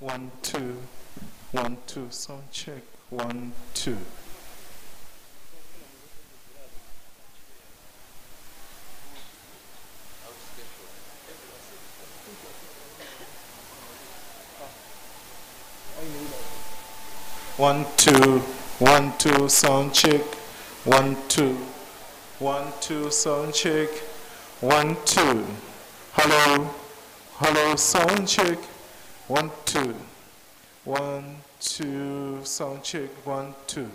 1, 2, 1, 2, sound check, 1, 2. 1, 2, 1, 2, sound check, 1, 2, 1, 2, sound check, 1, 2. Hello, hello, sound check, 1, 2, 1, 2, sound check, 1, 2.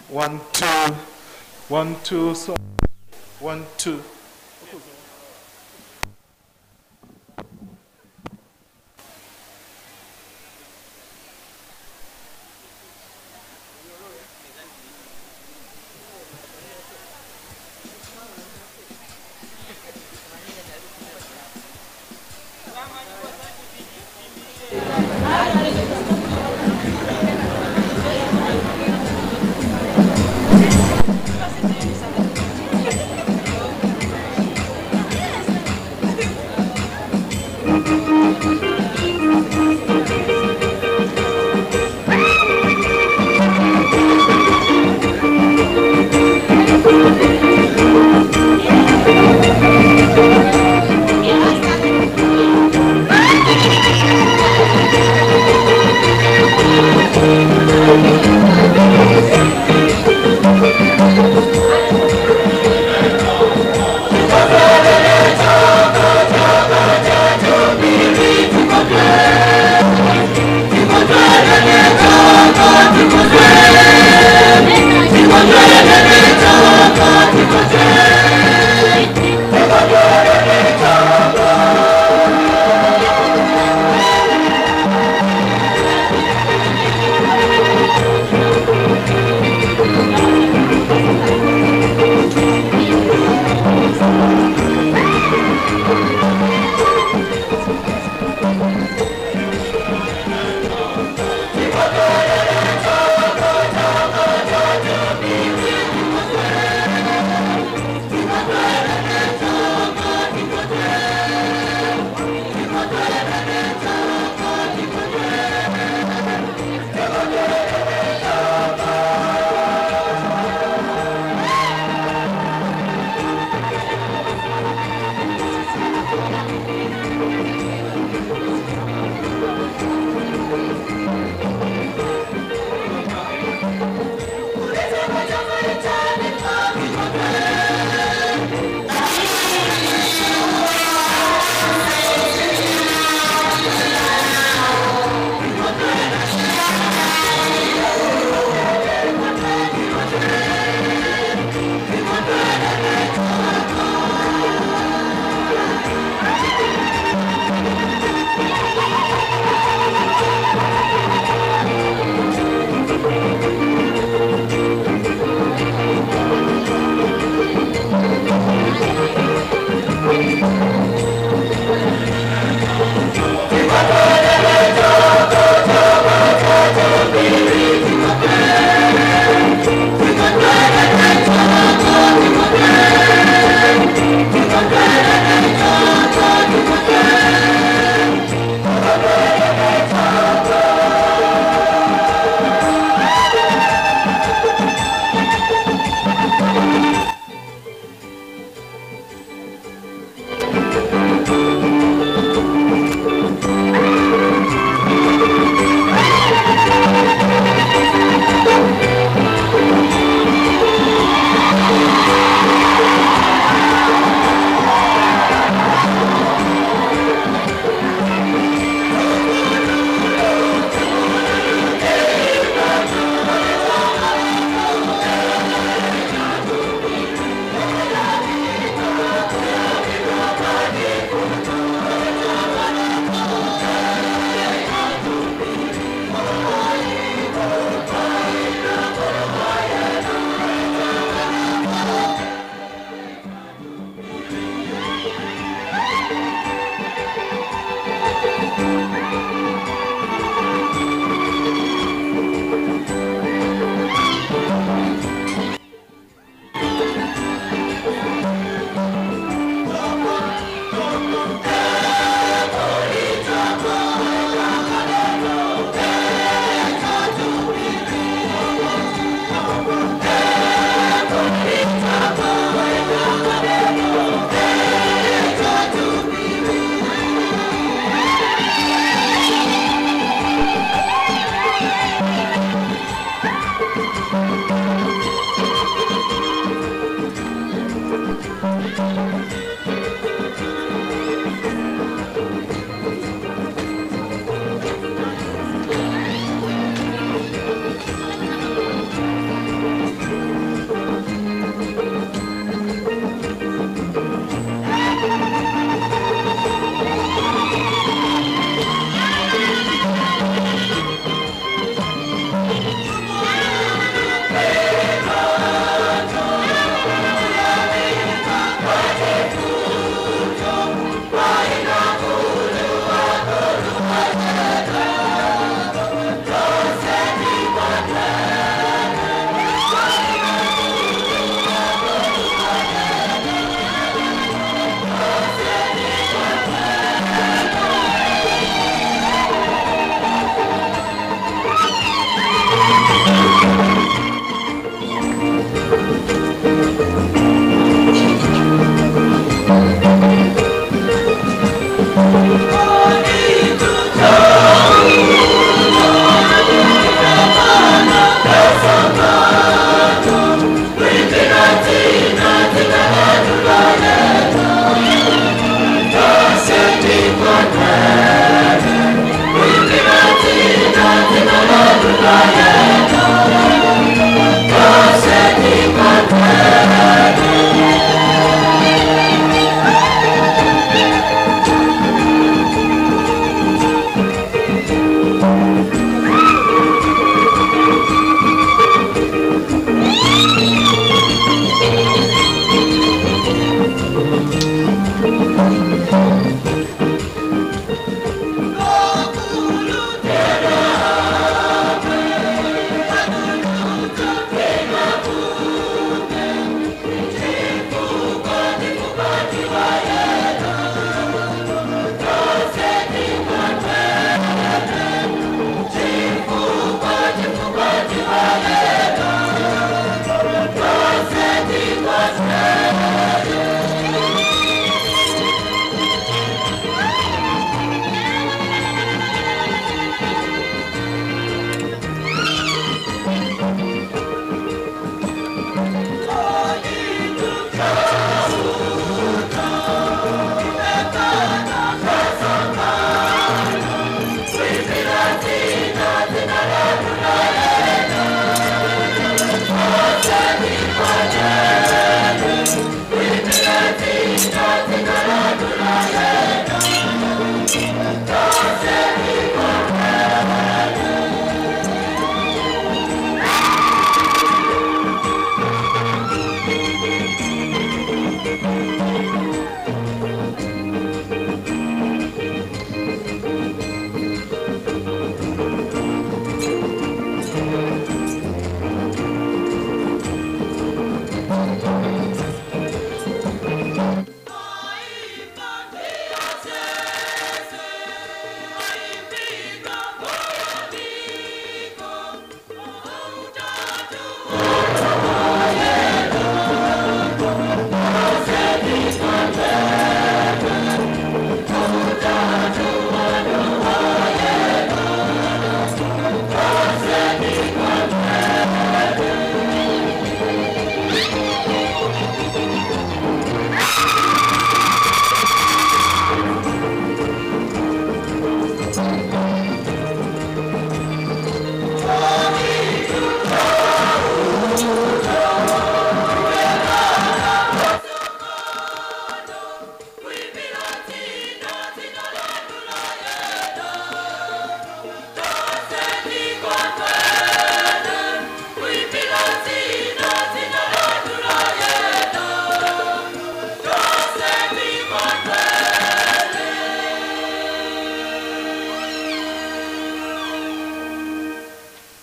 1, 2, 1, 2, so 1, 2.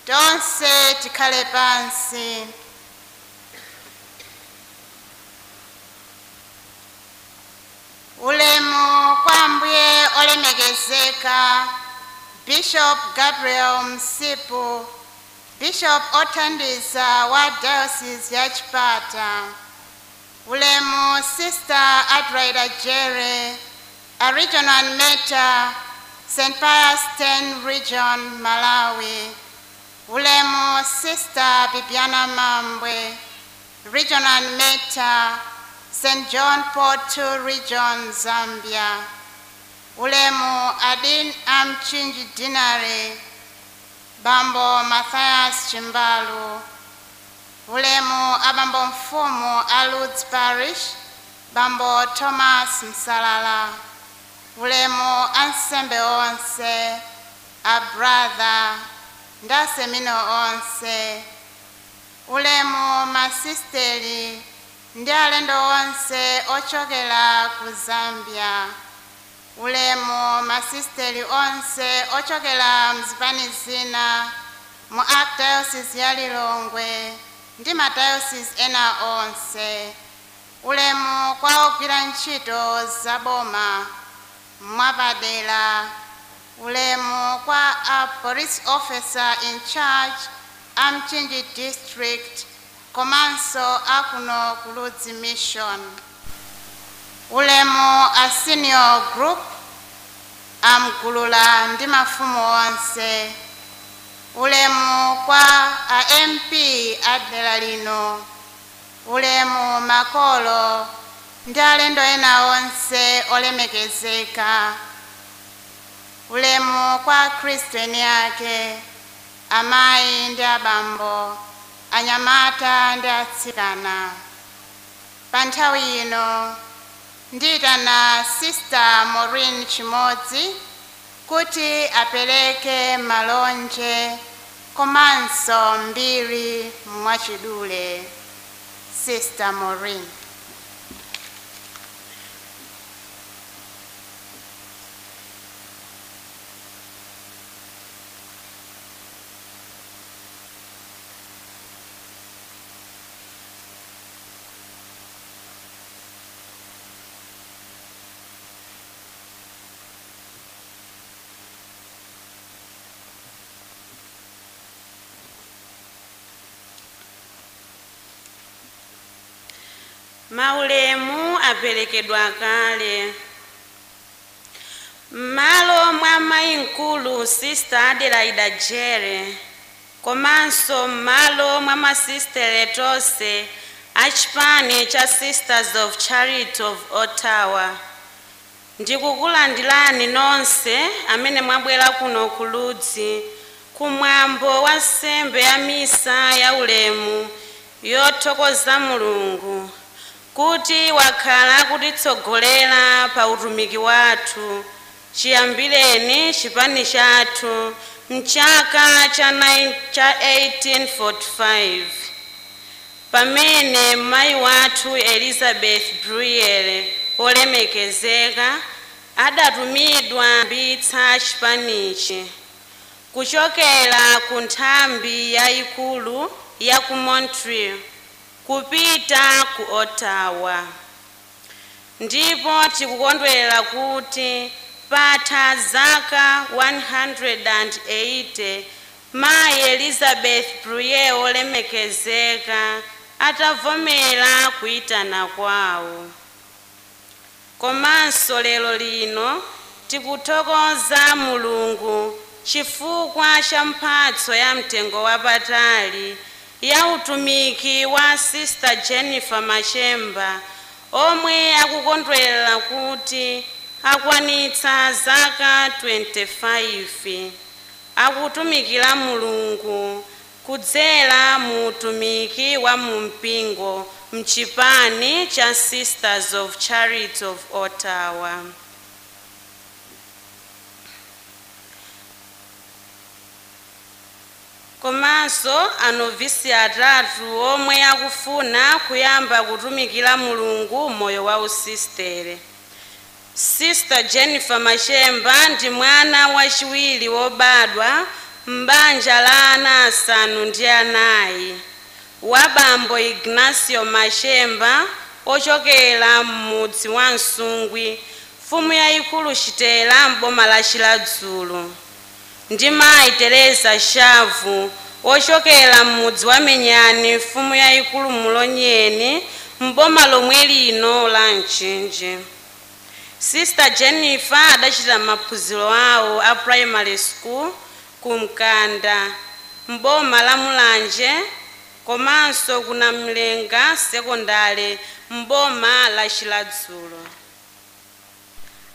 Tonse tikhale pansi. Ulemu kwa Ambuye olemekezeka Bishop Gabriel Msipu, Bishop othandiza wa Diocese ya Chipata. Ulemu Sister Adelaida Jerry, a regional animator, St. Pius X Region, Malawi. Ulemu Sister Bibiana Mambwe, regional animator, St. John Paul II Region, Zambia. Ulemu a Dean a Mchinji Deanery, Bambo Matthias Chimbalu. Ulemu abambo mfumu a Lourdes Parish, Bambo Thomas Msalala. Ulemu ansembe onse, a brother ndi asemino onse. Ulemu masisteri ndi alendo onse ochokera ku Zambia. Ulemu masisteri onse ochokera mzipani zina mu Archdiocese ya Lilongwe ndi madayosisi ena onse. Ulemu kwa ogwira ntchito zaboma mwapadera. Ulemu kwa a police officer in charge a Mchinji District komanso akuno ku Ludzi Mission. Ulemu a senior group amgulula ndi mafumu onse. Ulemu kwa a MP a dera lino. Ulemu makolo ndi alendo ena onse olemekezeka. Ulemu kwa Khristu eni ake, amayi ndi abambo, anyamata ndi atsikana. Pa nthawi ino ndiyitana Sister Maureen Chimodzi kuti apereke malonje komanso mbiri mwachidule. Sister Maureen. Maulemu aperekedwa kale. M'malo mwa mayi mkulu Sister Adelaida Jere, komanso m'malo mwa masistere tonse a chipani cha Sisters of Charity of Ottawa, ndikukulandirani nonse amene mwabwera kuno ku Ludzi kumwambo wa nsembe ya misa ya ulemu yothokoza Mulungu kuti wakhala kutitsogolera pa utumiki wathu chiyambireni chipani chathu mchaka cha 1845 pamene mayi wathu Elizabeth Bruyere olemekezeka adatumidwa mbitsa chipanichi kuchokera ku nthambi yayikulu ya ku Montreal kupita ku Ottawa. Ndipo tikukondwera kuti patha zaka 180 mayi Elizabeth Bruyere olemekezeka atavomera kuyitana kwawo. Komanso lero lino tikuthokoza Mulungu chifukwa cha mphatso ya mtengo wapatali ya utumiki wa Sister Jennifer Machemba omwe akukondwera kuti akwanitsa zaka 25 akutumikira Mulungu kudzera mu utumiki wa mumpingo mchipani cha Sisters of Charity of Ottawa. Komanso anovisi atatu omwe akufuna kuyamba kutumikira Mulungu moyo wa usistere. Sister Jennifer Machemba ndi mwana wachiwiri wobadwa m'banja la ana asanu ndi anayi wa bambo Ignacio Machemba ochokera m'mudzi wa Msungwi, mfumu yayikulu Chitera m'boma la Chiradzulu, ndi mayi Teresa Shavu ochokera m'mudzi wa Menyani, mfumu yayikulu Mulonyeni m'boma lomwe lino la Mchinji. Sister Jennifer adachita maphunziro awo a primary school ku Mkanda m'boma la Mulanje komanso kuna Mlenga Sekondale mboma la Chiladzulo.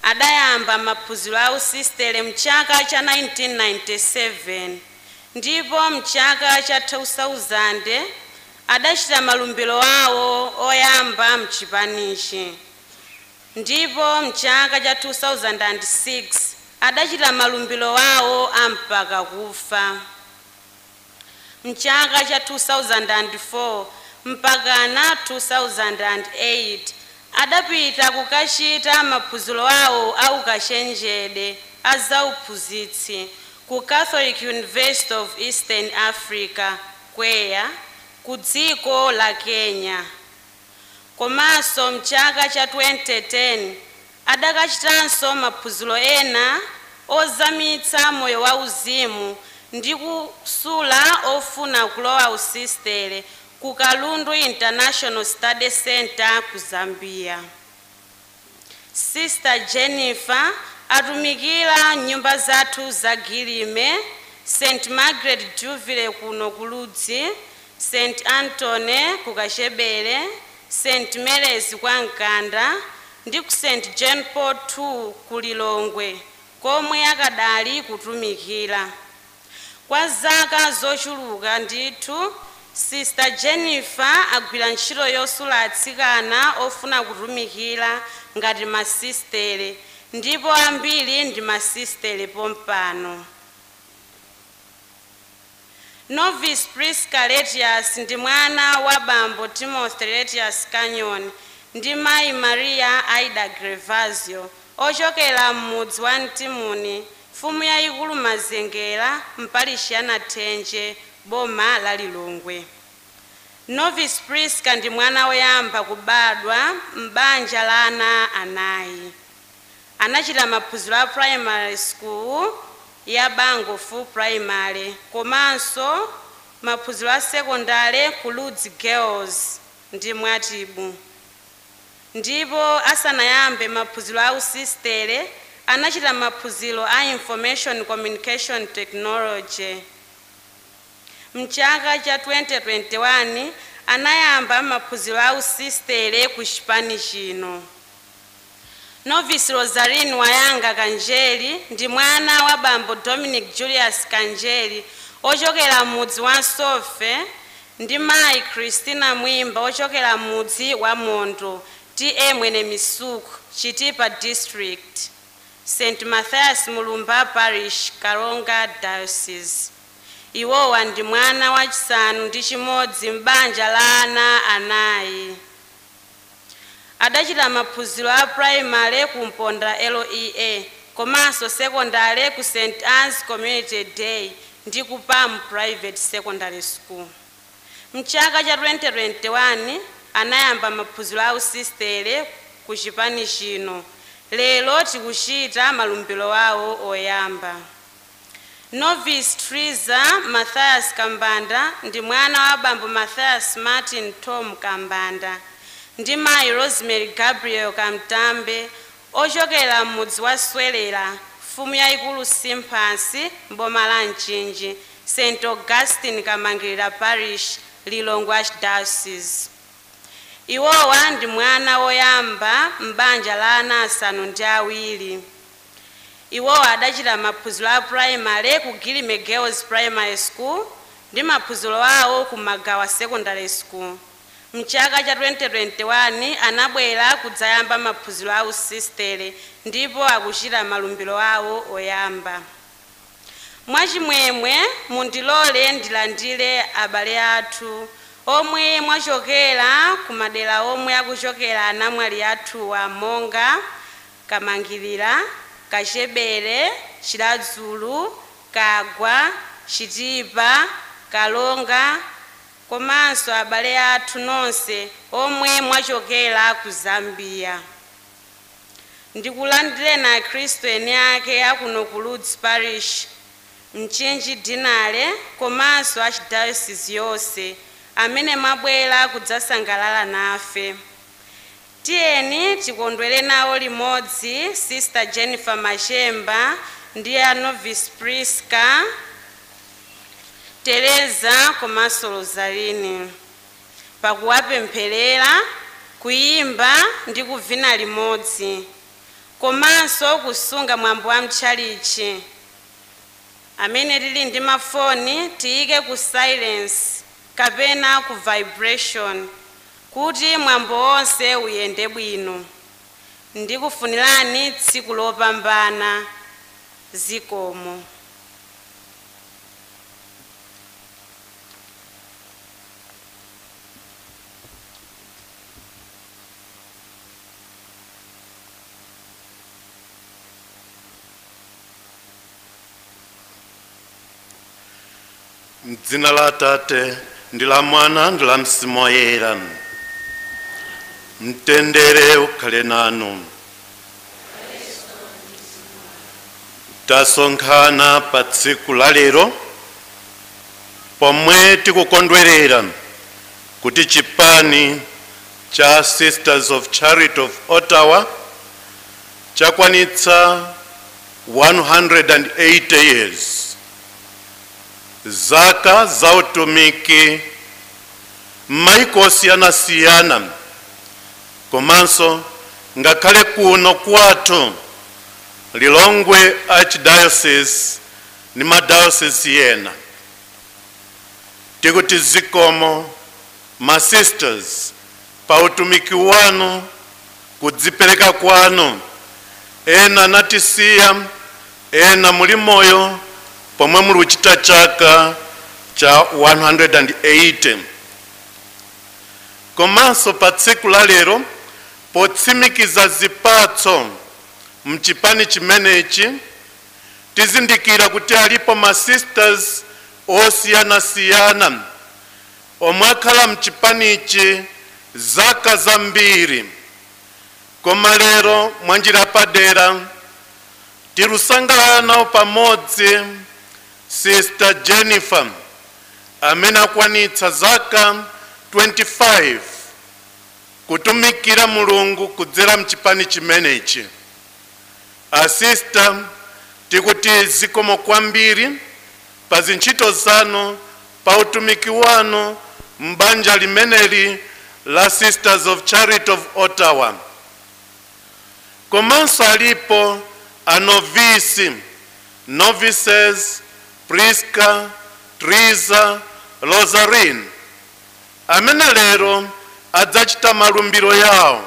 Adayamba maphunziro a usistere mchaka cha 1997 ndipo mchaka cha 2000 adachita malumbiro awo oyamba mchipanichi, ndipo mchaka cha 2006 adachita malumbiro awo ampaka kufa. Mchaka cha 2004 mpaka na 2008 adapita kukachita maphunziro awo aukachenjede a zauphunzitsi ku Catholic University of Eastern Africa, Kweya, ku dziko la Kenya. Komanso mchaka cha 2010 adakachitanso maphunziro ena ozamitsa moyo wa uzimu ndi kusula ofuna kulowa usistere ku Kalundu International Study Center ku Zambia. Sister Jennifer atumikira nyumba zathu za Gilime, St. Margaret Juvile kuno ku Ludzi, St. Anthony ku Kachebere, St. Mary's kwa Mkanda ndi ku St. John Paul II ku Lilongwe komwe akadali kutumikira. Kwa zaka zochuluka ndithu, Sister Jennifer agwira ntchito yosula atsikana ofuna kutumikira ngati masistere, ndipo ambiri ndi masistere pompano. Novice Priska Letius ndi mwana wa bambo Timothy Letius Canyon ndi mayi Maria Aida Grevazio ochokera m'mudzi wa Mtimuni, mfumu yayikulu Mazengera, mpalishi ya Nathenje, boma la Lilongwe. Novice Priska ndi mwana woyamba kubadwa m'banja la ana anayi. Anachita maphunziro a primary school ya Bango Full Primary komanso maphunziro a sekondale ku Ludzi Girls ndi Mwatibu. Ndipo asanayambe maphunziro a usistere anachita maphunziro a Information Communication Technology. Mchaka cha 2021 anayamba maphunziro a usistere ku chipani chino. Novice Rosaline Wayanga Kanjeli ndi mwana wa bambo Dominic Julius Kanjeli ochokera mudzi wa Sofe ndi mayi Christina Mwimba ochokera mudzi wa Mondo, T.A. Mwene Misuku, Chitipa District, St. Mathias Mulumba Parish, Karonga Diocese. Iwowa ndi mwana wachisanu ndi chimodzi m'banja la ana anayi. Adachita maphunziro a primary ku Mponda LEA komanso secondary ku St. Anne's Community Day ndi ku Palm Private Secondary School. Mchaka cha 2021 anayamba maphunziro a usistere ku chipani chino. Lero tikuchita malumbiro awo oyamba. Novice Triza Mathias Kambanda ndi mwana wa bambo Mathias Martin Tom Kambanda ndi mayi Rosemary Gabriel Kamtambe ochokera m'mudzi wa Swelera, mfumu yayikulu Simphansi, mboma la Mchinji, St. Augustine Kamangirira Parish, Lilongwe Archdiocese. Iwowa ndi mwana woyamba m'banja la ana asanu ndi awiri. Iwowa adachita maphunziro a primary ku Gilime Girls Primary School ndi maphunziro awo ku Magawa Secondary School. Mchaka cha 2021 anabwera kudzayamba maphunziro a usistere ndipo akuchita malumbiro awo oyamba. Mwachimwemwe mundilole ndilandire abale athu omwe mwachokera ku madera omwe akuchokera anamwali athuwa monga Kamangirira, Kachebere, Chiradzulu, Kagwa, Chitipa, Kalonga, komanso abale athu nonse omwe mwachokera ku Zambia. Ndikulandireni akhristu eni ake akuno ku Ludzi Parish, Mchinji Dinale, komanso archdiocese yonse amene mwabwera kudzasangalala nafe. Tiyeni tikondwere nawo limodzi Sister Jennifer Machemba ndi a Novice Priska. Tereza komanso Rosaline pakuwapempherera, kuyimba ndi kuvina limodzi komanso kusunga mwambo wa mtchalichi. Amene tili ndi mafoni tiyike ku silence kapena ku vibration kuti mwambo wonse uyende bwino. Ndikufunirani tsiku lopambana. Zikomo. Mdzina la Atate ndi la Mwana ndi la Mzimu Woyera. Mtendere ukhale nanu. Tasonkhana pa tsiku la lero pomwe tikukondwerera kuti chipani cha Sisters of Charity of Ottawa chakwanitsa 180 years, zaka za utumiki m'maiko osiyanasiyana, komanso ngakhale kuno kwathu Lilongwe Archdiocese ni madiocese yena. Tikuti zikomo ma sisters pa utumiki wanu, kudzipereka kwanu. Ena anatisiya, ena muli moyo pomwe muli kuchita chaka cha 180. Komanso pa tsiku la lero potsimikiza zipatso mchipani chimenechi, tizindikira kuti alipo ma sisters osiyanasiyana omwe akhala mchipanichi zaka zambiri, koma lero mwanjira padera tilusangalala nawo pamodzi Sister Jennifer amene akwanitsa zaka 25 kutumikira Mulungu kudzera mchipani chimenechi. Asista, tikuti zikomo kwambiri pa zintchito zanu, pa utumiki wanu m'banja limeneli la Sisters of Charity of Ottawa. Komanso alipo anovisi, novices Priska, Triza, Rosarine amene lero adzachita malumbiro yawo.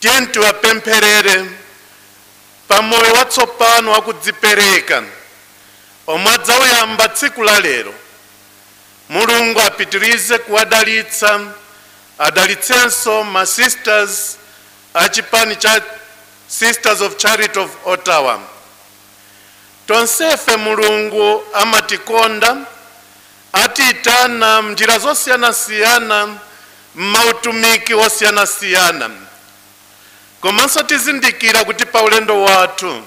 Tiye tiwapempherere pamoyo watsopano wakudzipereka omwe adzawuyamba tsiku la lero. Mulungu apitirize kuwadalitsa, adalitsenso ma sisters achipani cha Sisters of Charity of Ottawa. Tonsefe Mulungu amatikonda, atiyitana mnjira zosiyanasiyana, m'mautumiki osiyanasiyana, komanso tizindikira kuti pa ulendo wathu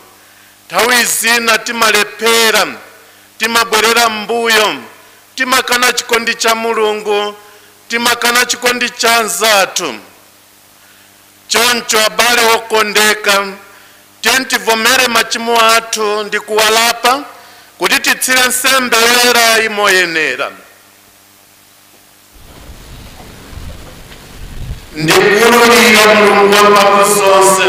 nthawi zina timalephera, timabwerera m'mbuyo, timakana chikondi cha Mulungu, timakana chikondi cha anzathu. Choncho abale okondeka, tiye tivomere machimo athu ndi kuwalapa kuti titsire nsembe yoyerayi moyenera. Ndikululira Mulungu wamphamvu zonse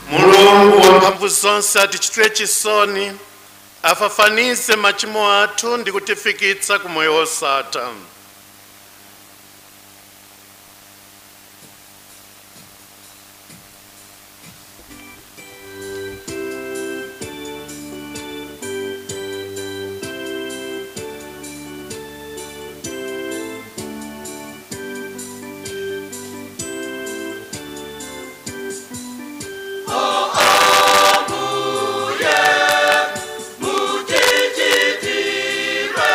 Mulungu wamphamvu zonse atichitire chisoni, afafanize machimo athu ndi kutifikitsa ku moyo wosatha. Muchichitire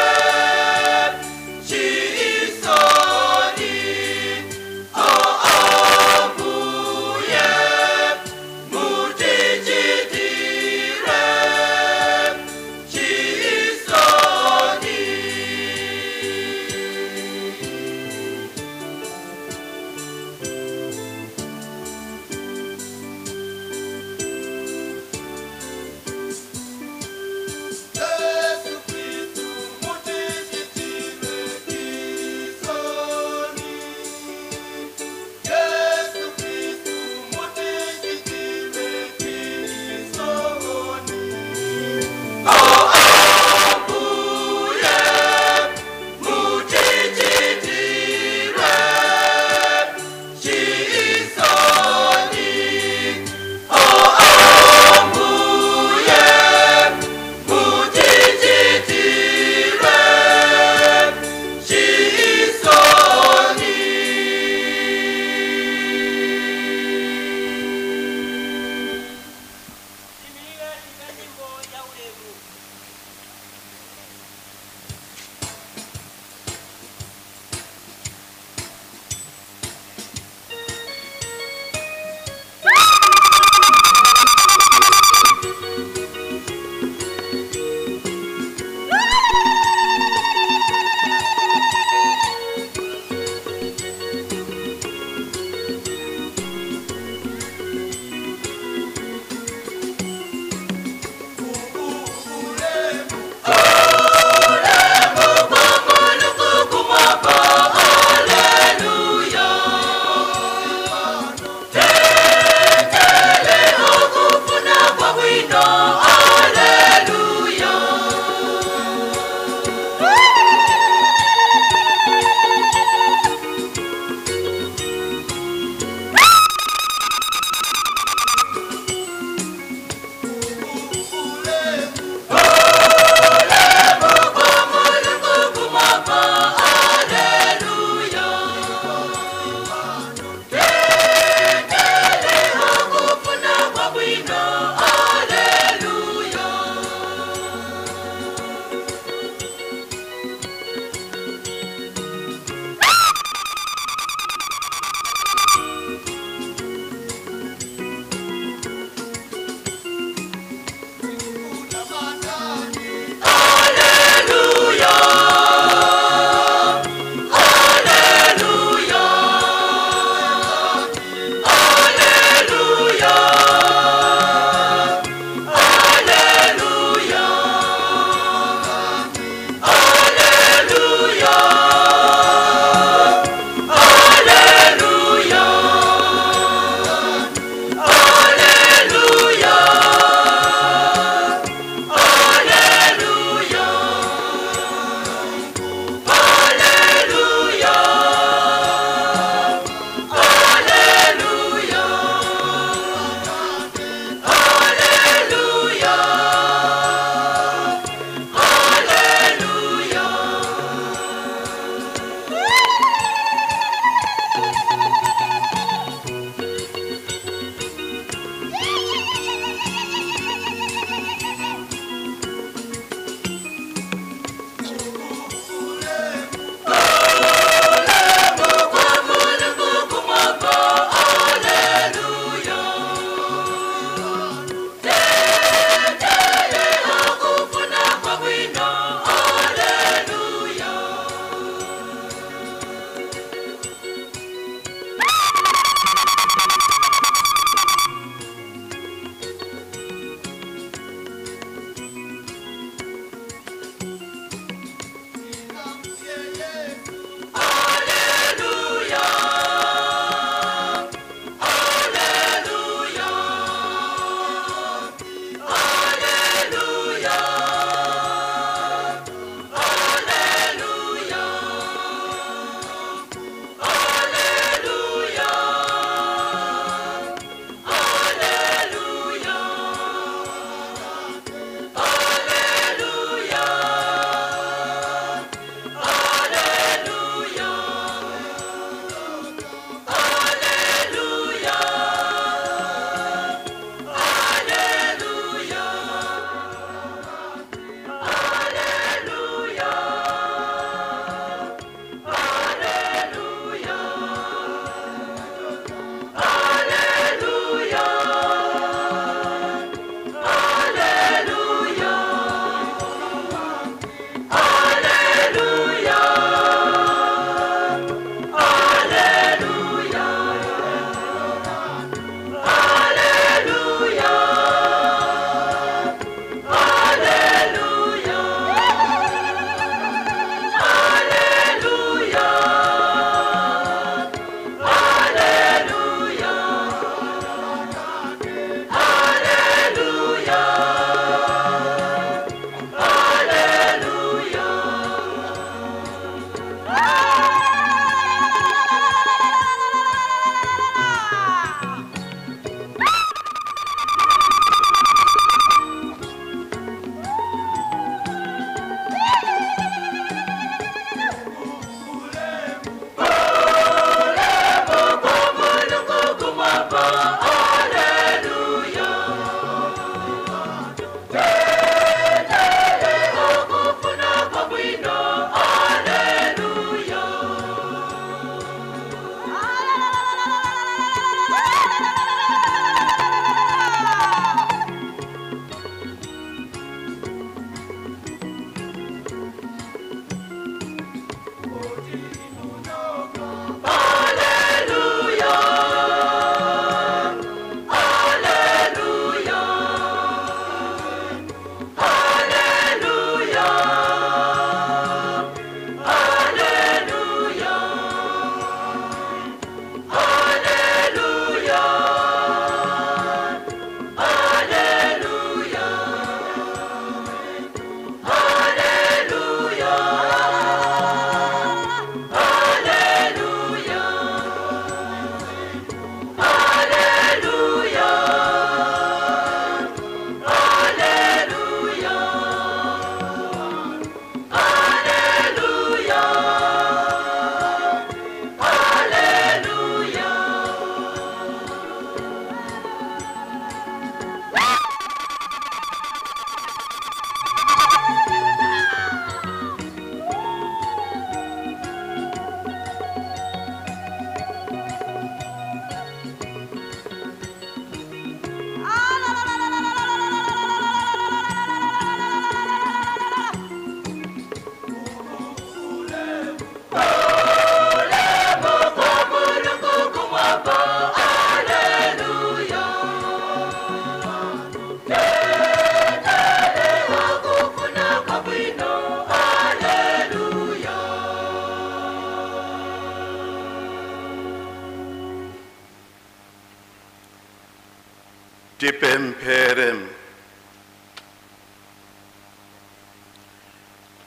Tipemphere.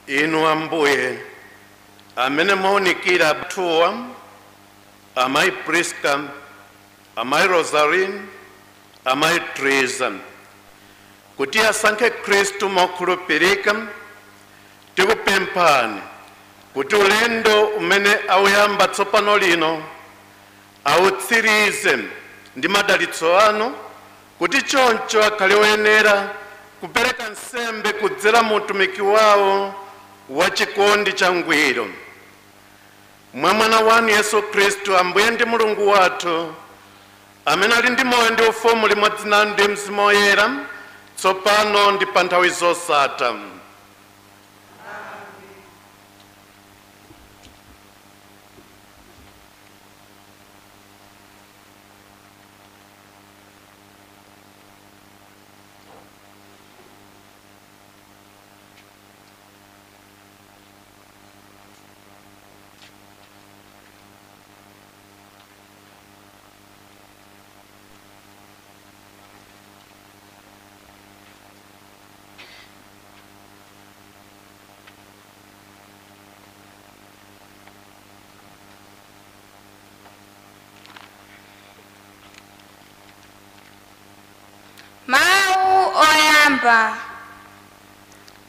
Inu Ambuye, amene mwaunikira athuwa, amayi Priska, amayi Rosaline, amayi Teresa, kuti asankhe Khristu mokhulupirika, tikupemphani kuti ulendo umene awuyamba tsopano lino awutsirize ndi madalitso anu, kuti choncho akhale oyenera kupereka nsembe kudzera mu utumiki wawo wa chikondi cha ngwiro. Mwa mwana wanu Yesu Khristu, Ambuye ndi Mulungu wathu, amene ali ndi moyo ndi ufumu limodzi nanu ndi Mzimu Woyera, tsopano ndi pa nthawi zosatha. Mawu oyamba.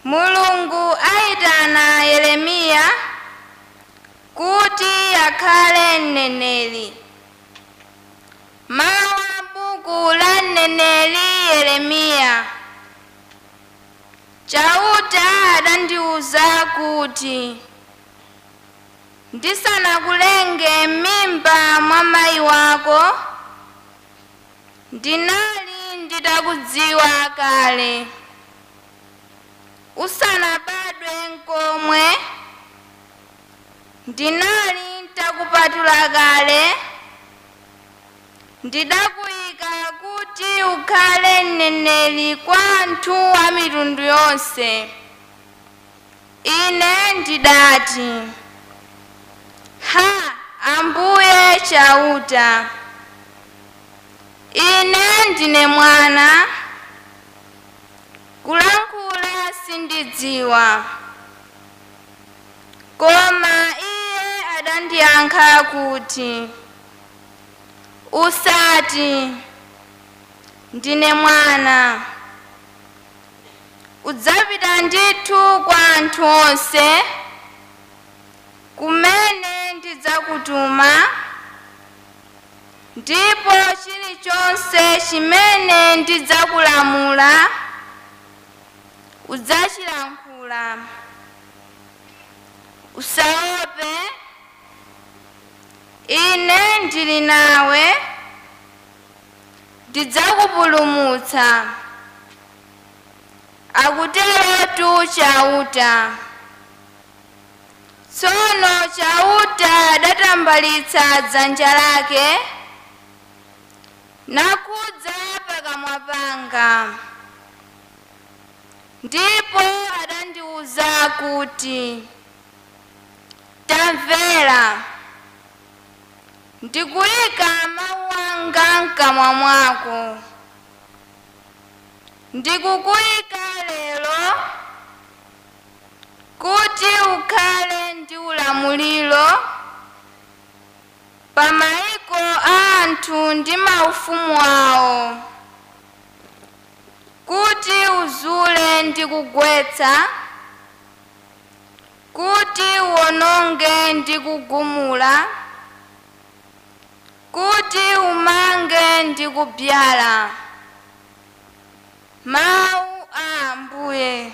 Mulungu aitana Yeremiya kuti akhale mneneri. Mawu a buku la mneneri Yeremiya. Chauta adandiwuza kuti, ndisanakulenge m'mimba mwa mayi wako, ndinali nditakudziwa kale. Usanabadwe nkomwe, ndinali ntakupatula kale. Ndidakuyika kuti ukhale mneneri kwa anthu a mitundu yonse. Ine ndidati, ha, Ambuye Chauta, ine ndine mwana, kulankhula sindidziwa. Koma iye adandiyankha kuti, usati, ndine mwana. Udzapita ndithu kwa anthu onse kumene ndidzakutuma, ndipo chilichonse chimene ndidzakulamula udzachilankhula. Usaope, ine ndili nawe, ndidzakupulumutsa, akuterotu Chauta. Tsono Chauta adatambalitsa dzanja lake nakhudza pakamwa panga, ndipo adandiwuza kuti, tamvera, ndikuyika mawu anga mkamwa mwako. Ndikukuyika lero kuti ukhale ndi ulamuliro pa mayiko a anthu ndi maufumu awo, kuti uzule ndi kugwetsa, kuti uwononge ndi kugumula, kuti umange ndi kubyala. Mawu a Ambuye.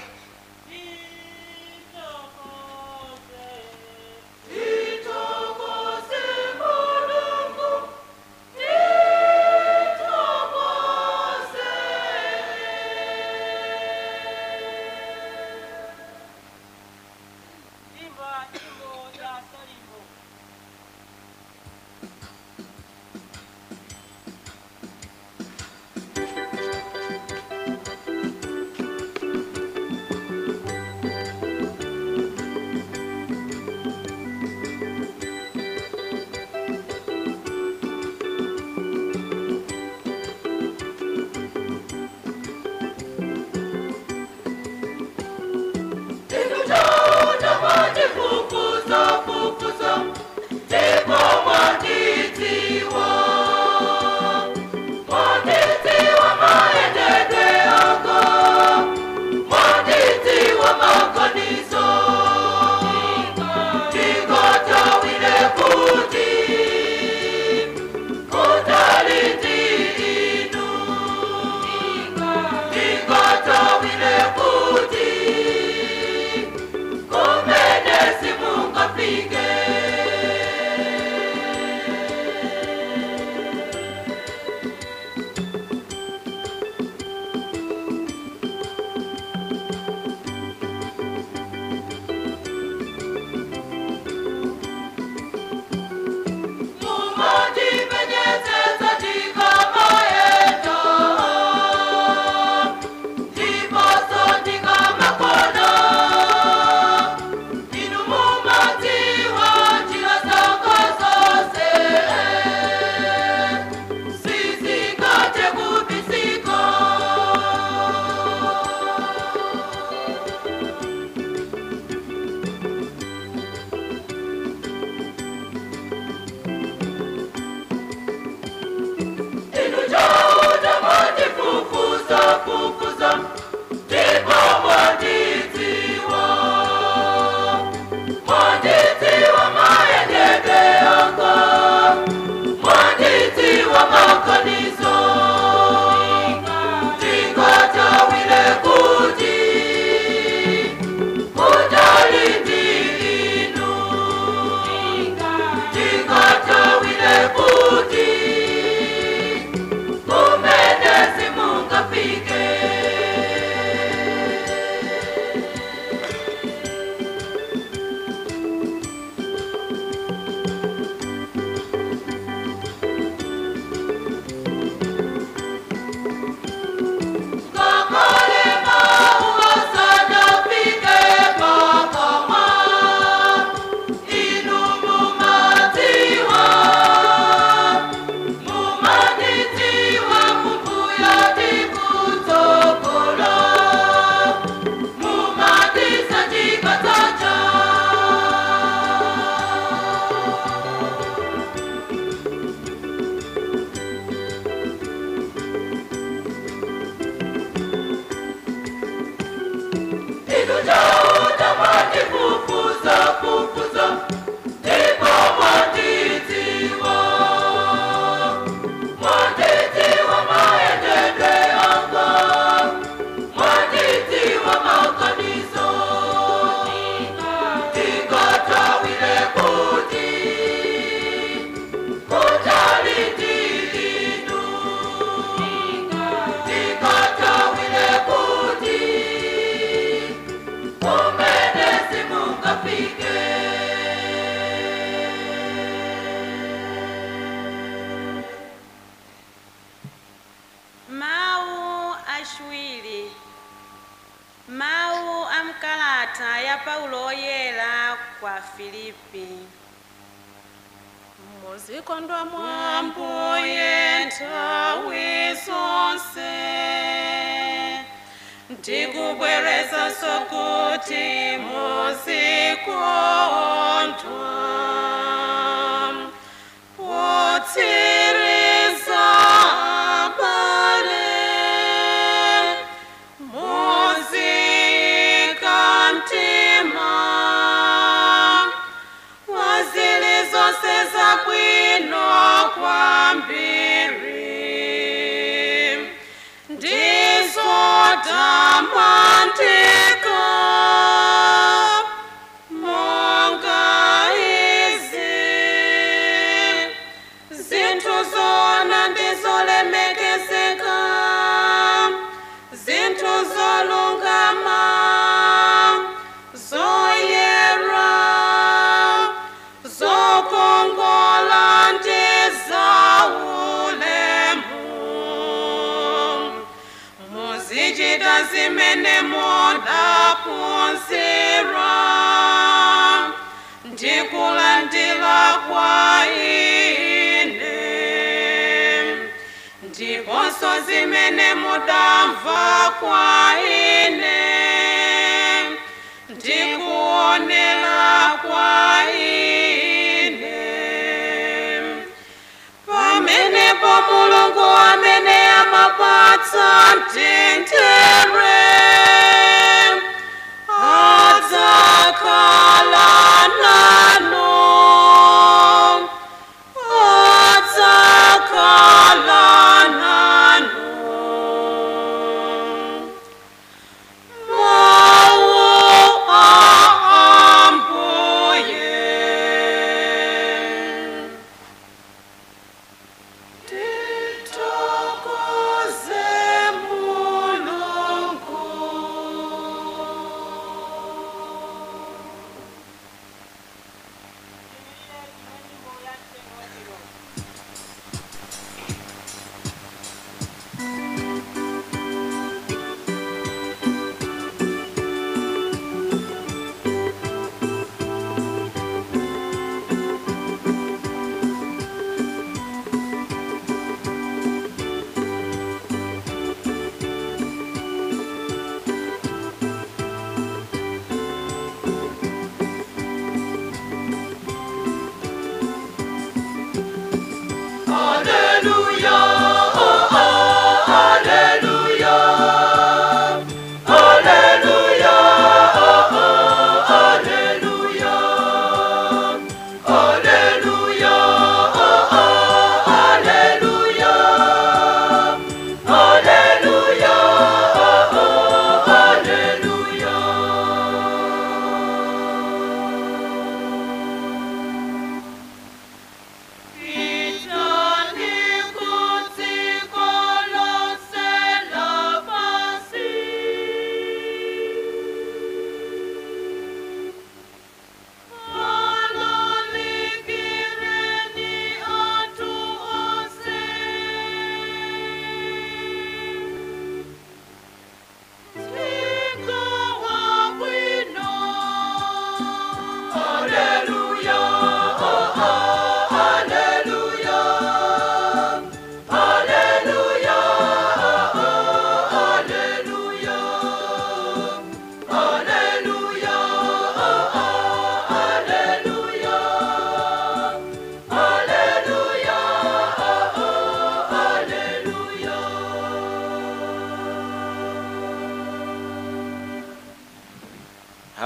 Kalata ya Paulo Oyera kwa Filipi. Muzikondwa mwa Ambuye nthawi zonse, ndikubwerezanso kuti muzikondwa. Potsiriza abale, muzika mtima wazili zonse zabwino kwambiri, ndizotamandika monga izi, zinthu zona ndizolemekezeka, zinthu zolungama, zoyera, zokongola ndi zaulemu. Muzichita zimene mudaphunzira ndikulandira kwa ine, ndiponso zimene mudamva kwa ine, ndikuonera kwa ine. Pamenepo Mulungu amene amapatsa mtendere adzakhala nanu, adzakhala nanu. Mawu a Ambuye. Tithokoze Mulungu.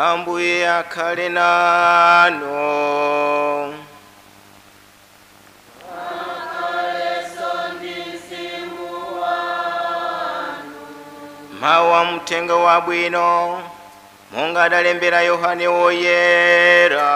Ambuye akhale nanu. Mawu a mthenga wabwino monga adalembera Yohane Woyera.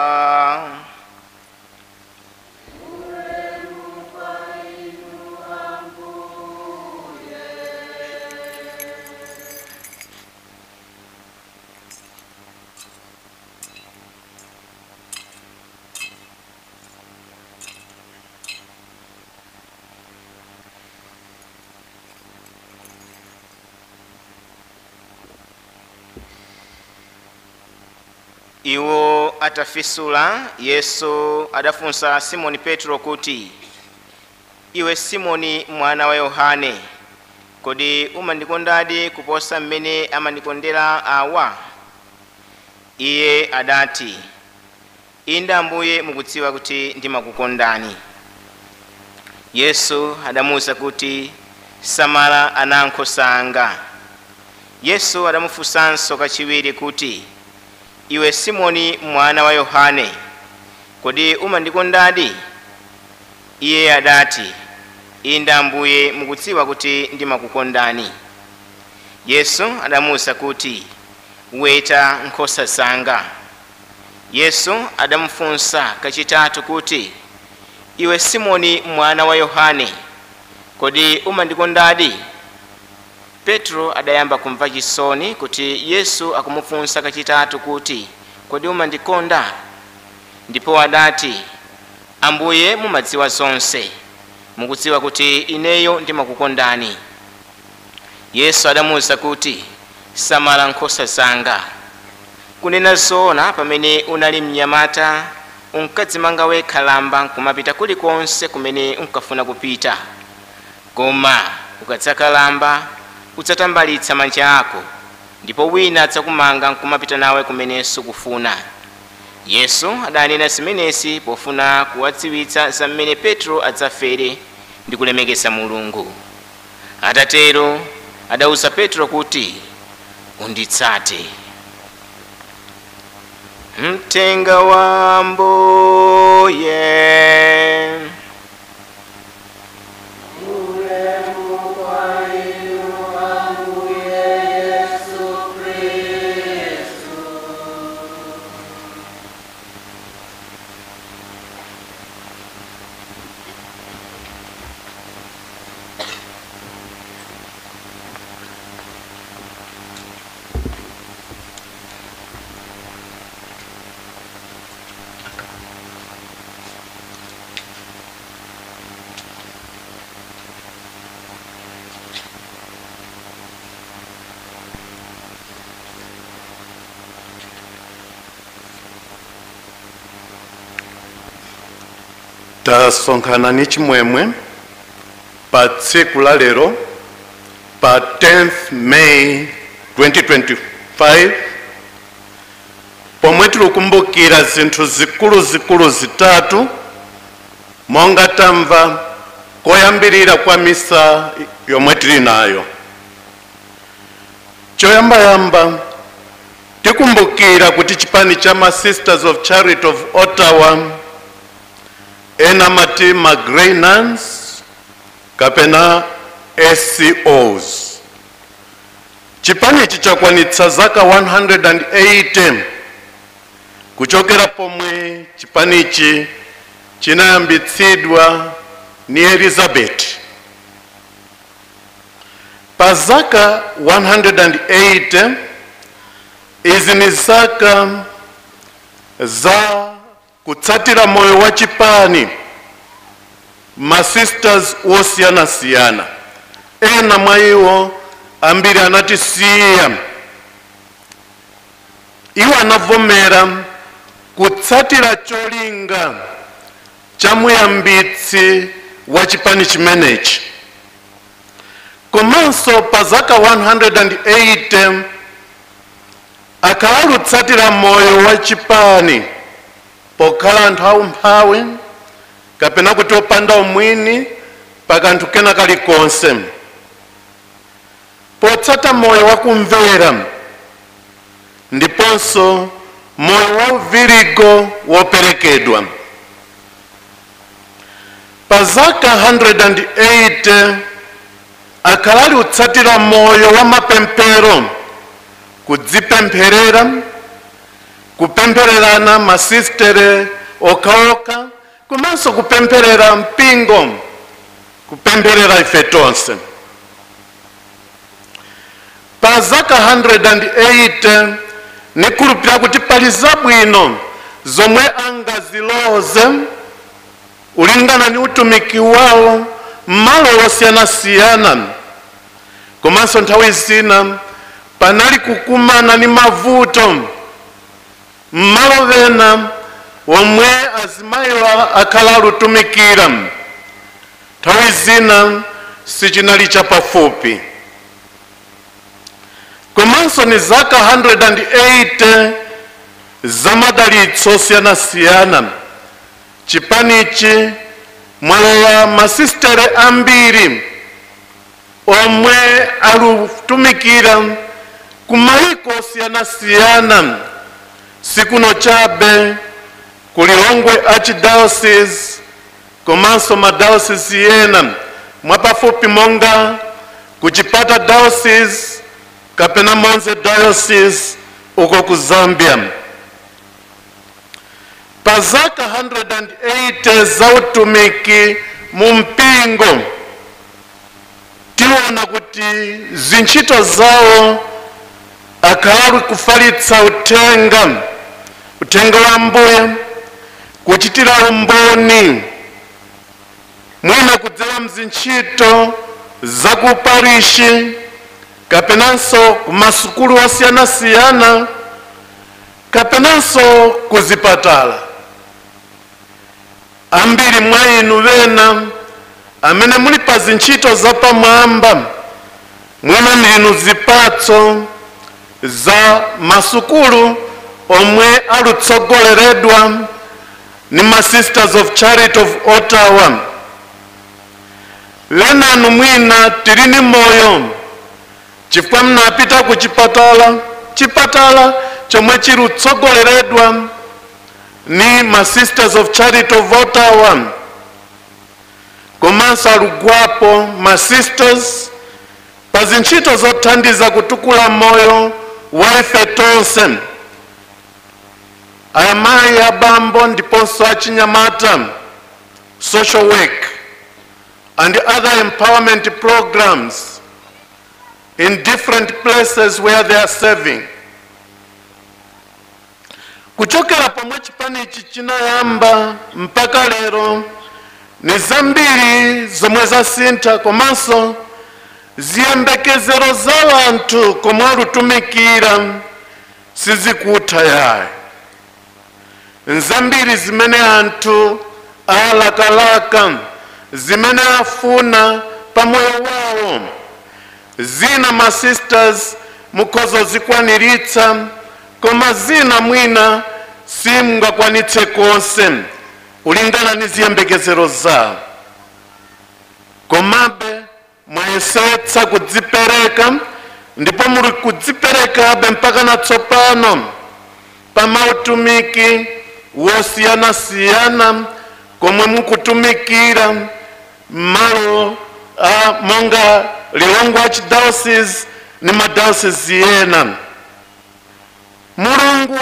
Iwo atafisula, Yesu adafunsa Simoni Petro kuti, "Iwe Simoni mwana wa Yohane, kodi umandikondadi kuposa mmene amandikondera awa?" Iye adati, "Inde Ambuye, mukudziwa kuti ndimakukondani." Yesu adamuwuza kuti, "Samala ana ankhosa anga." Yesu adamufunsanso kachiwiri kuti, "Iwe Simoni mwana wa Yohane, kodi umandikondadi?" Iye adati, "Inde Ambuye, mukudziwa kuti ndimakukondani." Yesu adamuwuza kuti, "Weta nkhosa zanga." Yesu adamufunsa kachitatu kuti, "Iwe Simoni mwana wa Yohane, kodi umandikondadi?" Petro adayamba kumva chisoni kuti Yesu akumufunsa kachitatu kuti, "Kodi umandikonda?" Ndipo adati, "Ambuye, mumadziwa zonse, mukudziwa kuti ineyo ndimakukondani." Yesu adamuwuza kuti, "Samala nkhosa zanga. Kunena zoona, pamene unali mnyamata unkadzimanga wekha lamba nkumapita kulikonse kumene unkafuna kupita. Koma ukadzakalamba udzatambalitsa manja ako, ndipo wina adzakumanga nkumapita nawe kumene sukufuna." Yesu adanena zimenezi pofuna kuwadziwitsa za mmene Petro adzafere ndi kulemekeza Mulungu. Atatero adawuza Petro kuti, "Unditsate." Mthenga wa Ambuye. Tasonkhana ni chimwemwe pa tsiku la lero pa 10th May 2025, pomwe tikukumbukira zinthu zikuluzikulu zitatu, monga tamva koyambirira kwa misa yomwe tili nayo. Choyambayamba, tikumbukira kuti chipani cha ma Sisters of Charity of Ottawa, ena mati ma Grey Nuns kapena SCOs, chipani ichi chakwanitsa zaka 180 kuchokera pomwe chipanichi chinayambitsidwa ni Elizabeth. Pa zaka 180 izi ni zaka za kutsatira moyo wa chipani. Masisters wosiyanasiyana, ena mwa iwo ambiri anatisiya, iwo anavomera kutsatira cholinga cha muyambitsi wa chipani chimenechi. Komanso pa zaka 180 akhala kutsatira moyo wa chipani pokhala anthu aumphawi kapena kuti opanda umwini pakanthu kena kalikonse, potsata moyo wakumvera ndiponso moyo wa uvirigo woperekedwa. Pa zaka 180 akhala ali kutsatira moyo wa mapemphero, kudzipempherera, kupemphererana masistere okhaokha, komanso kupempherera mpingo, kupempherera ife tonse. Pa zaka 180 nikhulupirira kuti pali zabwino zomwe angaziloze ulingana ni utumiki wawo mmalo osiyanasiyana. Komanso nthawi zina panali kukumana ni mavuto. Mmalo vena omwe azimayiwa akhala alutumikira, nthawi zina sichinali chapafupi. Komanso ni zaka 180 zamadalitso osiyanasiyana. Chipanichi mwalowa masistere ambiri omwe alutumikira ku mayiko osiyanasiyana, sikuno chabe ku Lilongwe Archdiocese, komanso madiocese yena mwapafupi monga ku Chipata Diocese kapena Monze Diocese uko ku Zambia. Pa zaka 180 za utumiki mu mpingo, tiona kuti zintchito zawo akhala kufalitsa uthenga, uthenga wa Ambuye, kuchitira umboni, mwina kudzera mzintchito za ku parishi kapenanso ku masukulu osiyanasiyana kapenanso ku zipatala. Ambiri mwa inu vena amene muli pa zintchito zapamwamba, mwina ndinu zipatso za masukulu omwe alutsogoleredwa ni ma Sisters of Charity of Ottawa. Venanu mwina tili ni moyo chifukwa mnapita ku chipatala, chipatala chomwe chilutsogoleredwa ni ma Sisters of Charity of Ottawa. Komanso alugwapo ma sisters pa zintchito zothandiza kutukula moyo wa ife tonse, amayi, abambo ndiponso achinyamata, social work and other empowerment programs in different places where they are serving. Kuchokera pomwe chipanichi chinayamba mpaka lero, ni zambiri zomwe zasintha, komanso ziyembekezero za anthu komwe alutumikira sizikutha yayi. Nzambiri zimene anthu alakalaka, zimene afuna pamoyo wawo. Zina ma sisters mukhoza zikwaniritsa, koma zina mwina simungakwanitse konse kulingana ni ziyembekezero zawo. Komabe mwayesetsa kudzipereka, ndipo muli kudziperekabe mpaka na tsopano pa mautumiki wosiyanasiyana komwe mukutumikira malo monga Lilongwe Archdiocese ni madiocese yena. Mulungu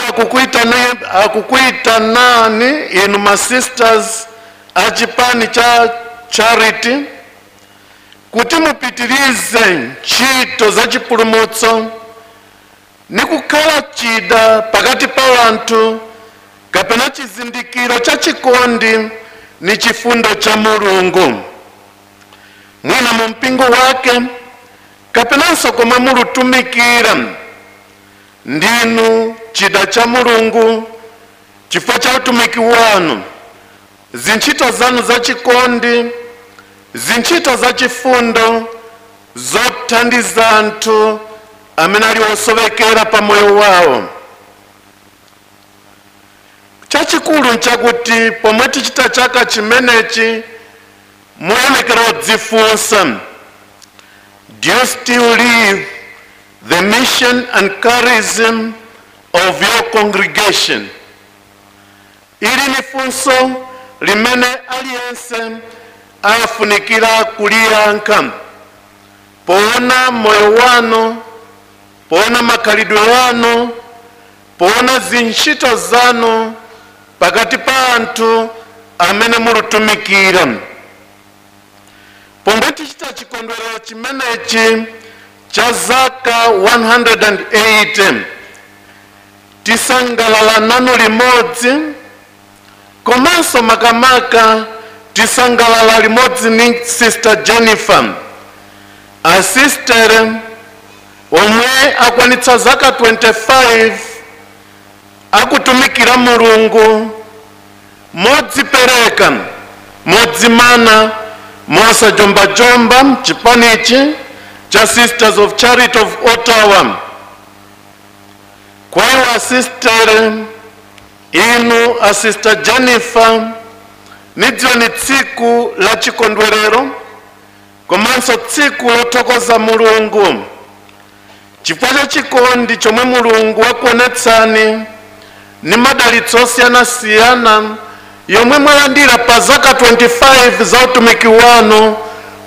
akukuitanani inu ma sisters achipani cha Charity kuti mupitirize ntchito za chipulumutso ni kukhala chida pakati pa wanthu kapena chizindikiro cha chikondi ni chifundo cha Mulungu, mwina mu mpingo wake kapenanso komwe mulutumikira. Ndinu chida cha Mulungu chifukwa cha utumiki wanu, zintchito zanu za chikondi, zintchito za chifundo zothandiza anthu amene ali osowekera pa moyo wawo. Chachikulu nchakuti pomwe tichita chaka chimenechi, muyenekera kudzifunsa: do you still live the mission and charism of your congregation? Ili ni funso limene aliyense afunikira kuliyankha poona moyo wanu, poona makhalidwe wanu, poona zintchito zanu pakati pa anthu amene mulutumikira. Pomwe tichita chikondwerero chimenechi cha zaka 180, tisangalala nanu limodzi, komanso makamaka tisangalala limodzi ni Sister Jennifer, asistere omwe akwanitsa zaka 25. akutumikira Mulungu modzipereka, modzimana, mosajombajomba chipanichi cha Sisters of Charity of Ottawa. Kwa iwo asistere inu, asista Jennifer, nidziwa ni tsiku la chikondwerero komanso tsiku lothokoza Mulungu chifukwa cha chikondi chomwe Mulungu wakuonetsani ni madalitso osiyanasiyana yomwe mwalandira pa zaka 25 za utumiki wanu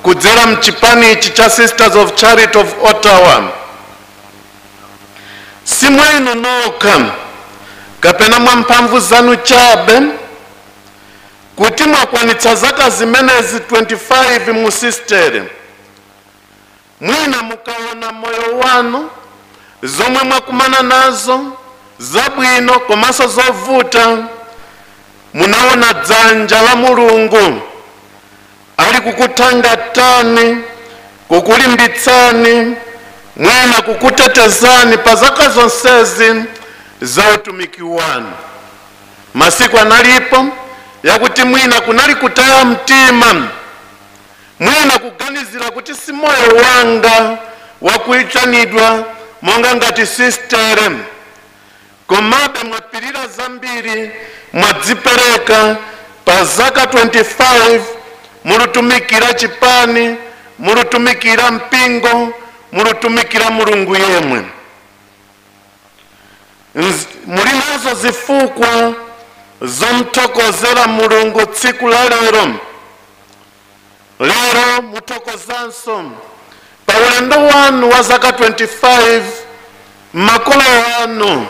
kudzera mchipanichi cha Sisters of Charity of Ottawa. Si mwainu nokha kapena mwa mphamvu zanu chabe kuti mwakwanitsa zaka zimenezi 25 mu sistere. Mwina mukaona moyo wanu zomwe mwakumana nazo zabwino komanso zovuta, munaona dzanja la Mulungu ali kukuthangatani, kukulimbitsani, mwina kukutetezani pa zaka zonsezi za utumiki wanu. Masiku analipo yakuti mwina kunali kutaya mtima, mwina kuganizira kuti si moyo wanga wakuitanidwa monga ngati sistere, komabe mwapirira zambiri, mwadzipereka pa zaka 25 mulutumikira chipani, mulutumikira mpingo, mulutumikira Mulungu yemwe. Muli nazo zifukwa zomthokozera Mulungu tsiku la lero. Lero muthokozanso pa ulendo wanu wa zaka 25, makolo anu,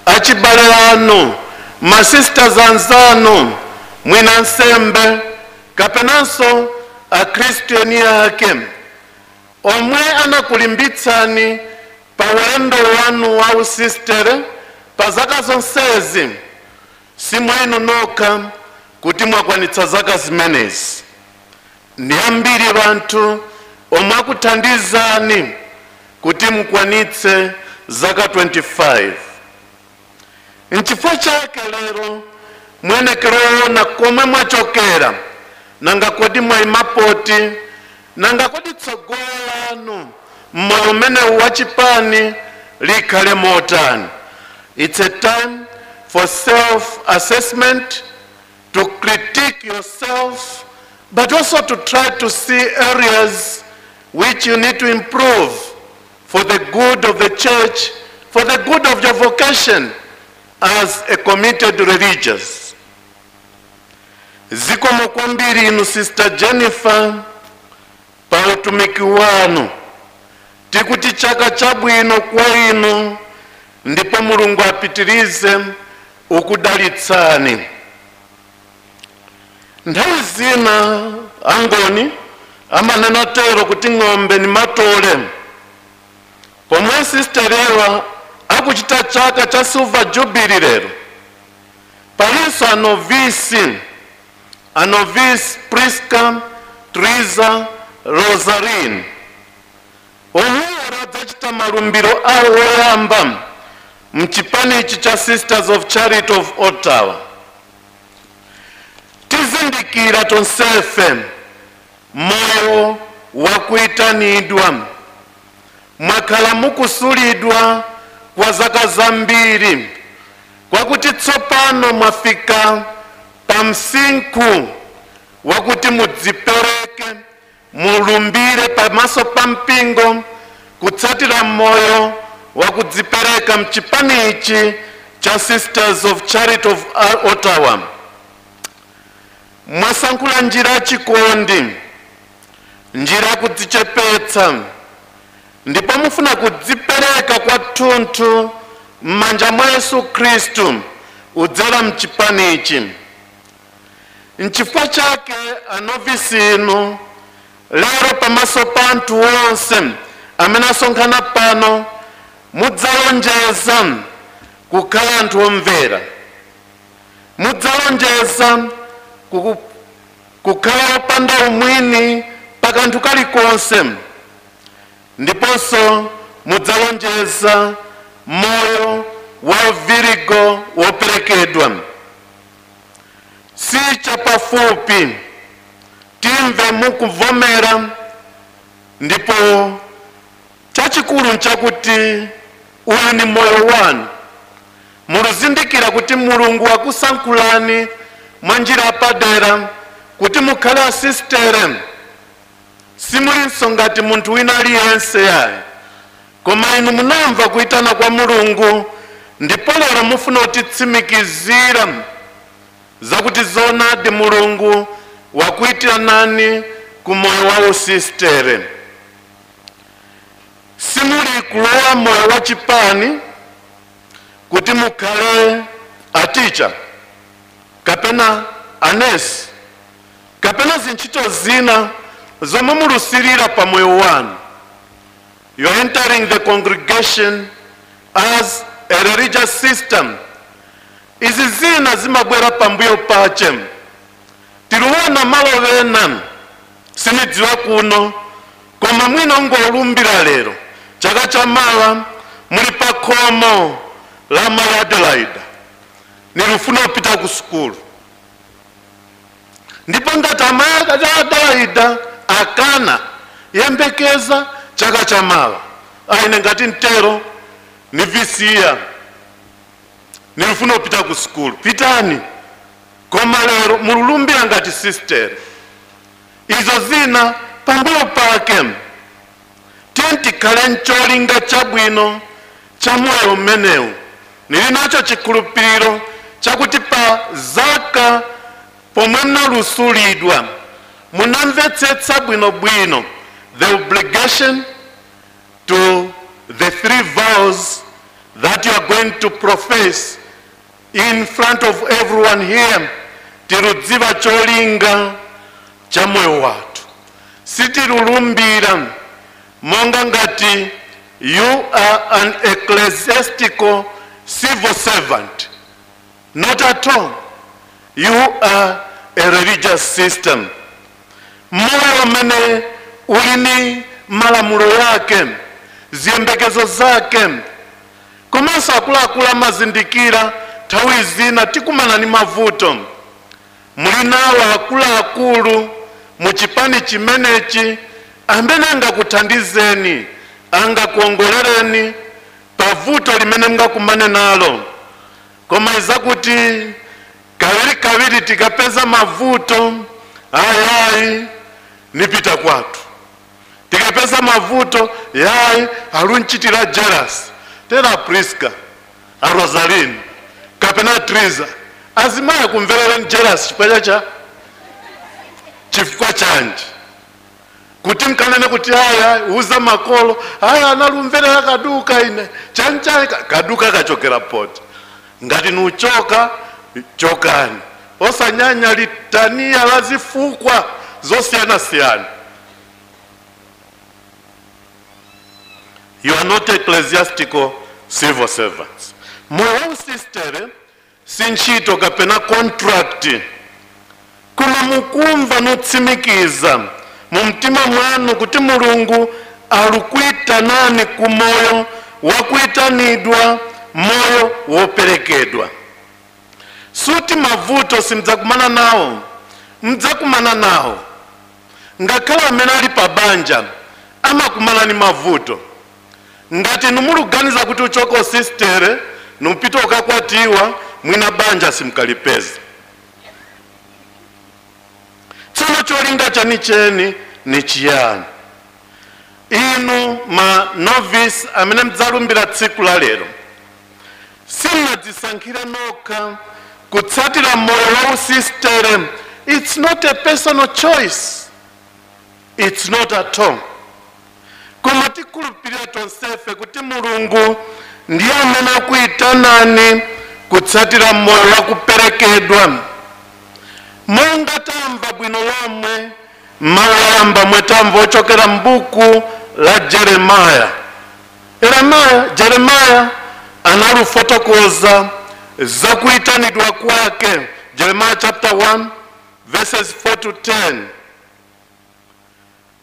achibale anu, masisters anzanu, mwina nsembe kapenanso akristiyeni ake omwe anakulimbitsani pa ulendo wanu wa usistere pa zaka zonsezi. Si mwenu nokha kuti mwakwanitsa zaka zimenezi, ni ambiri banthu omwe akuthandizani kuti mukwanitse zaka 25. Nchifukwa chake lero mwenekero woona komwe mwachokera, nanga kodi mwayimapoti, nanga kodi tsogolo lanu mmoyo umenewu wachipani likhale motani. It's a time for self-assessment, to critique yourself, but also to try to see areas which you need to improve for the good of the church, for the good of your vocation as a committed religious. Zikomo kwambiri inu Sister Jennifer pa utumiki wanu. Tikuti chaka chabwino kwa inu, ndipo Mulungu apitirize ukudalitsani. Nthawi zina angoni amanena tero kuti ng'ombe ni matole. Pomwe sisterewa akuchita chaka cha Silver Jubilee lero, palinso anovisi Priska Triza Rosarine omwe adzachita malumbiro awo woyamba mchipanichi cha Sisters of Charity of Ottawa. Tizindikira tonsefe moyo wakuitanidwa, mwakhala mukusulidwa kwa zaka zambiri, kwakuti tsopano mwafika pa msinkhu wakuti mudzipereke, mulumbire pamaso pa mpingo kutsatira moyo wakudzipereka mchipanichi cha Sisters of Charity of Ottawa. Mwasankhula njira yachikondi, njira yakudzichepetsa, ndipo mufuna kudzipereka kwathunthu m'manja mwa Yesu Khristu udzera mchipanichi. Nchifukwa chake anovisi inu lero pamaso pa anthu onse amene asonkhana pano mudzalonjeza kukhala anthu omvera, mudzalonjeza kukhala opanda umwini pa kanthu kalikonse, ndiponso mudzalonjeza moyo wa virigo. mjigo woperekedwa. Si chapafupi timve mukuvomera, ndipo chachikulu nchakuti uyu ni moyo wanu. Muluzindikira kuti Mulungu akusankhulani mwa njira yapadera kuti mukhale asistere. Simulinso ngati munthu wina aliyense yayi, koma inu munamva kuitana kwa Mulungu, ndipo lero mufuna kutitsimikizira zakuti zoonadi Mulungu wakuitanani ku moyo wa usistere. Simuli kulowa moyo wa chipani kuti mukhale aticha kapena anesi kapena zintchito zina zomwe mulusirira pa moyo wanu. You are entering the congregation as a religious system. Izi zina zimabwera pambuyo pache. Tiluona malo ena sinidziwa kuno, koma mwina ngolumbira lero chaka chamawa muli pa khomo la Mayi Adelaida, nilufuna kupita ku sukulu. Ndipo ngati Amayi Adelaida akana, yembekeza chaka chamawa aine ngati mtero nivisiya, nilufuna kupita ku sukulu, pitani. Koma lero mululumbira ngati sister. Izo zina pambuyo pake. Tikhale ncholinga chabwino cha moyo umenewu. Nili nacho chikhulupiriro chakuti pa zaka pomwe mnalusulidwa munamvetsetsa bwinobwino the obligation to the three vows that you are going to profess in front of everyone here. Tirudziva cholinga cha moyo wathu. Sitirulumbira monga ngati you are an ecclesiastical civil servant. Not at all. You are a religious system. Moyo umene uli ni malamulo yake, ziyembekezo zake. Komanso akuluakulu amazindikira nthawi zina tikumana ni mavuto. Muli nawo akuluakulu mu chipani chimenechi amene angakuthandizeni, angakuongolereni pavuto limene mungakumane nalo. Koma izakuti kawiri kawiri tikapeza mavuto, ayi nipita kwathu. Tikapeza mavuto, yayi alunchitira jealous. Tera Priska, a Rosaline, kapena Triza, azimayi kumverera jealous chifukwa cha chifukwa chanji kuti mkanene kuti aya uza makolo aya analumverera kaduka ine chanchani kaduka kachokera poti. Ngati nuchoka chokani, osanyanya litania la zifukwa zosiyana-siyana. You are not ecclesiastical civil servants. Moyo sister si ntchito kapena contract, koma mukumva notsimikiza mu mtima mwanu kuti Mulungu alukuitanani ku moyo wakuitanidwa, moyo woperekedwa. Suti mavuto simdzakumana nawo, mdzakumana nawo. Ngakhale amene ali pa banja amakumana ni mavuto. Ngati numuluganiza kuti uchoka usistere nupita ukakwatiwa, mwina banja simkalipeza. Tsono cholinga chanicheni ni chiyani? Inu ma novice amene mdzalumbira tsiku la lero, simunadzisankhire nokha kutsatira moyo wa usistere. It's not a personal choice. It's not at all. Koma tikhulupirira tonsefe kuti Mulungu ndiye amene akuitanani kutsatira moyo wa kuperekedwa. Monga tamva bwino lomwe mawu ayamba mwetamva ochokera m'buku la Jeremiah. Jeremiah analufotokoza zakuitanidwa kwake. Jeremiah chapter 1 verses 4 to 10.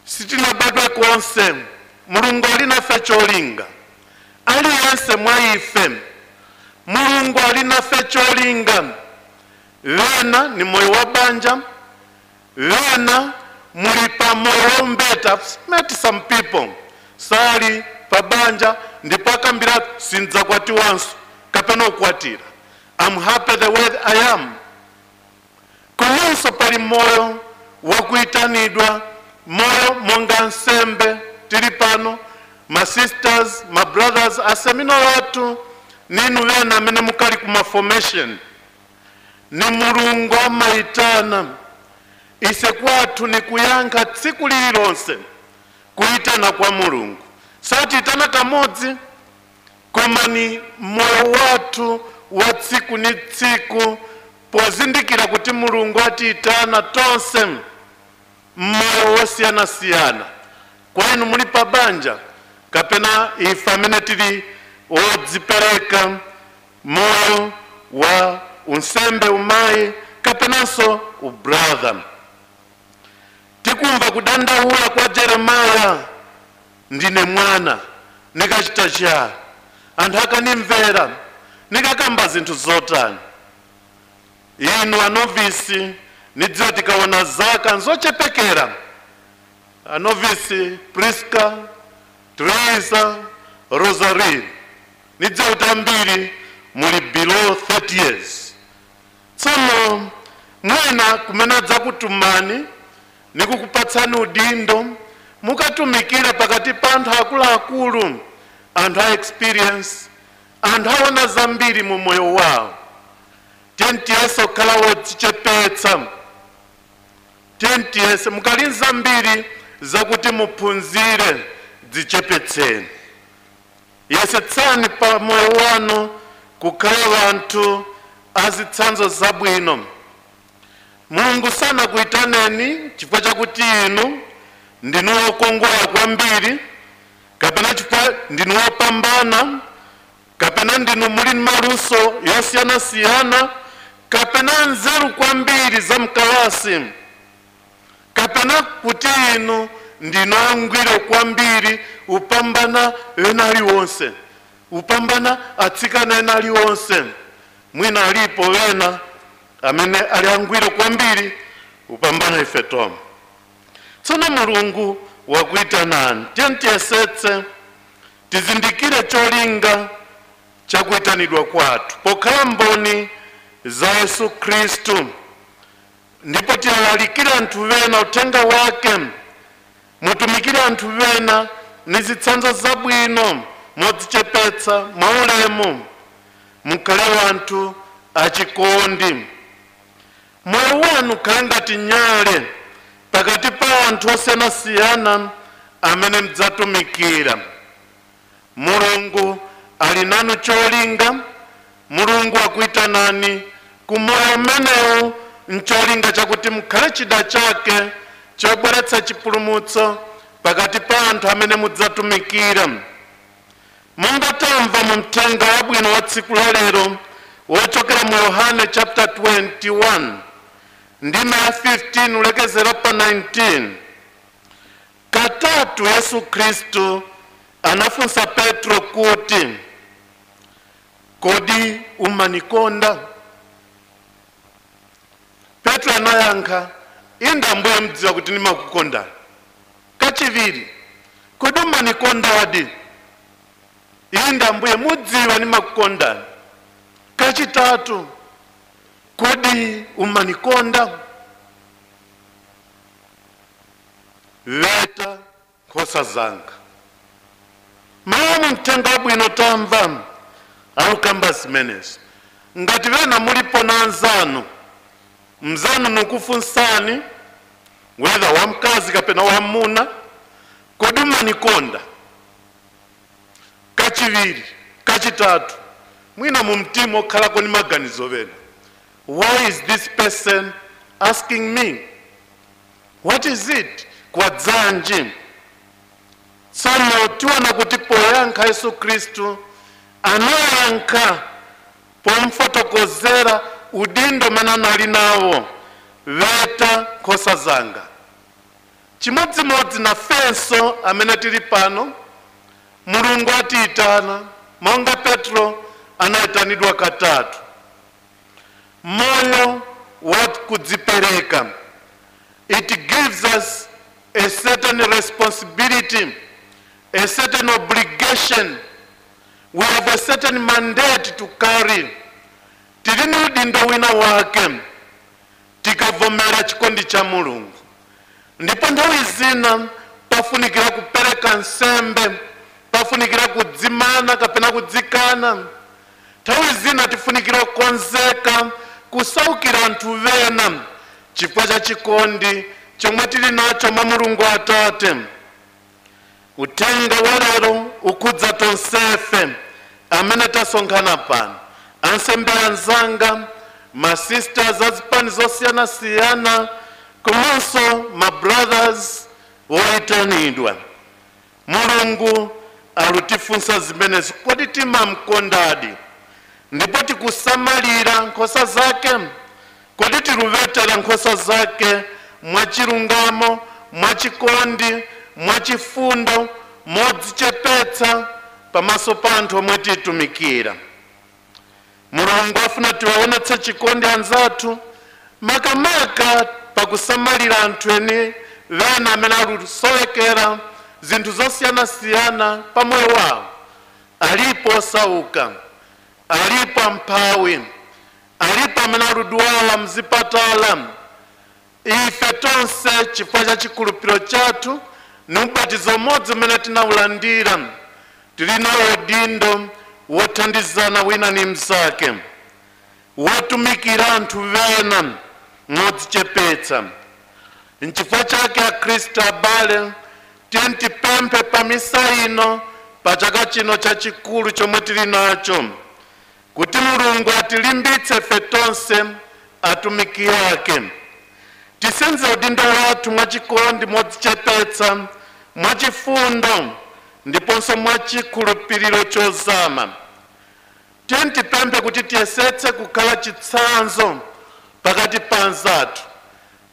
Sitinabadwe konse, Mulungu ali nafe cholinga. Aliyense mwa ife. Mulungu ali nafe cholinga. Vena ni moyo wa banja, vena muli pa moyo wombeta. I've met some people sali pa banja ndipo akambira sindidzakwatiwanso kapena kukwatira. I'm happy the way I am. Komanso pali moyo wakuitanidwa, moyo monga nsembe. Tili pano ma sisters, ma brothers asemino watu ninu vena amene mukali kuma formation, ni Mulungu amaitana. Ise kwathu ni kuyankha tsiku lililonse kuitana kwa Mulungu. Satiitana kamodzi, koma ni moyo wathu wa tsiku ni tsiku, pozindikira kuti Mulungu atiitana tonse mmoyo wosiyanasiyana. Kwa inu muli pa banja kapena ife amene tili wodzipereka moyo wa unsembe, umayi kapenanso ubrother. Tikumva kudandaula kwa Jeremiah, ndine mwana nikachita chiyani, anthu akanimvera, nikakamba zinthu zotani. Inu anovisi nidziwa tikaona zaka nzochepekera, anovisi Priska, Teresa, Rosaline, nidziwa kuti ambiri muli below 30 years. Tsono mwina kumene adzakutumani nikukupatsani udindo, mukatumikire pakati pa anthu akuluakulu, anthu a experience, anthu aona zambiri mu moyo wawo. Tiyeni kukhala wodzichepetsa, tiyeni mukali zambiri zakuti muphunzire, dzichepetseni. Yesetsani pa moyo wanu kukhala vanthu azitsanzo zabwino. Mulungu sanakuitaneni chifukwa chakuti inu ndinu wokongola kwambiri, kapena chifukwa ndinu wopambana, kapena ndinu muli maluso yosiyanasiyana, kapena nzeru kwambiri za mkalasi, kapena kuti inu ndinu angwiro kwambiri upambana ena aliwonse, upambana atsikana ena aliwonse. Mwina alipo wena amene ali angwiro kwambiri upambana ife tomwe. Tsono Mulungu wakuitanani, tiyeni tiyesetse tizindikire cholinga chakuitanidwa kwathu pokhala mboni za Yesu Khristu, ndipo tilalikire anthu wena uthenga wake, mutumikire anthu wena ni zitsanzo zabwino, modzichepetsa, mwaulemu, mukhale wanthu achikondi. Moyo wanu ukhale ngati nyale pakati pa anthu osiyanasiyana amene mudzatumikira. Mulungu ali nanu cholinga, Mulungu akuitanani ku moyo umenewu ncholinga chakuti mukhale chida chake chobweretsa chipulumutso pakati pa anthu amene mudzatumikira. Monga tamva mu mthenga wabwino wa tsiku la lero wochokera mu Yohane chapter 21 ndima ya 15 ulekezera pa 19, katatu Yesu Khristu anafunsa Petro kuti, kodi umanikonda? Petro anayankha, inde Ambuye, mdziwa kuti ndimakukondani. Kachiviri, kodi umanikondadi? Inde Ambuye, mudziwa ndimakukondani. Kachitatu, kodi umanikonda? Weta nkhosa zanga. Mawu mthenga wabwino tamva akukamba zimenezo. Ngati vena mulipo na anzanu, mzanu nukufunsani whether wamkazi kapena wamuna, kodi umanikonda? Kachiviri, kachitatu, mwina mu mtima okhalako ni maganizo vena, why is this person asking me? What is it? Kwadzanji? Tsono tiona kuti poyankha Yesu Khristu anayankha pomfotokozera udindo umene anali nawo, weta nkhosa zanga. Chimodzimodzi nafenso amene tili pano, Mulungu atiyitana monga Petro anayitanidwa katatu. Moyo wa kudzipereka, it gives us a certain responsibility, a certain obligation. We have a certain mandate to carry. Tili ni udindo wina wake tikavomera chikondi cha Mulungu. Ndipo nthawi zina pafunikira kupereka nsembe, pafunikira kudzimana kapena kudzikana. Nthawi zina tifunikira kukonzeka kusaukira anthu vena chifukwa cha chikondi chomwe tili nacho mwa Mulungu Atate. Uthenga wa lero ukhudza tonsefe amene tasonkhana pano, ansembe anzanga, masisters azipani zosiyanasiyana, komanso ma brothers woyitanidwa. Mulungu alutifunsa zimenezi, kodi timamkondadi ndipo tikusamalira nkhosa zake? Kodi tiluvetera nkhosa zake mwachilungamo, mwachikondi, mwachifundo, modzichepetsa pamaso pa anthu omwe titumikira? Mulungu afuna tiwaonetse chikondi anzathu, makamaka pakusamalira anthu eni vena amene alusowekera zinthu zosiyanasiyana pa moyo wawo. Alipo osauka, alipo amphawi, alipo amene aludwala mzipatala. Ife tonse chifukwa cha chikhulupiriro chathu ni ubatizo umodzi umene tinawulandira, tili nawo udindo wothandizana wina ni mzake, wotumikira anthu vena modzichepetsa. Nchifukwa chake akhristu abale, tiye tipemphe pa misa ino pa chaka chino chachikulu chomwe tili nacho, kuti Mulungu atilimbitse ife tonse atumiki ake, tisenze udindo wathu mwachikondi, modzichepetsa, mwachifundo ndiponso mwachikhulupiriro chozama. Tiye tipemphe kuti tiyesetse kukhala chitsanzo pakati pa anzathu.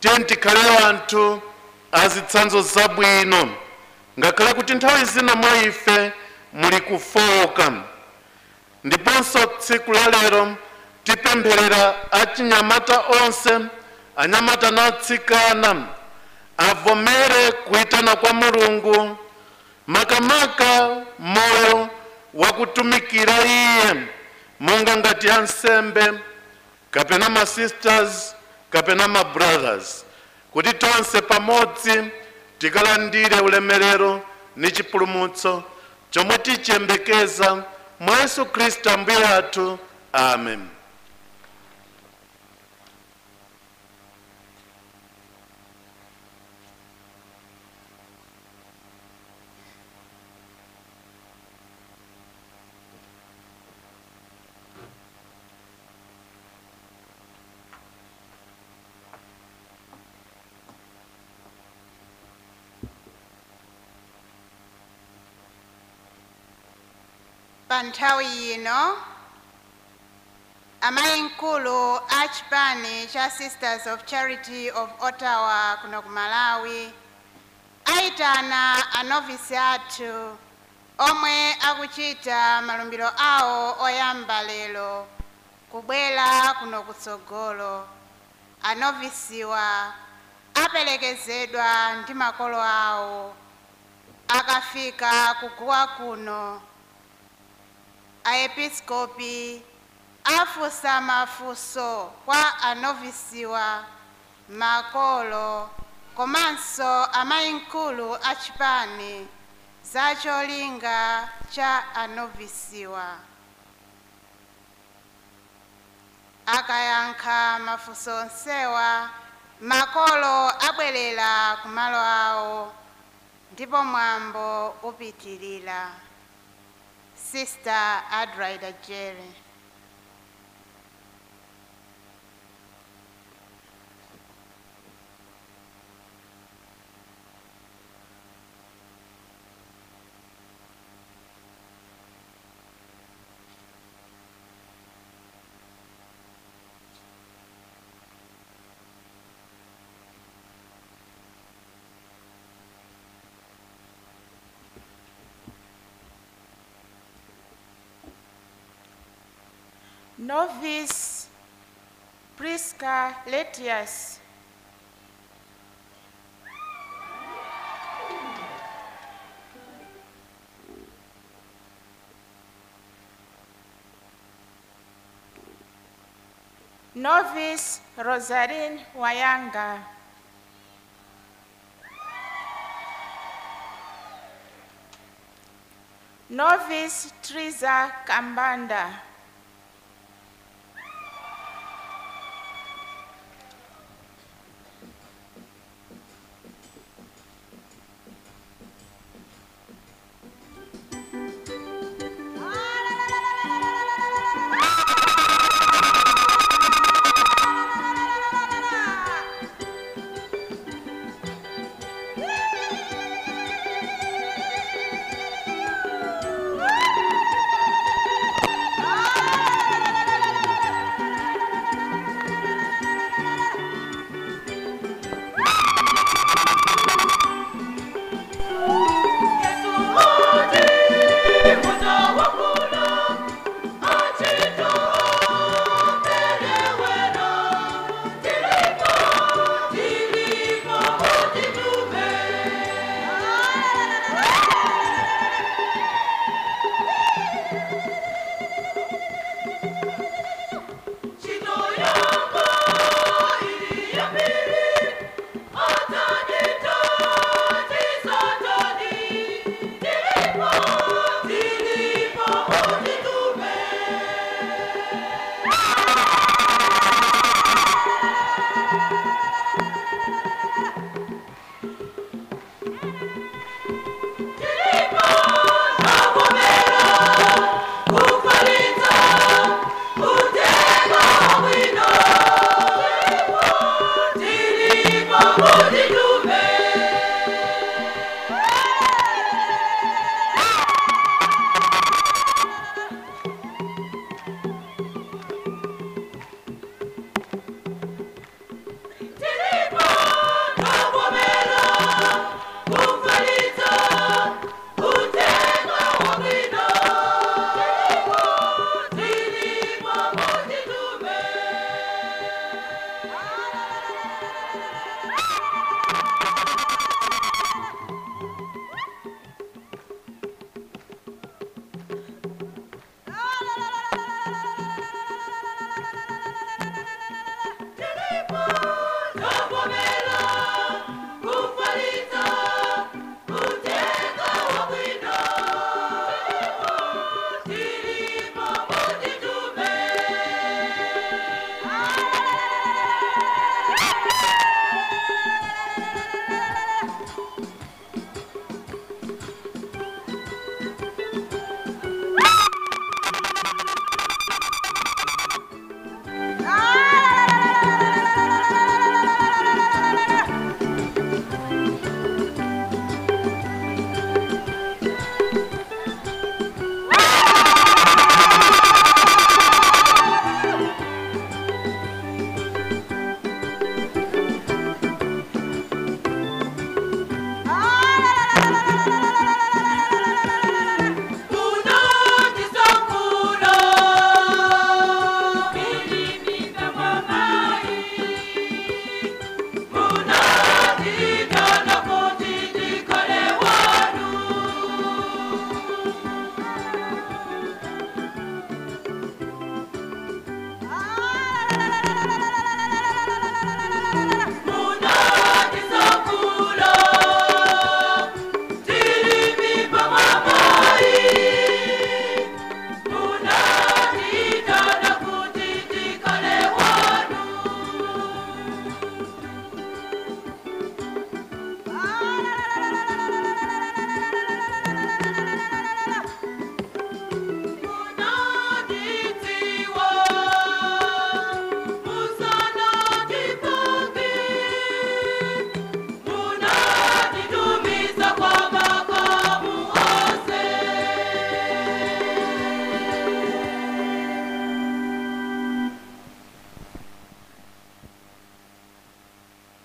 Tiye tikhale anthu azitsanzo zabwino, ngakhale kuti nthawi zina mwa ife muli kufoka. Ndiponso tsiku la lero tipempherera achinyamata onse, anyamata na atsikana, avomere kuitana kwa Mulungu, makamaka moyo wakutumikira iye monga ngati ansembe kapena ma sisters kapena ma brothers, kuti tonse pamodzi tikalandire ulemerero ni chipulumutso chomwe tichiyembekeza mwa Yesu Khristu Ambuye athu. Amen. Pa nthawi ino amayi mkulu a chipani cha Sisters of Charity of Ottawa kuno ku Malawi aitana anovisi athu omwe akuchita malumbiro awo oyamba lero kubwera kuno kutsogolo. Anovisiwa aperekezedwa ndi makolo awo. Akafika kuguwa kuno, aepiskopi afusa mafunso kwa anovisiwa, makolo komanso amayi mkulu a chipani za cholinga cha anovisiwa. Akayankha mafunso onsewa, makolo abwerera kumalo awo ndipo mwambo upitirira. Sister Adelaida Jere. Novice Priska Letius. Novice Rosaline Wayanga. Novice Triza Kambanda.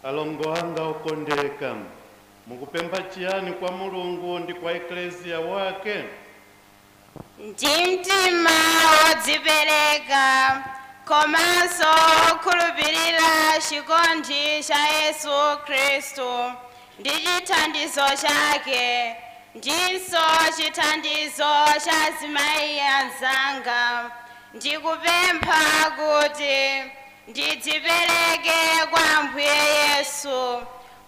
Alongo anga okondeka, mukupempha chiyani kwa Mulungu ndi kwa eklesia wake? Ndi mtima wodzipereka. Odzipereka komanso okhulupirira chikondi cha Yesu Khristu ndi chithandizo chake ndinso chithandizo cha azimayi anzanga, ndikupempha kuti ndidzipereke kwa Ambuye Yesu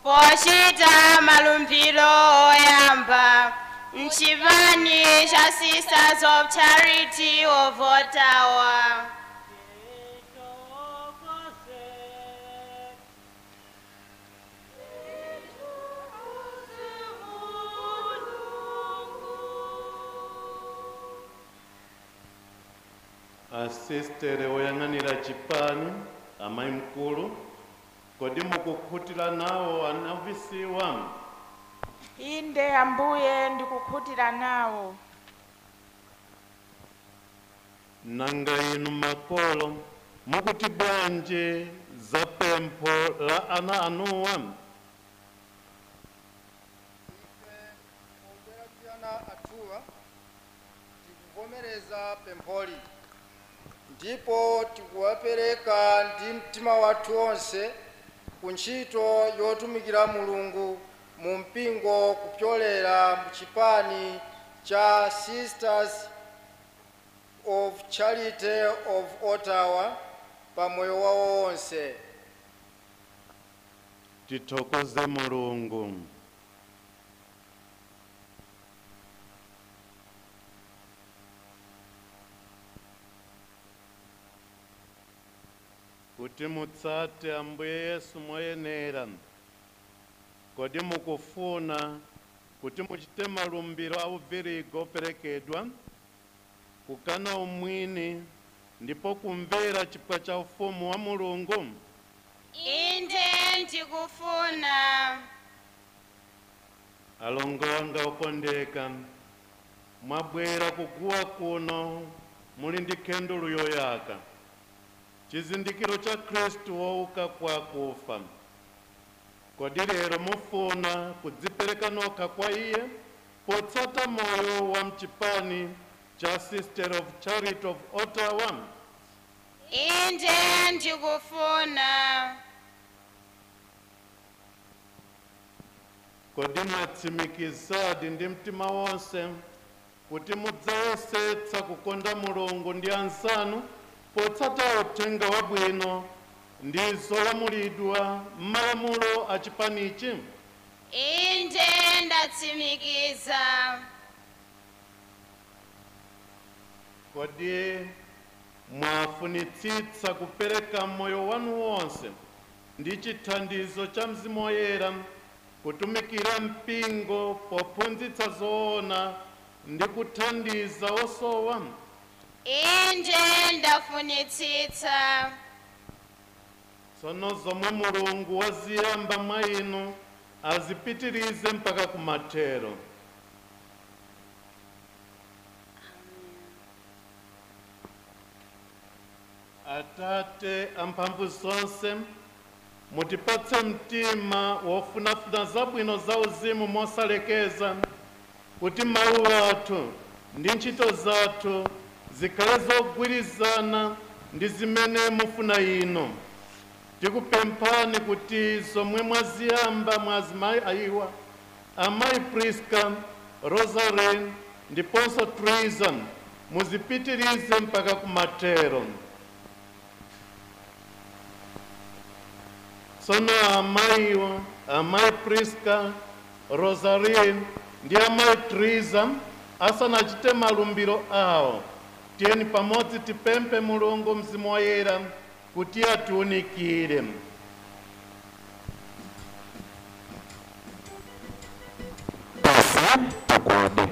pochita malumbiro oyamba mchipani cha Sisters of Charity of Ottawa. Asistere woyang'anira chipani, amayi mkulu, kodi mukukhutira nawo anavisiwa? Inde Ambuye, ndikukhutira nawo. Nanga inu makolo mukuti bwanji za pempho la ana anuwa? Ife ndi ana athuwa tikuvomereza pempholi ndipo tikuwapereka ndi mtima wathu onse ku ntchito yotumikira Mulungu mu mpingo kupyolera mu chipani cha Sisters of Charity of Ottawa pa moyo wawo wonse. Tithokoze Mulungu. Kuti mutsate Ambuye Yesu moyenera, kodi mukufuna kuti muchite malumbiro a uvirigo operekedwa, kukana umwini ndipo kumvera chipwa cha ufumu wa Mulungu? Inde ndikufuna. Alongo anga okondeka, mwabwera kuguwa kuno muli ndi kendulu yoyaka, chizindikiro cha Khristu wouka kwa kufa. Kodi lero mufuna kudzipereka nokha kwa iye potsata moyo wa mchipani cha Sister of Charity of Ottawa? Inde ndikufuna. Kodi mwatsimikizadi ndi mtima wonse kuti mudzayesetsa kukonda Mulungu ndi anzanu potsata uthenga wabwino ndi zolamulidwa m'malamulo a chipanichi? Inde ndatsimikiza. Kodi mwafunitsitsa kupereka moyo wanu wonse ndi chithandizo cha Mzimu Woyera kutumikira mpingo pophunzitsa zoona ndi kuthandiza osowa? Inde ndafunitsitsa. Tsono zomwe Mulungu waziyamba mwa inu azipitirize mpaka kumathero. Atate amphamvu zonse, mutipatse mtima wofunafuna zabwino za uzimu mosalekeza, kuti mawu athu ndi ntchito zathu zikhale zogwirizana ndi zimene mufuna inu. Tikupemphani kuti zomwe mwaziyamba mwa azimayi ayiwa, amayi Priska, Rosaren ndiponso Triza, muzipitirize mpaka kumathero. Tsono amayiwa, amayi Priska, Rosaren ndi amayi Triza asanachite malumbiro awo, tiyeni pamodzi tipemphe Mulungu Mzimu Woyera kuti atiunikire. Tigwade.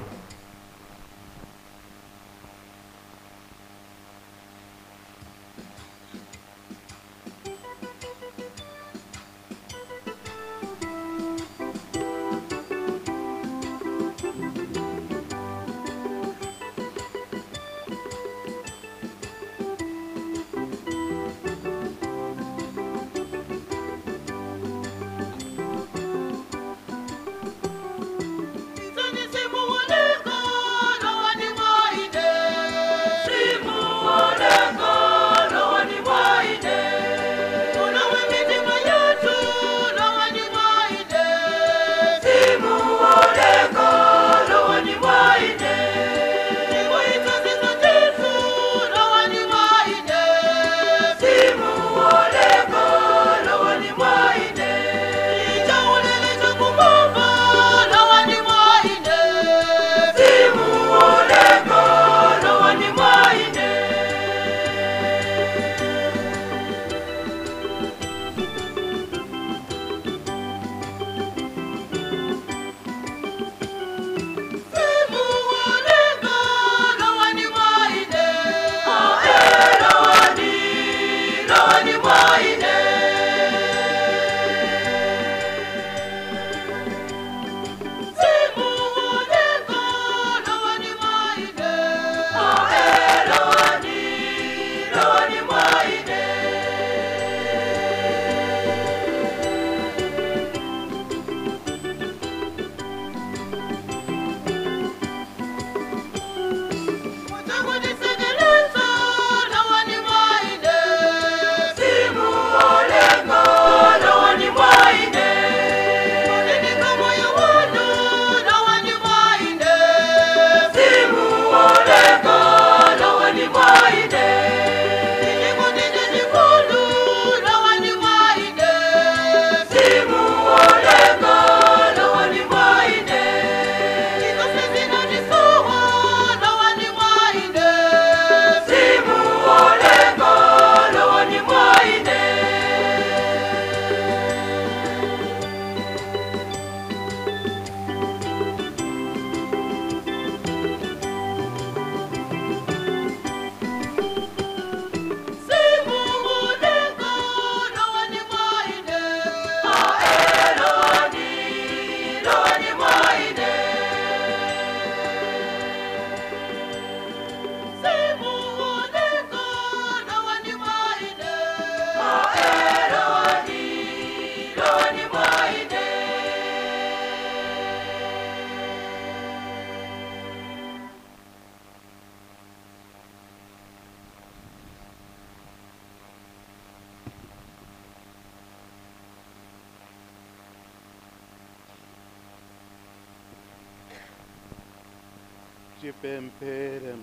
Tipemphere.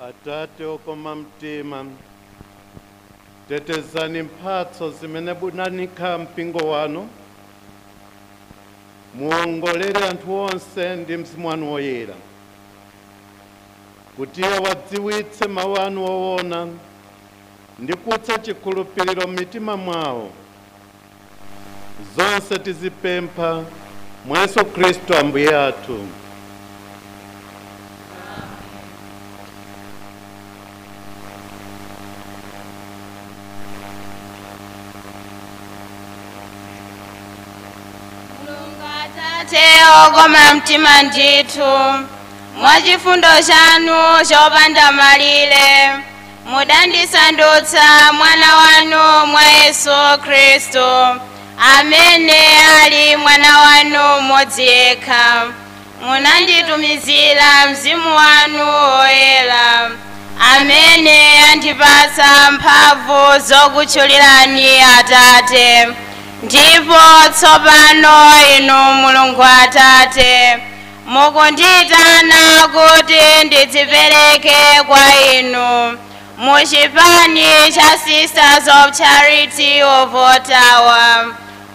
Atate okoma mtima, tetezani mphatso zimene munanikha mpingo wanu, muongolere anthu onse ndi mzimu wanu woyera, kuti awadziwitse mawu anu owona ndi kutsa chikhulupiriro m'mitima mwawo. Zonse tizipempha mwa Yesu Khristu Ambuye athu. Atate okoma mtima ndithu, mwachifundo chanu chopanda malire mudandisandutsa mwana wanu mwa Yesu Khristu, amene ali mwana wanu mmodzi yekha. Munanditumizira mzimu wanu woyera, amene andipatsa mphamvu zokutchulirani Atate. Ndipo tsopano inu Mulungu Atate, mukundiyitana kuti ndidzipereke kwa inu muchipani cha Sisters of Charity of Ottawa.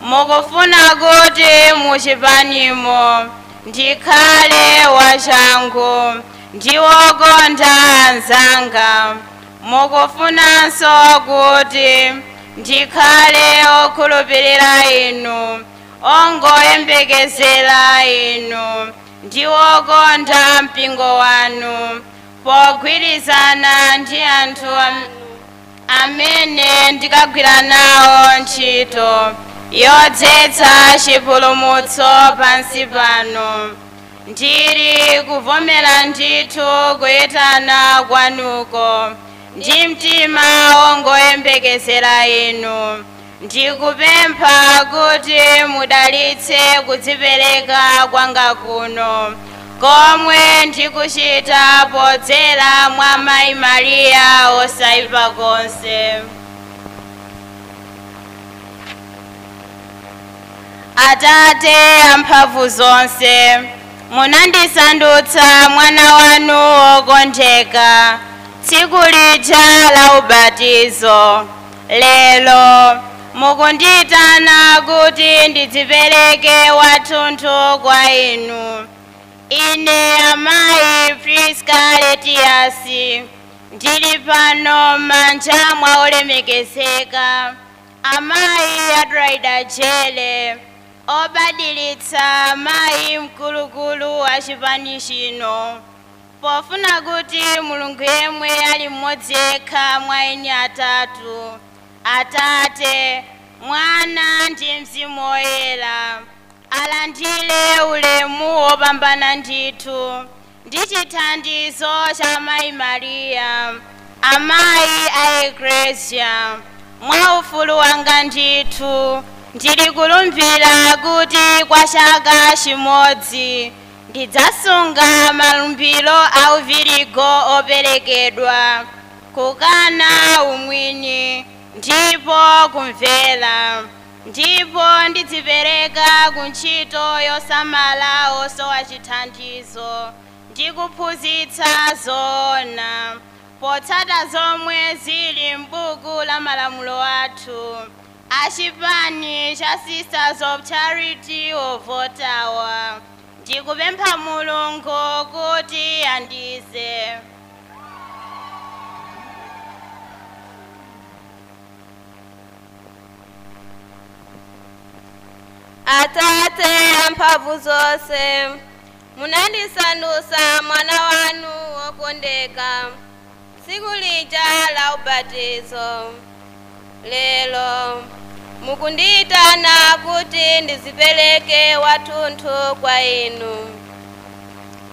Mukufuna kuti muchipanimo ndikhale wachangu ndi wokonda anzanga. Mukufunanso kuti ndikhale okhulupirira inu, ongoyembekezera inu, ndi wokonda mpingo wanu, pogwirizana ndi anthu amene ndikagwira nawo ntchito yodzetsa chipulumutso pansi pano. Ndili kuvomera ndithu kuyitana kwanuko ndi mtima wongoyembekezera inu. Ndikupempha kuti mudalitse kudzipereka kwanga kuno komwe ndikuchita podzera mwa Mayi Mariya osaipa konse. Atate amphamvu zonse, munandisandutsa mwana wanu wokondeka tsiku lija la ubatizo. Lero mukundiyitana kuti ndidzipereke wathunthu kwa inu. Ine amayi Priska Letiasi ndili pano m'manja mwa olemekezeka amayi Adelaida Jere, obadilitsa amayi mkulukulu wa chipani chino, pofuna kuti Mulungu yemwe ali mmodzi yekha mwa eni atatu, Atate, Mwana ndi Mzimu Woyera, alandire ulemu wopambana ndithu ndi chithandizo cha Mayi Mariya, amayi a Eklesia. Mwa ufulu wanga ndithu ndili kulumbira kuti kwa chaka chimodzi ndidzasunga malumbiro a uvirigo operekedwa, kukana umwini ndipo kumvera, ndipo ndidzipereka ku ntchito yosamala osowa chithandizo ndi kuphunzitsa zoona, potsata zomwe zili m'buku la malamulo athu achipani cha Sisters of Charity of Ottawa. Ndikupempha Mulungu kuti andize. Atate amphamvu zonse, munandisandutsa mwana wanu wokondeka tsiku lija la ubatizo. Lero mukundiyitana kuti ndizipereke wathunthu kwa inu.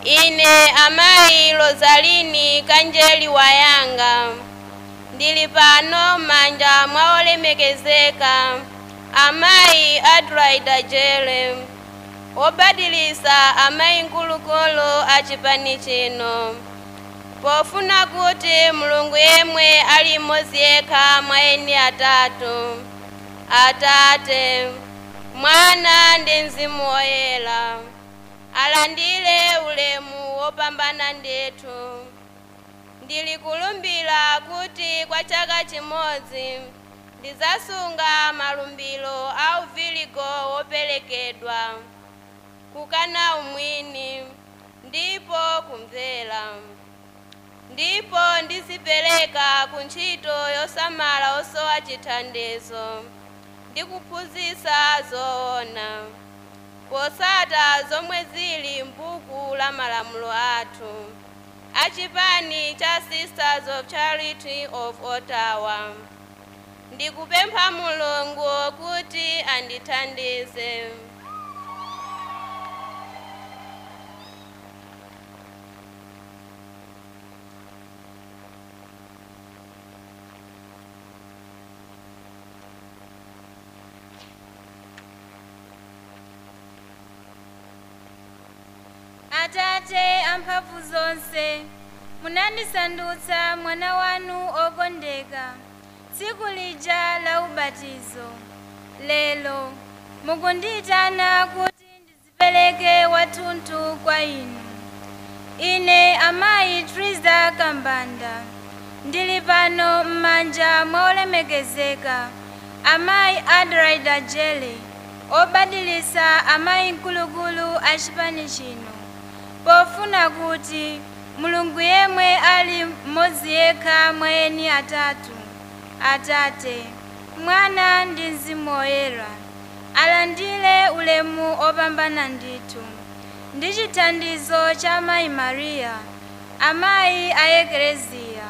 Ine amayi Rosalini Kanjeli Wayanga ndili pano m'manja mwa olemekezeka amayi Adelaida Jere, wobadilisa amayi mkulukulu a chipani chino, pofuna kuti Mulungu yemwe ali mmodzi yekha mwa eni atatu, Atate, Mwana ndi Mzimu Woyera, alandire ulemu wopambana ndithu. Ndili kulumbira kuti kwa chaka chimodzi ndizasunga malumbiro a uvirigo woperekedwa, kukana umwini ndipo kumvera, ndipo ndizipereka ku ntchito yosamala osowa chithandizo ndi kuphunzitsa zoona, posata zomwe zili m'buku la malamulo athu achipani cha Sisters of Charity of Ottawa. Ndikupempha Mulungu kuti andithandize. Atate amphamvu zonse, munandisandutsa mwana wanu okondeka tsiku lija la ubatizo. Lero mukundiyitana kuti ndizipereke wathunthu kwa inu. Ine amayi Triza Kambanda ndili pano m'manja mwa olemekezeka amayi Adelaida Jele, obadilisa amayi mkulukulu a chipani chino, pofuna kuti Mulungu yemwe ali mmodzi yekha mwa eni atatu, Atate, Mwana ndi Mzimu Woyera, alandire ulemu opambana ndithu ndi chithandizo cha Mayi Mariya, amayi a Ekleziya.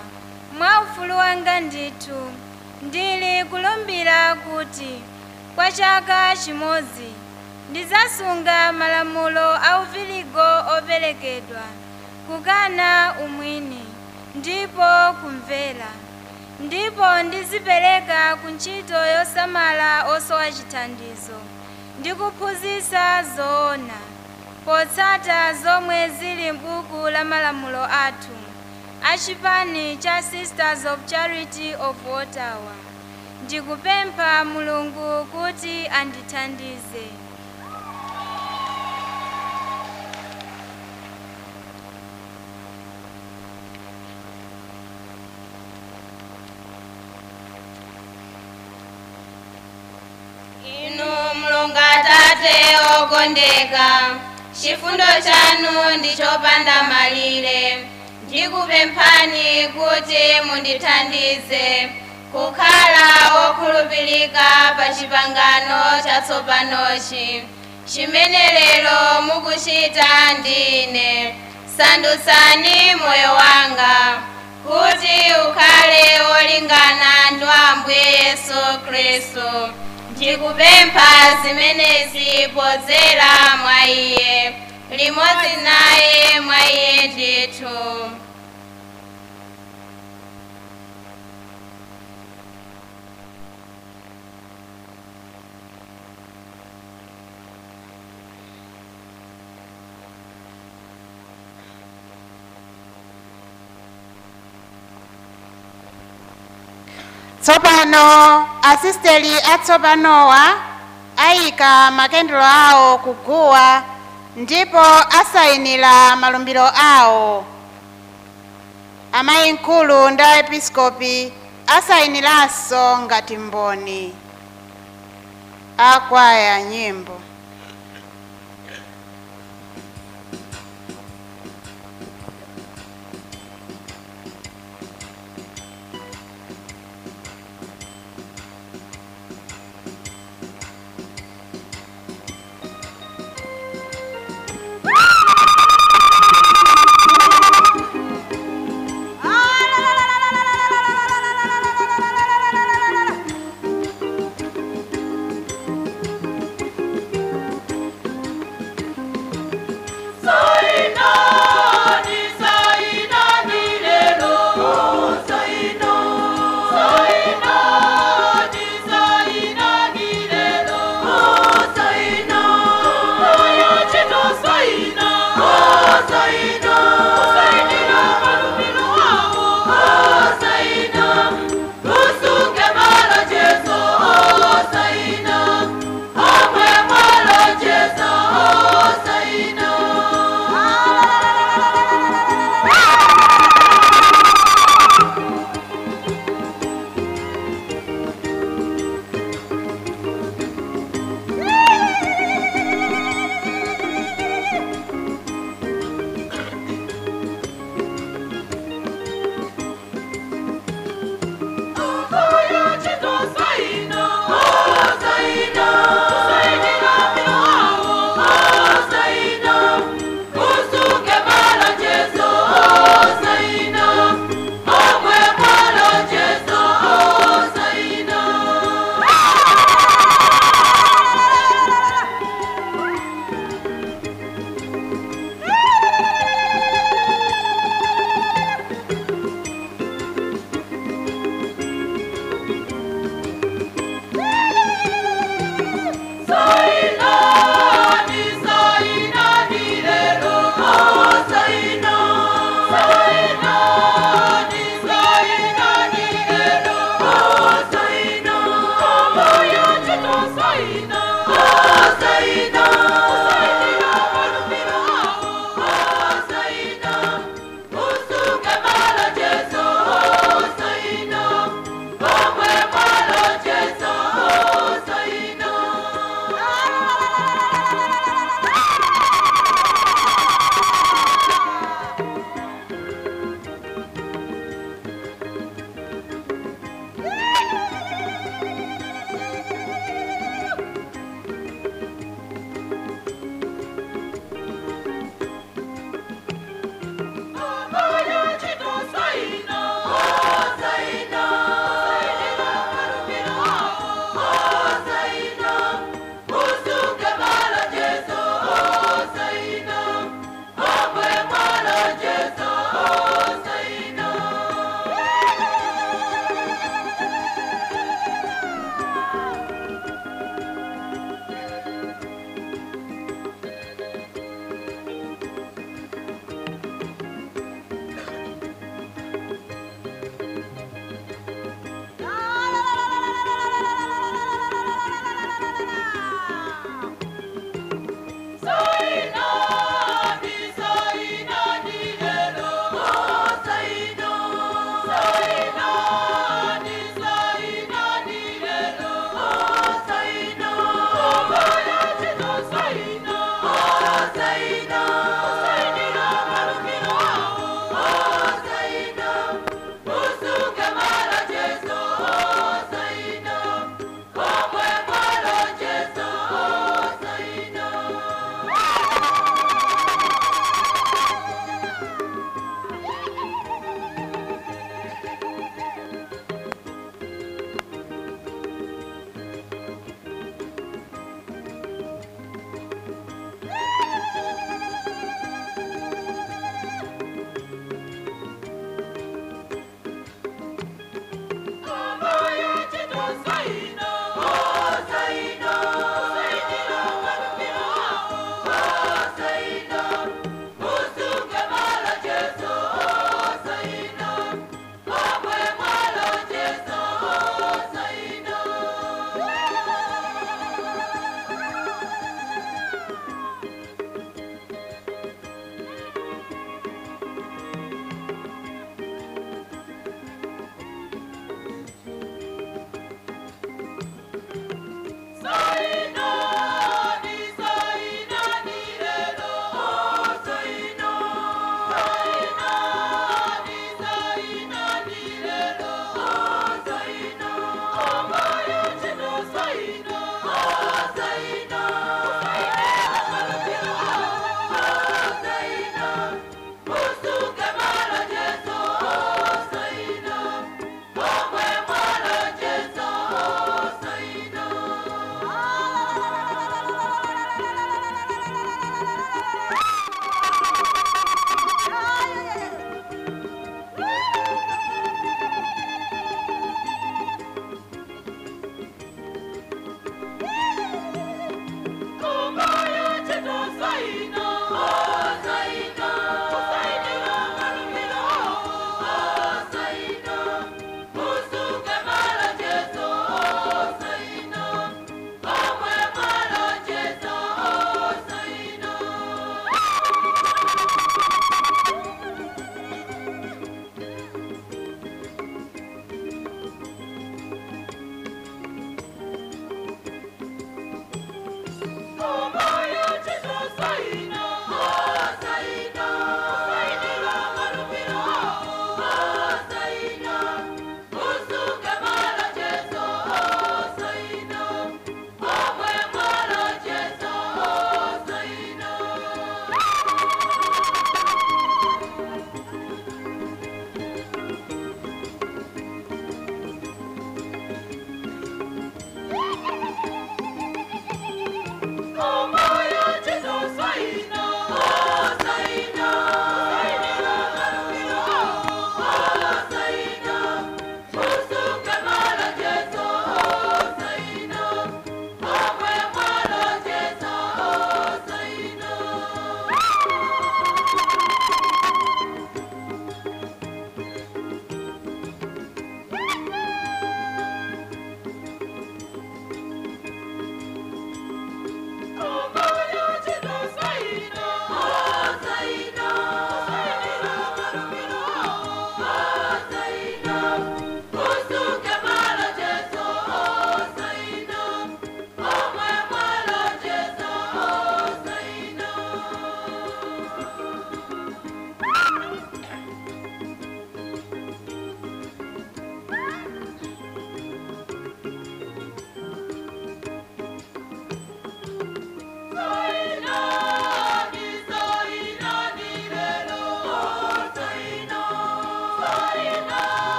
Mwa ufulu wanga ndithu ndili kulumbira kuti kwa chaka chimodzi ndizasunga malamulo a uvirigo operekedwa, kukana umwini ndipo kumvera, ndipo ndizipereka ku ntchito yosamala osowa chithandizo ndi kuphunzitsa zoona, potsata zomwe zili m'buku la malamulo athu achipani cha Sisters of Charity of Ottawa. Ndikupempha Mulungu kuti andithandize. Inu Mulungu Atate okondeka, chifundo chanu ndi chopanda malire. Ndikupemphani kuti mundithandize kukhala wokhulupirika pa chipangano chatsopanochi chimene lero mukuchita ndine. Sandutsani moyo wanga kuti ukhale wolingana ndi Ambuye Yesu Khristu. Ndikupempha zimenezi podzera mwa Iye, limodzi naye mwa Iye ndithu. Tsopano asisteri atsopanowa ayika makendulo awo kuguwa ndipo asayinira malumbiro awo. Amayi mkulu ndi aepiskopi asayiniranso ngati mboni. Akwaya nyimbo.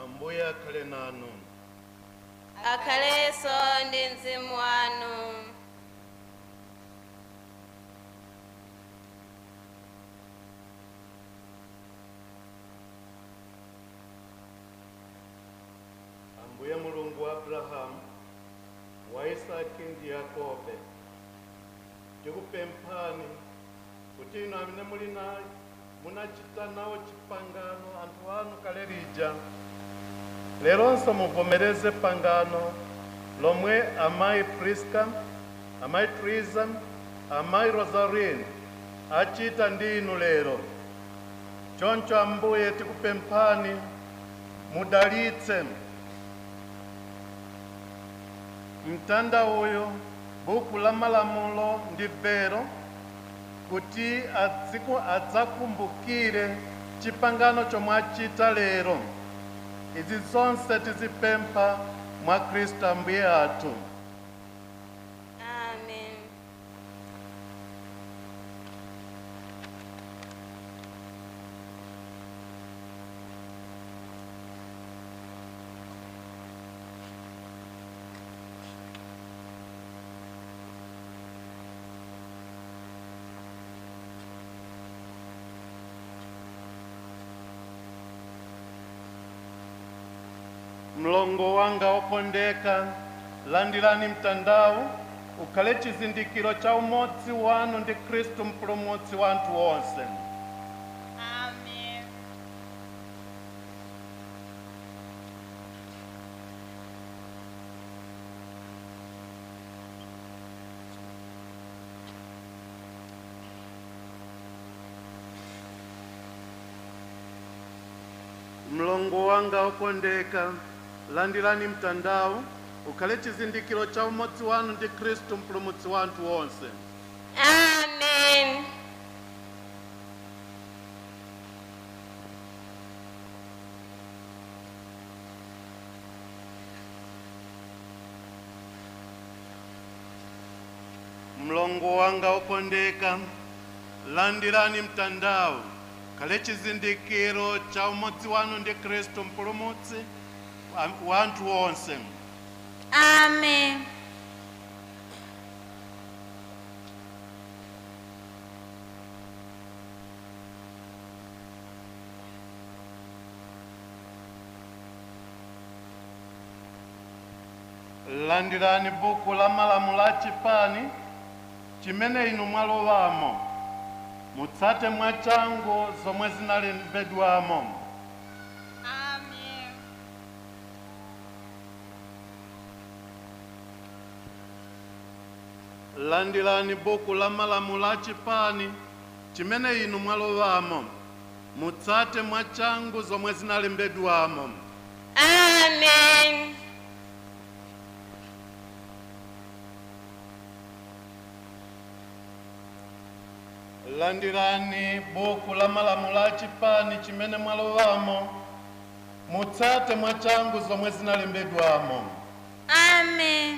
Ambuye akhale nanu. Akhaleso ndi mzimu wanu. Ambuye Mulungu wa Abrahamu, wa Isaki ndi Yakobe, tikupemphani kuti inu amene muli naye munachita nawo chipangano anthu anu kale lija, leronso muvomereze pangano lomwe amayi Priska, amayi Triza, amayi Rosaline achita ndi inu lero. Choncho Ambuye tikupemphani mudalitse mtanda uyu, buku la malamulo ndi vero, kuti adzakumbukire chipangano chomwe achita lero. Izi zonse tizipempha mwa Khristu Ambuye athu. Amen. Mlongo wanga okondeka, landirani mtandao ukhale chizindikiro cha umodzi wanu ndi Khristu mpulumutsi wa anthu onse. Amen. Mlongo wanga okondeka, landirani mtandao ukhale chizindikiro cha umodzi wanu ndi Khristu mpulumutsi wa anthu onse. Amen. Mlongo wanga okondeka, landirani mtandao ukhale chizindikiro cha umodzi wanu ndi Khristu mpulumutsi wa anthu onse. Amen. Landirani buku la malamulo a chipani chimene inu mwalowamo, mutsate mwachangu zomwe zinalembedwamo. Amen. Landirani buku la malamulo a chipani chimene inu mwalowamo, mutsate mwachangu zomwe zinalembedwamo. Amen. Landirani buku la malamulo a chipani chimene mwalowamo, mutsate mwachangu zomwe zinalembedwamo. Amen.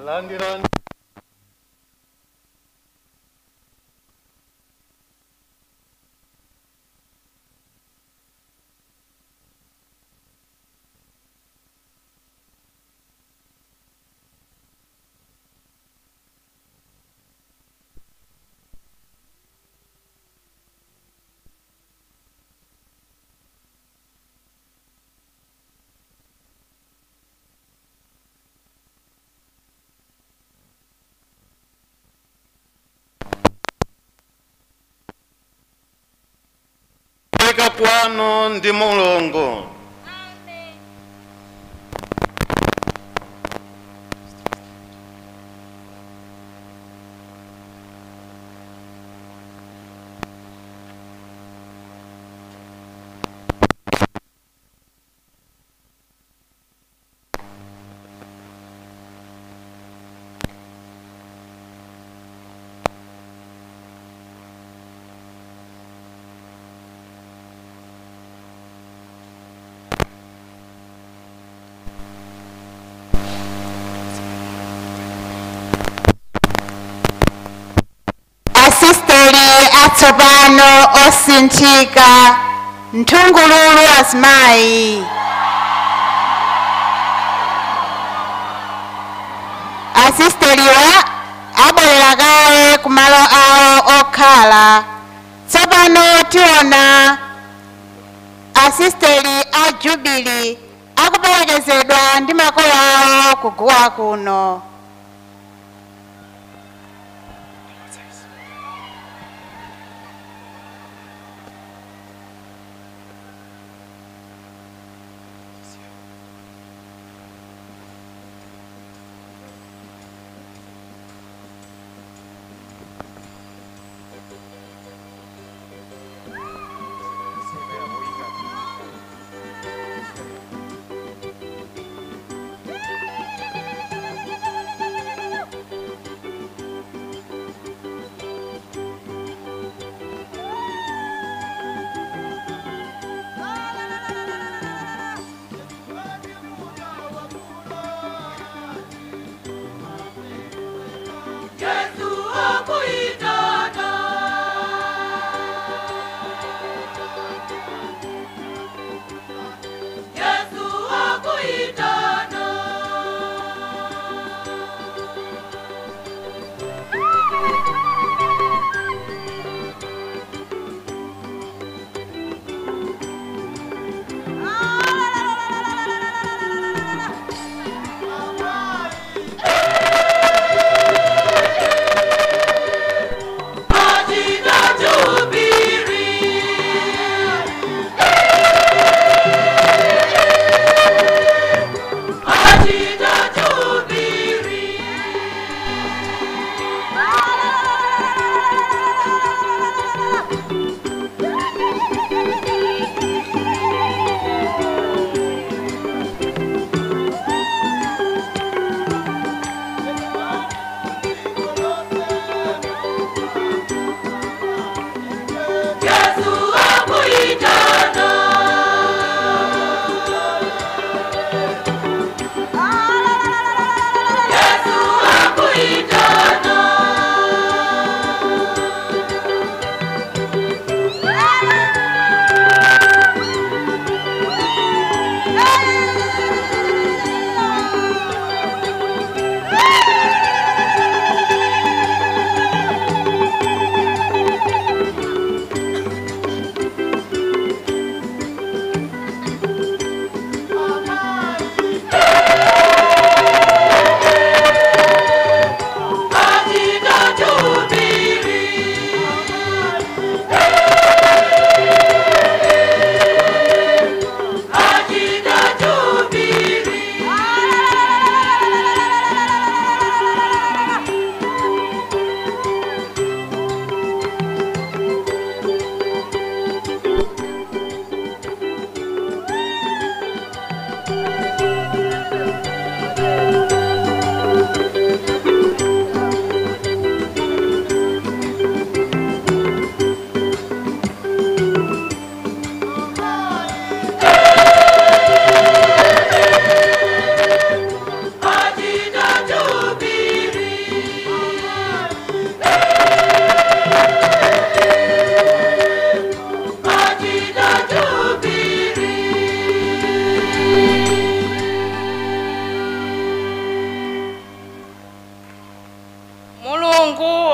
Landirani Kudzipereka kwanu ndi Mulungu. Asisteri atsopano osinthika nthungululu azimayi. Asisteriwa abwerera kaye kumalo awo okhala. Tsopano tiona asisteri a Jubilee akuperekezedwa ndi makolo awo kuguwa kuno.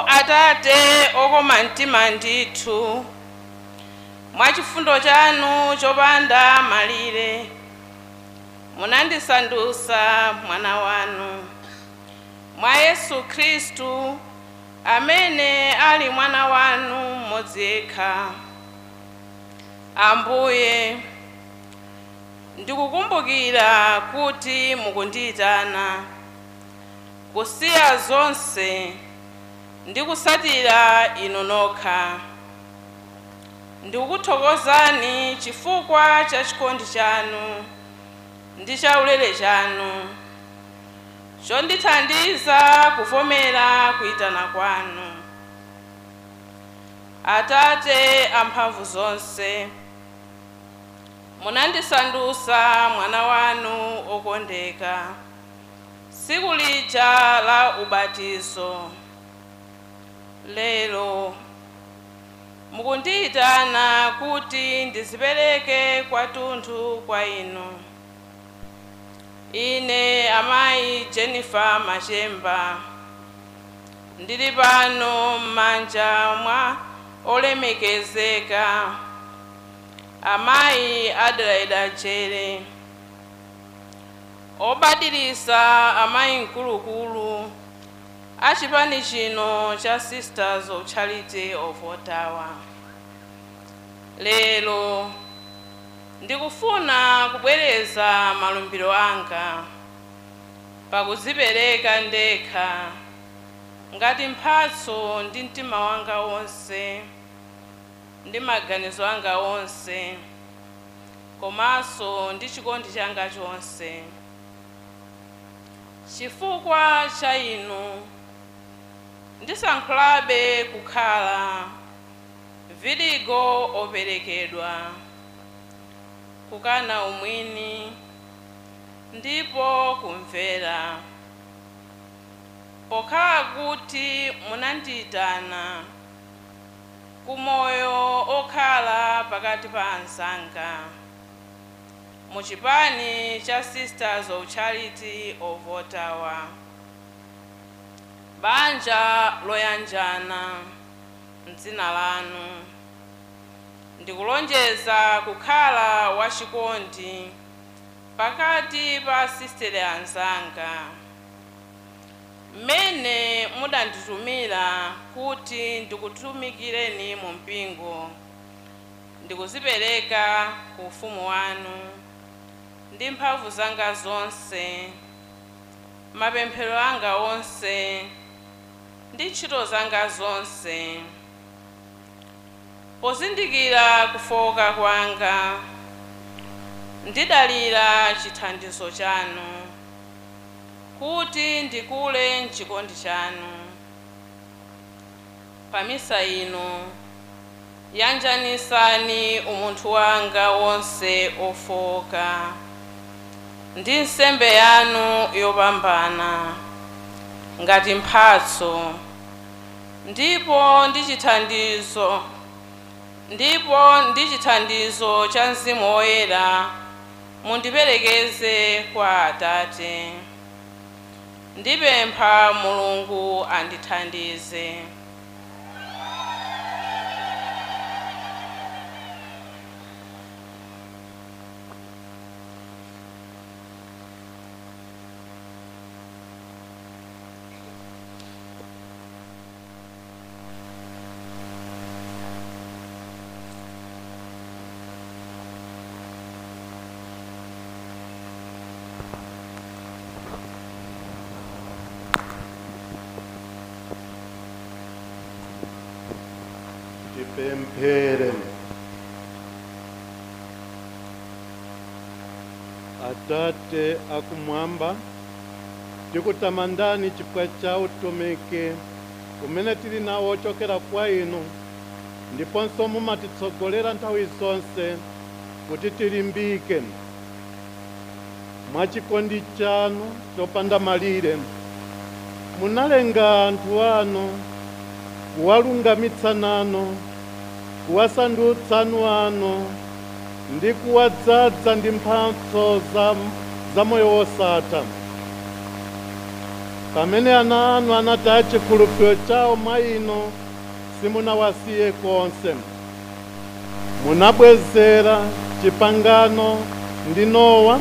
Atate okoma mtima ndithu, mwachifundo chanu chopanda malire munandisandutsa mwana wanu mwa Yesu Khristu amene ali mwana wanu mmodzi yekha. Ambuye, ndikukumbukira kuti mukundiyitana kusiya zonse ndi kusatira inu nokha. Ndikukuthokozani chifukwa cha chikondi chanu ndi chaulere chanu chondithandiza kuvomera kuyitana kwanu. Atate amphamvu zonse, munandisandutsa mwana wanu okondeka tsiku lija la ubatizo. Lero mukundiyitana kuti ndizipereke kwathunthu kwa inu. Ine amayi Jennifer Machemba ndili pano m'manja mwa olemekezeka amayi Adelaida Jere, obadilisa amayi mkulukulu a chipani chino cha Sisters of Charity of Ottawa. Lero ndikufuna kubwereza malumbiro anga pakuzipereka ndekha ngati mphatso ndi mtima wanga wonse ndi maganizo anga onse komanso ndi chikondi changa chonse. Chifukwa cha inu ndisankhulabe kukhala viligo operekedwa, kukana umwini ndipo kumvera. Pokhala kuti munandiyitana kumoyo okhala pakati pa anzanga muchipani cha Sisters of Charity of Ottawa, banja loyanjana mdzina lanu, ndikulonjeza kukhala wachikondi pakati pa asistere anzanga mmene mudanditumira kuti ndikutumikireni mu mpingo. Ndikuzipereka ku ufumu wanu ndi mphamvu zanga zonse, mapemphero anga onse ndi ntchito zanga zonse. Pozindikira kufowoka kwanga, ndidalira chithandizo chanu kuti ndikule mchikondi chanu. Pamisa ino yanjanisani umunthu wanga wonse ofowoka ndi nsembe yanu yopambana ngati mphatso ndipo ndi chithandizo cha Mzimu Woyera mundiperekeze kwa Atate. Ndipempha Mulungu andithandize. Tipemphere. Atate akumwamba, tikutamandani chifukwa cha utumiki umene tili nawo ochokera kwa inu, ndiponso mumatitsogolera nthawi zonse kuti tilimbike mwachikondi chanu chopanda malire. Munalenga anthu anu kuwalungamitsa nanu, kuwasandutsa anu ndi kuwadzaza ndi mphatso za moyo wosatha. Pamene ana anu anataya chikhulupiriro chawo mwa inu, simunawasiye konse. Munabwezera chipangano ndi Nowa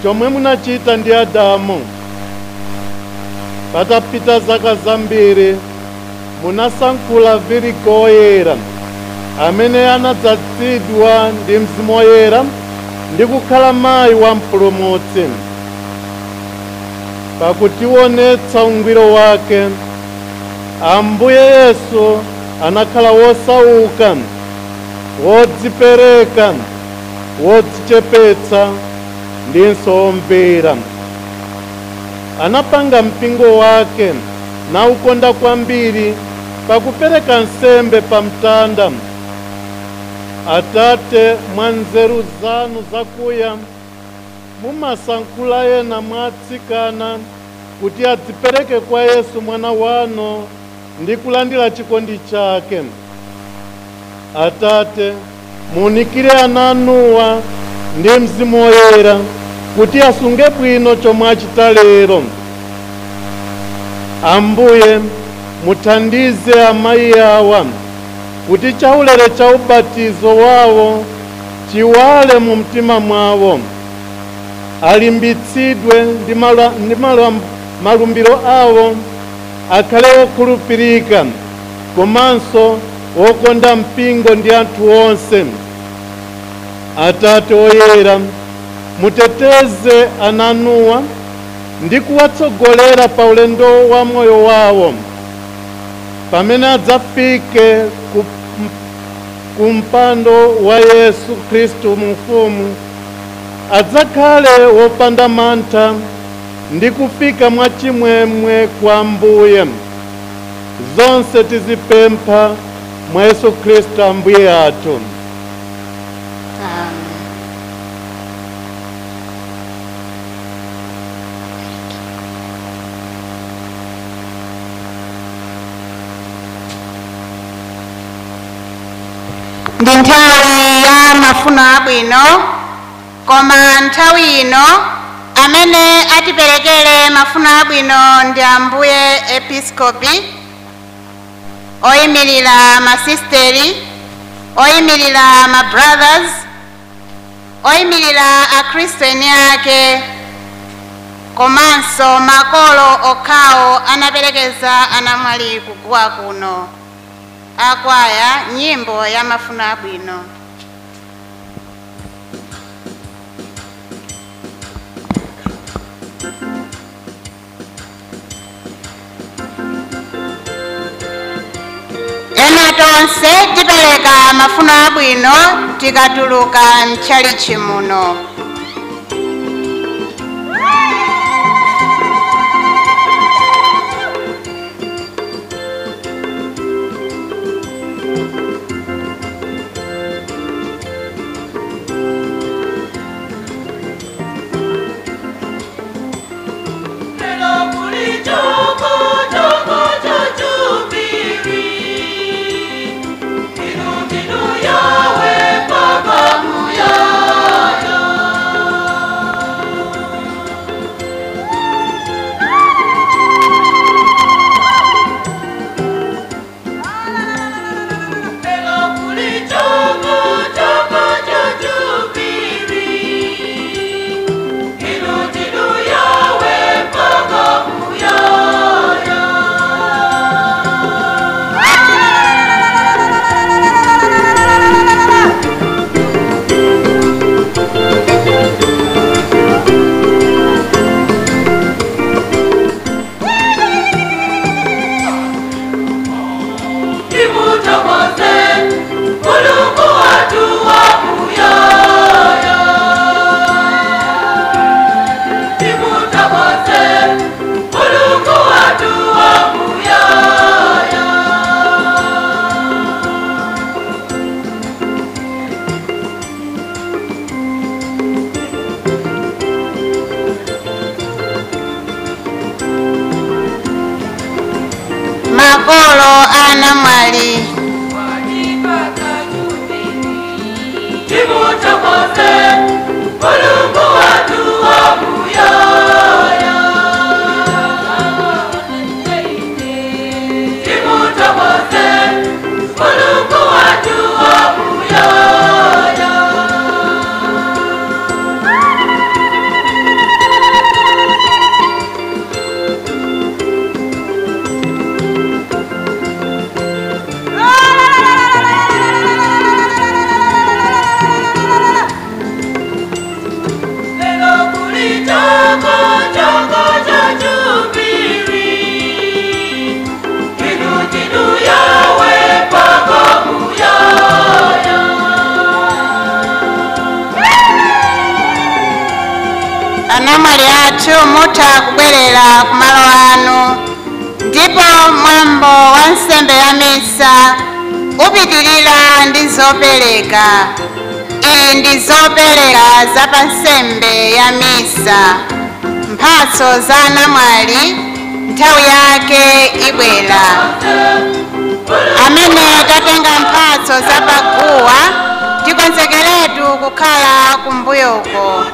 chomwe munachita ndi Adamu. Patapita zaka zambiri munasankhula virigo oyera amene anadzazidwa ndi Mzimu Woyera ndi kukhala mayi wa Mpulumutsi. Pakutionetsa ungwiro wake, Ambuye Yesu anakhala wosauka, wodzipereka, wodzichepetsa ndinso womvera. Anapanga mpingo wake naukonda kwambiri pakupereka nsembe pa mtanda. Atate, mwa nzeru zanu zakuya mumasankhula ena mwa atsikana kuti adzipereke kwa Yesu mwana wanu ndi kulandira chikondi chake. Atate, muunikire ana anuwa ndi Mzimu Woyera kuti asunge bwino chomwe achita lero. Ambuye, muthandize amayi awa kuti chaulere cha ubatizo wawo chiwale mu mtima mwawo, alimbitsidwe ndi malumbiro awo, akhale wokhulupirika komanso wokonda mpingo ndi anthu onse. Atate oyera, muteteze ananuwa ndi kuwatsogolera pa ulendo wa moyo wawo, pamene adzafike ku mpando wa Yesu Khristu mfumu, adzakhale wopanda mantha ndi kufika mwachimwemwe kwa Ambuye. Zonse tizipempha mwa Yesu Khristu Ambuye athu. Amen. Ndi nthawi ya mafuno abwino, koma nthawi ino amene atiperekere mafuno abwino ndi Ambuye Episkopi, oyimirira masisteri, oyimirira ma brothers, oyimirira akhristu eni ake, komanso makolo okhawo anaperekeza anamwali kuguwa kuno. Akwaya nyimbo ya mafuno abwino. Ena tonse tipereka mafuno abwino tikatuluka mtchalichi muno. Makolo anamwali Anamwali athu mutha kubwerera kumalo anu, ndipo mwambo wa nsembe ya misa upitirira ndi zopereka. Iyi ndi zopereka za pa nsembe ya misa, mphatso za anamwali nthawi yake ibwera. Amene tatenga mphatso za paguwa tikonzekeretu kukhala kumbuyoko.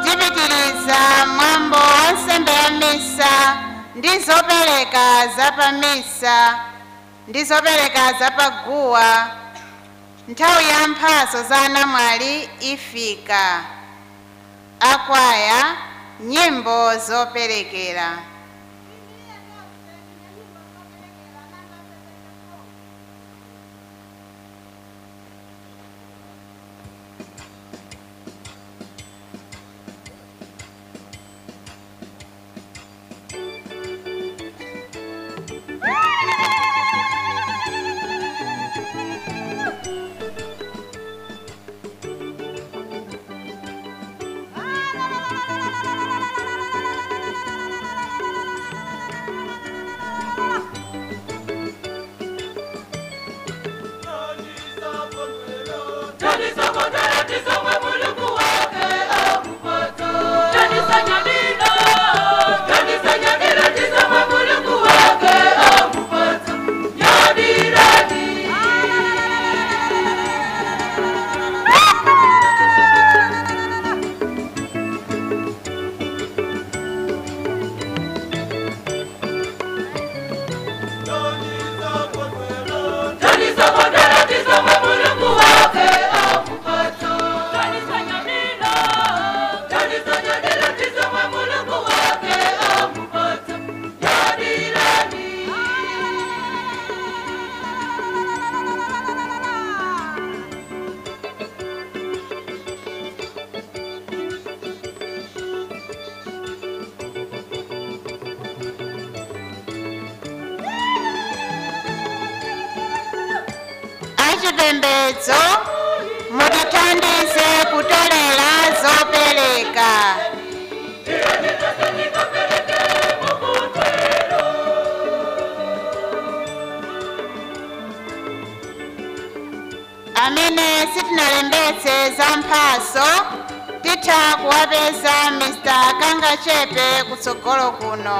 Tipitiriza mwambo wa nsembe ya misa ndi zopereka za pa misa ndi zopereka za paguwa. Nthawi ya mphatso za anamwali ifika. Akwaya nyimbo zoperekera. Achipembedzo mutithandize kutolera zopereka. Amene sitinalembetse za mphatso titha kuwapeza Mr. Kangachepe kutsogolo kuno.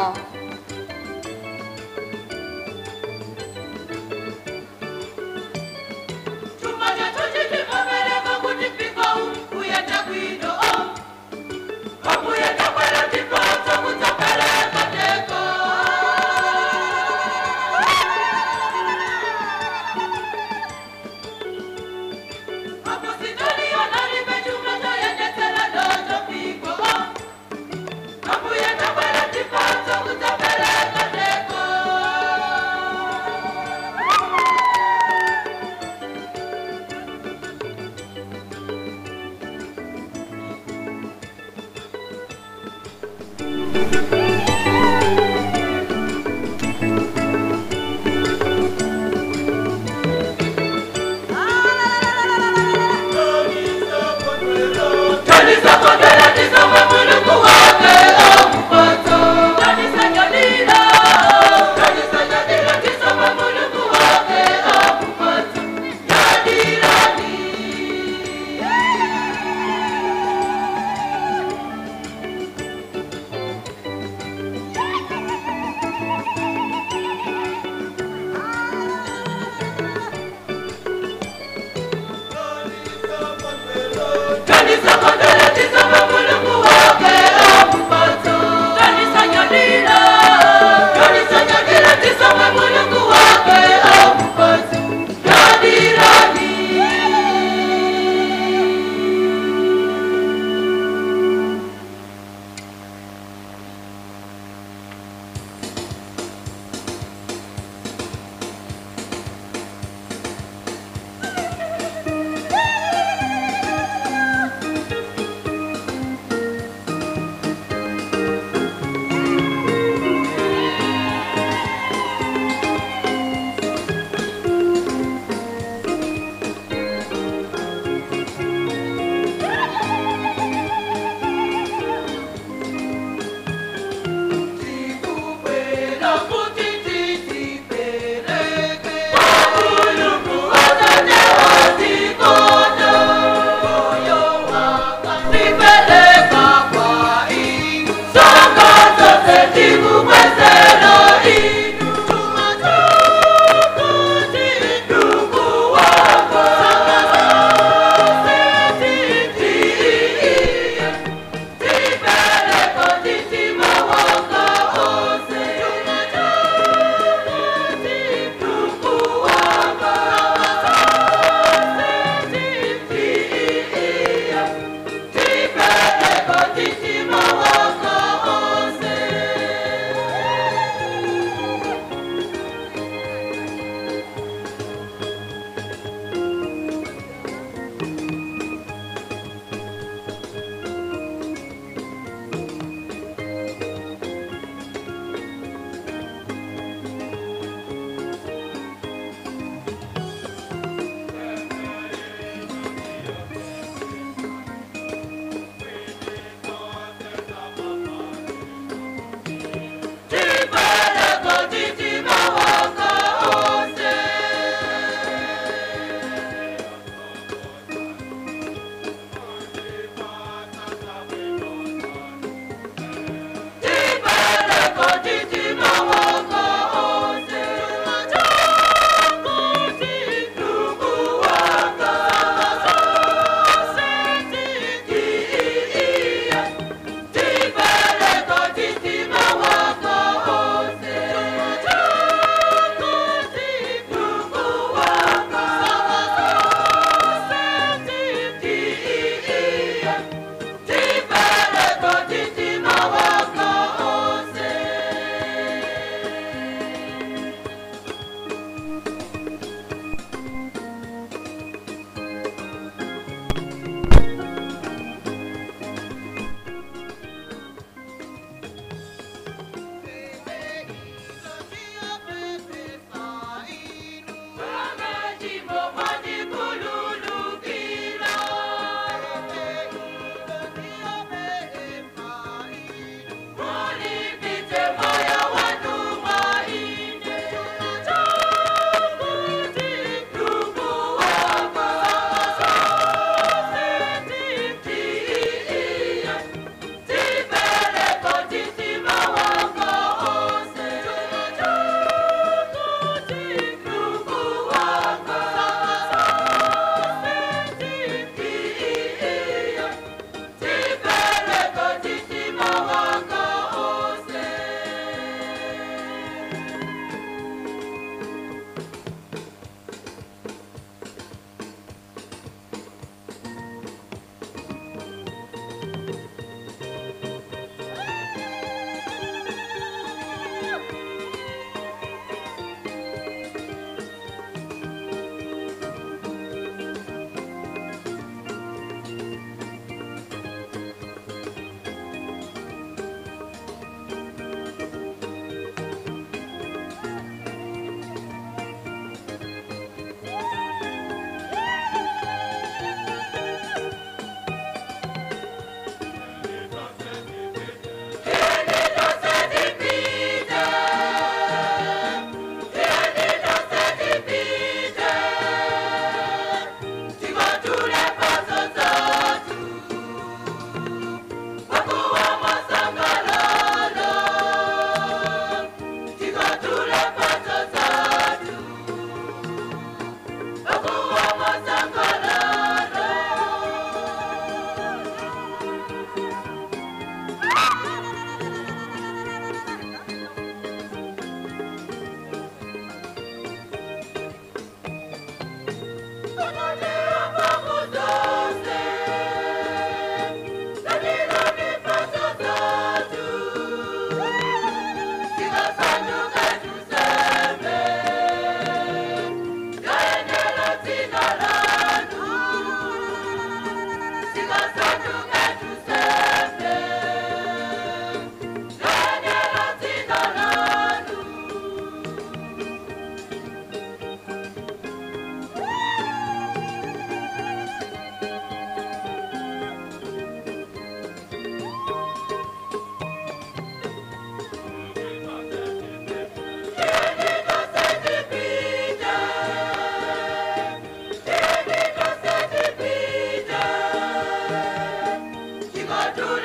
Yesu.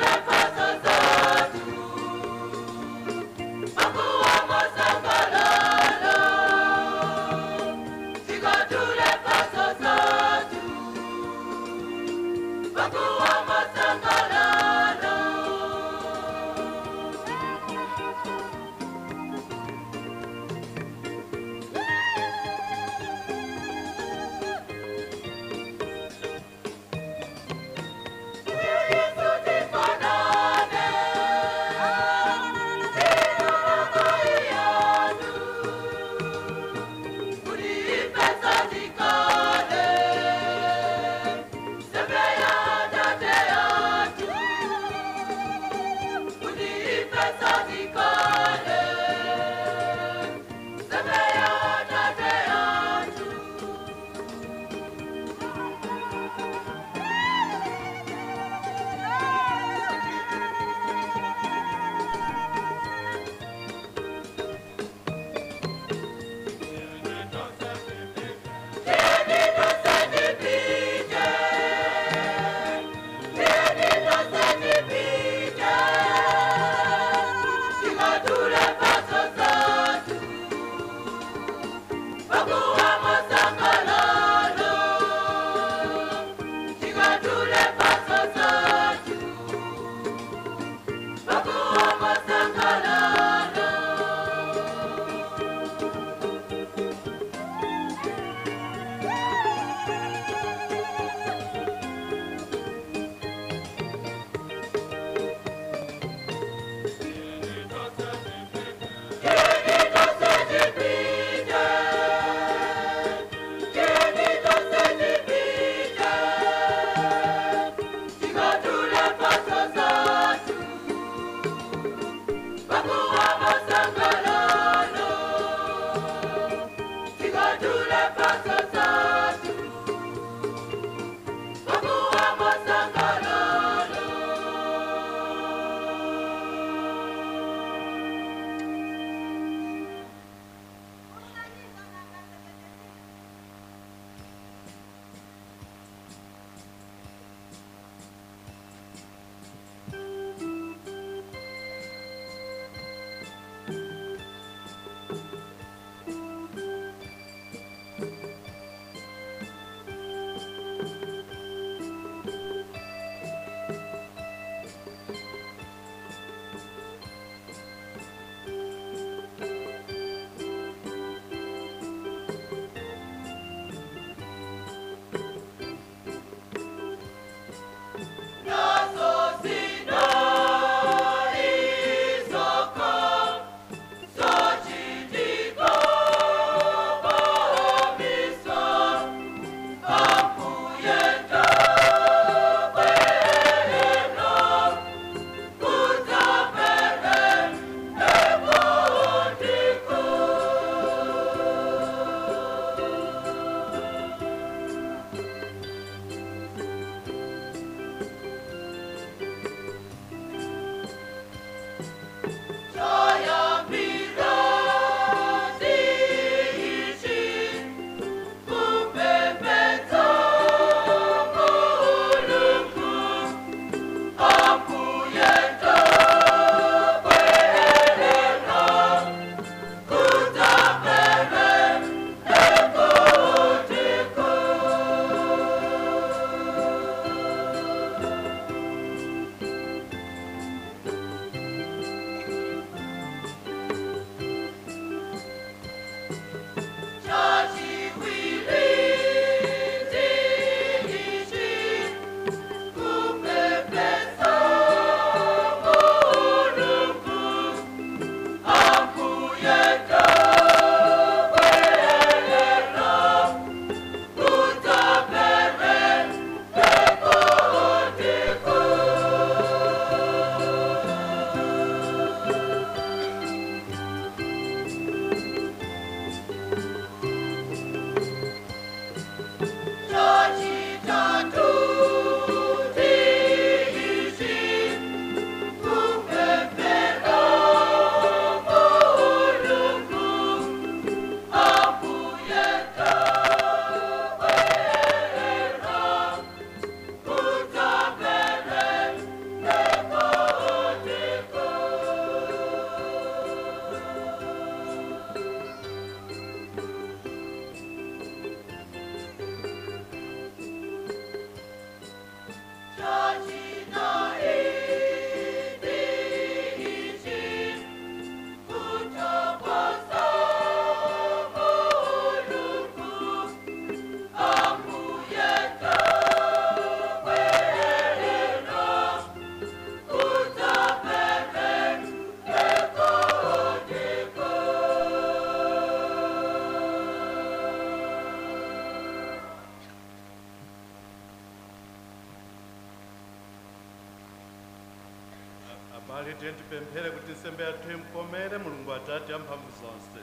Abale, tiye tipemphere kuti nsembe yathu imkomere Mulungu Atate amphamvu zonse.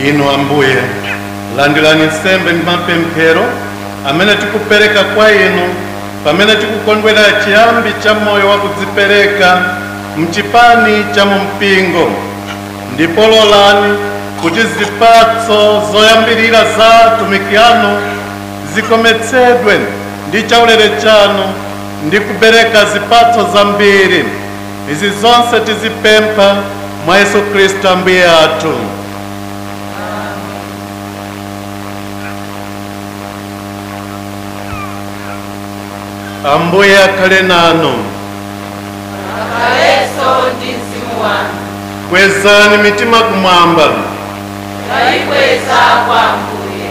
Inu Ambuye, landirani nsembe ndi mapemphero amene tikupereka kwa inu pamene tikukondwera chiyambi cha moyo wa kudzipereka mchipani cha mumpingo, ndipo lolani kuti zipatso zoyambirira za atumiki anu zikometsedwe ndi chaulere chanu ndi kubereka zipatso zambiri. Izi zonse tizipempha mwa Yesu Khristu Ambuye athu. Ambuye akhale nanu. Akhalenso ndi mzimu wanu. Kwezani mitima kumwamba. Tayikweza kwa Ambuye.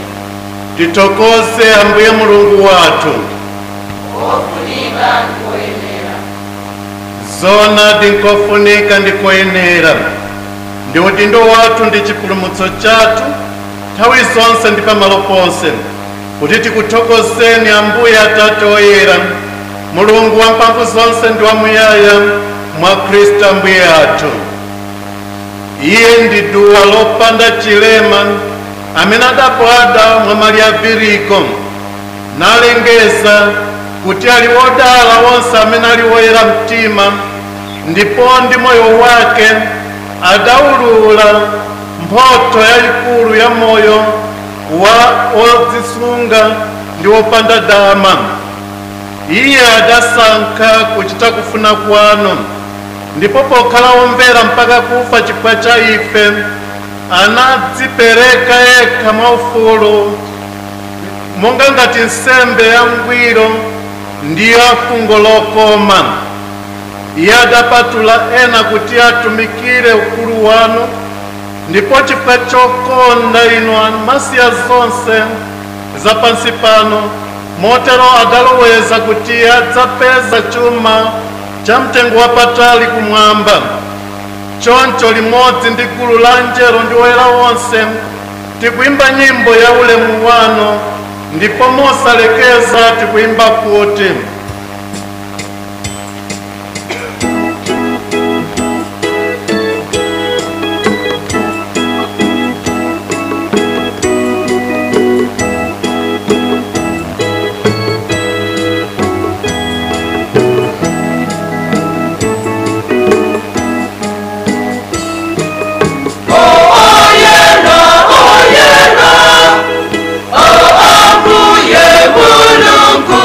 Tithokoze Ambuye Mulungu wathu. Kofunika ndikoyenera. Zona ndikofunika ndikoyenera, ndi udindo wathu ndi chipulumutso chathu nthawi zonse ndi pamalo ponse, kuti tikuthokozeni Ambuye Atate oyera, Mulungu wamphamvu zonse ndi wamuyaya, mwa Khristu Ambuye athu. Iye ndi duwa lopanda chilema amene adabwada mwa Maria Viriko, nalengeza kuti ali wodala wonse amene ali woyera mtima, ndipo ndi moyo wake adawulula mphotho yayikulu ya moyo wa odzisunga ndi wopanda dama. Iye adasankha kuchita kufuna kwanu, ndipo pokhala womvera mpaka kufa chifukwa cha ife, anadzipereka yekha mwaufulu monga ngati nsembe ya ngwiro ndi ya fungo lokoma. Iye adapatula ena kuti atumikire ukulu wanu, ndipo chifukwa chokonda inu amasiya zonse za pansi pano, motero adaloweza kuti adzapeza chuma cha mtengo wapatali kumwamba. Choncho limodzi ndi gulu la anjelo ndi oyera wonse tikuimba nyimbo ya ulemu wanu, ndipo mosalekeza tikuimba kuti: Oyera, oyera, o Ambuye Mulungu.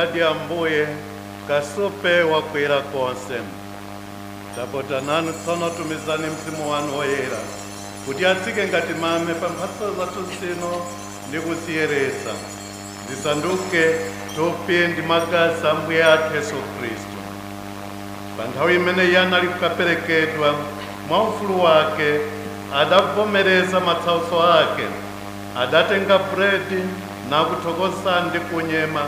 Zoonadi Ambuye, kasupe wakwera konse. Tapota nanu tsono tumizani mzimu wanu woyera kuti atsike ngati mame pa mphatso zathu zino ndi kuziyeretsa, zisanduke thupi ndi magazi a Ambuye athu Yesu Khristu. Pa nthawi imene iye anali kukaperekedwa mwa ufulu wake, adavomereza matsautso ake, adatenga buledi nakuthokoza ndi kunyema,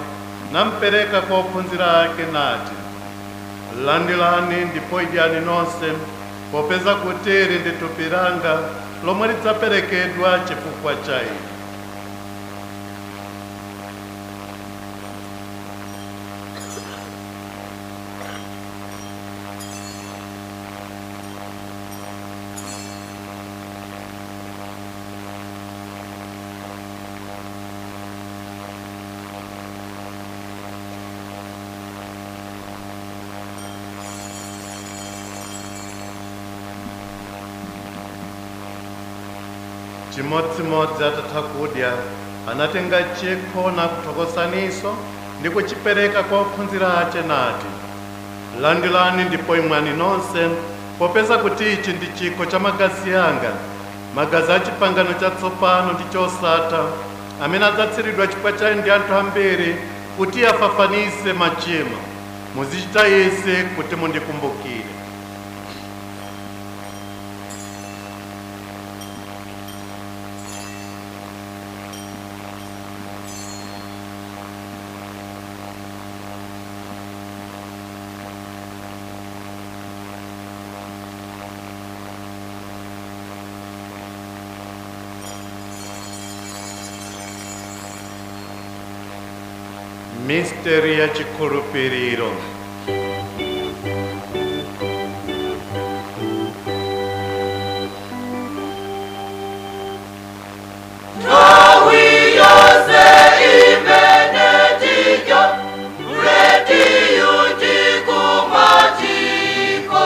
nampereka kwa ophunzira ake nati, landilani ndipo idyani nonse, popeza kuti ili ndi thupi langa lomwe lidzaperekedwa chifukwa cha inu. Chimodzimodzi atatha kudya, anatenga chikho nakuthokozaniso ndi kuchipereka kwa ophunzira ake nati, landilani ndipo imwani nonse, popeza kuti ichi ndi chikho cha magazi anga, magazi a chipangano chatsopano ndi chosatha, amene adzatsiridwa chifukwa cha inu ndi anthu ambiri kuti afafanize machimo. Muzichita izi kuti mundikumbukire. Misteri ya chikhulupiriro. Nthawi yonse imene tidya bulediyu ndi kumwa chikhochi.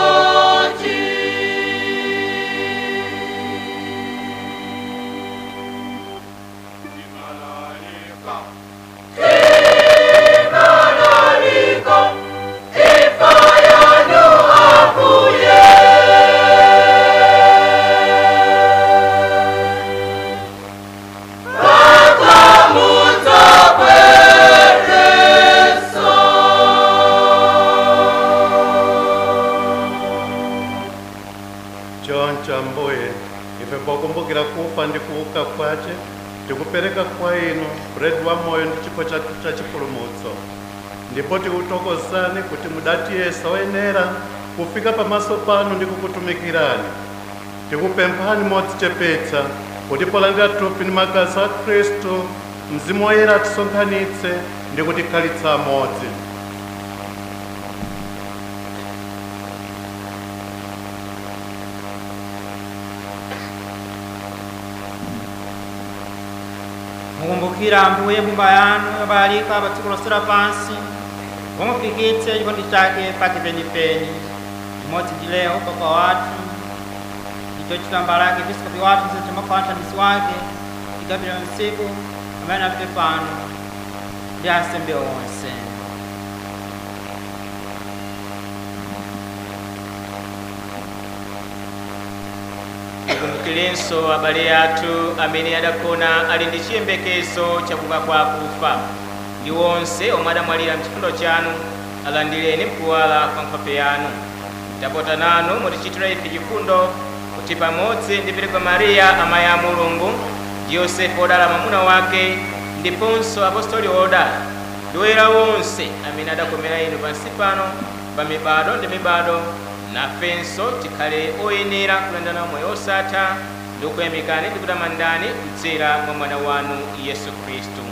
Timalalika imfa yanu Ambuye. Paka Choncho Ambuye, ife pokumbukira kufa ndi kuuka kwace, tikupereka kwa inu buledi wa moyo ndi chikho chathu cha chipulumutso, ndipo tikuthokozani kuti mudatiyesa oyenera kufika pamaso panu ndi kukutumikirani. Tikupemphani modzichepetsa kuti polandira thupi ndi magazi a Khristu, Mzimu Woyera atisonkhanitse ndi kutikhalitsa amodzi. Mukumbukira Ambuye mbumba yanu yobayalika pa dziko lonse lapansi, mufikitse chikondi chake pake penipeni, limodzi ndi Leo papa wathu, ndi George Kambalake episkopi wathu, mzee Makho mthandizi wake, ndi Gabriel Msiku amene afe pano, ndi ansembe onse. Mukumbukirenso abale athu amene adagona ali ndi chiyembekezo chakuuka kwa akufa, ndi onse omwe adamwalira mchifundo chanu, alandireni mkuwala kwa nkhope yanu. Tapota nanu mutichitira ife chifundo, kuti pamodzi ndi Virgo Mariya amayi a Mulungu, ndi Yosefu odala mwamuna wake, ndiponso apostoli odala ndi oyera onse amene adakomera inu pansi pano pa mibado ndi mibado, nafenso tikhale oyenera kulandana moyo osatha ndi kukuyamikani ndi kutamandani kudzera mwa mwana wanu Yesu Khristu.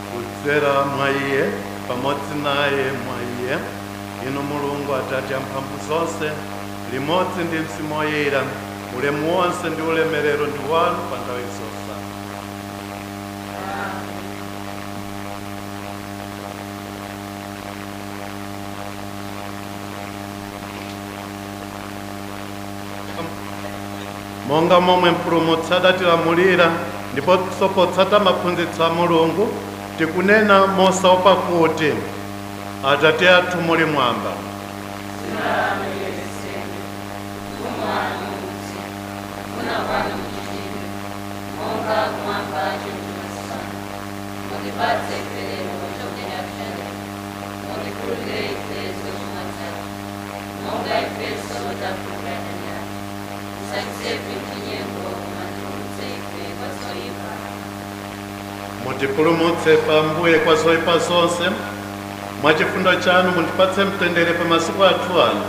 Kudzera mwa iye, pamodzi naye mwa iye, inu Mulungu Atate amphamvu zonse, limodzi ndi Mzimu Woyera, ulemu wonse ndi ulemerero ndi wanu pa nthawi zonse. Monga momwe Mpulumutsi adatilamulira ndiponso potsata maphunzitso a Mulungu, tikunena mosaopa kuti: Atate athu muli mwamba, mutipulumutse pambuye kwa zoyipa zonse. Mwa chifundo chanu mutipatse mtendere pa masiku athu ano,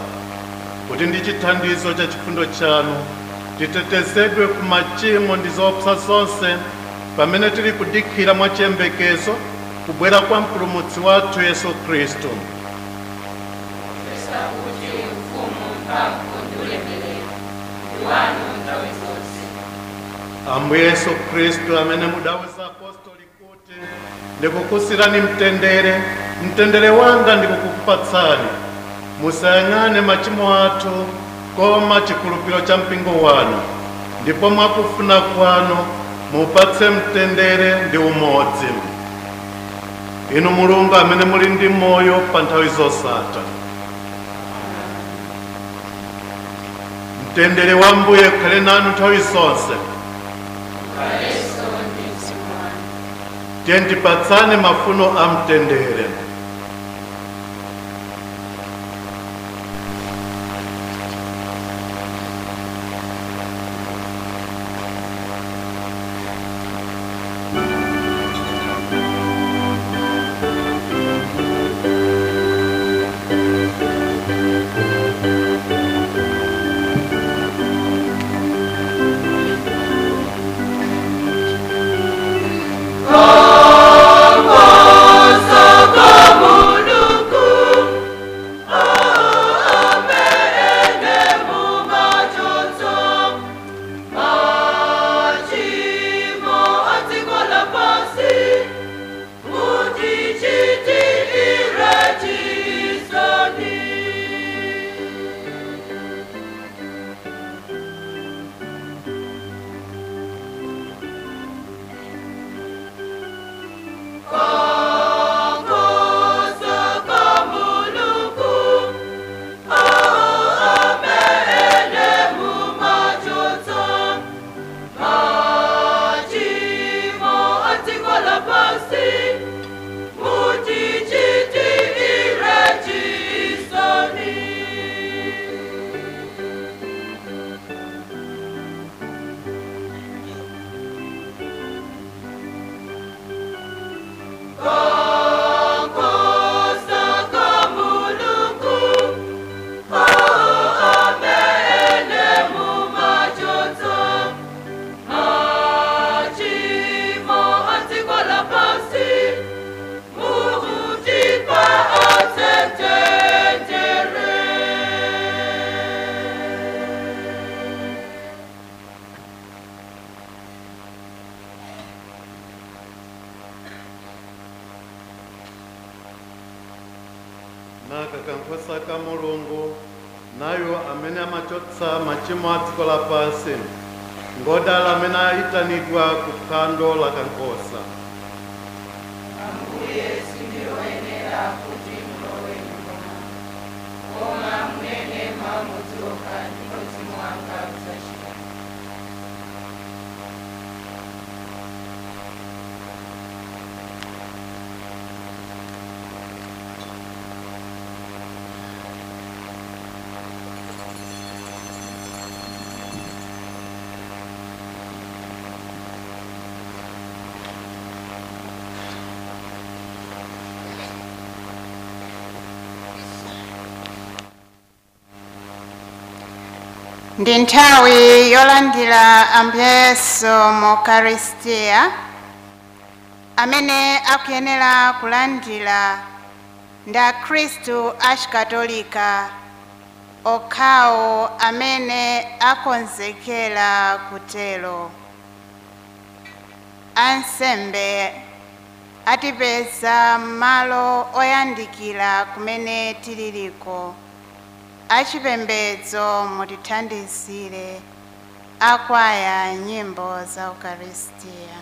kuti ndi chithandizo cha chifundo chanu titetezedwe ku machimo ndi zoopsa zonse, pamene tili kudikira mwa chiyembekezo kubwera kwa Mpulumutsi wathu Yesu Khristu. Ambuye Yesu Khristu, amene mudauza apostoli kuti: "Ndikukusirani mtendere, mtendere wanga ndikukupatsani," musayang'ane machimo athu koma chikhulupiriro cha mpingo wanu, ndipo mwakufuna kwanu mupatse mtendere ndi umodzi. Inu Mulungu amene muli ndi moyo pa nthawi zosatha. Mtendere wa Mbuye ukhale nanu nthawi zonse. Tiye tipatsane mafuno a mtendere. Naka kankhosa ka Mulungu, nayo amene amachotsa machimo a dziko lapansi. Ngodala amene ayitanidwa ku phwando la kankhosa. Ambuye, sindioyenera kuti mulowe nyumba mwanga, koma munene mawu amodzi okha ndipo mzimu wanga udzachira. Ndi nthawi yolandira Ambuye Yesu mu Ukaristiya. Amene akuyenera kulandira ndi Akhristu Achikatolika okhawo amene akonzekera kutero. Ansembe atipeza malo oyandikira kumene tililiko. Achipembedzo, mutithandizire. Akwaya nyimbo za Ukaristia.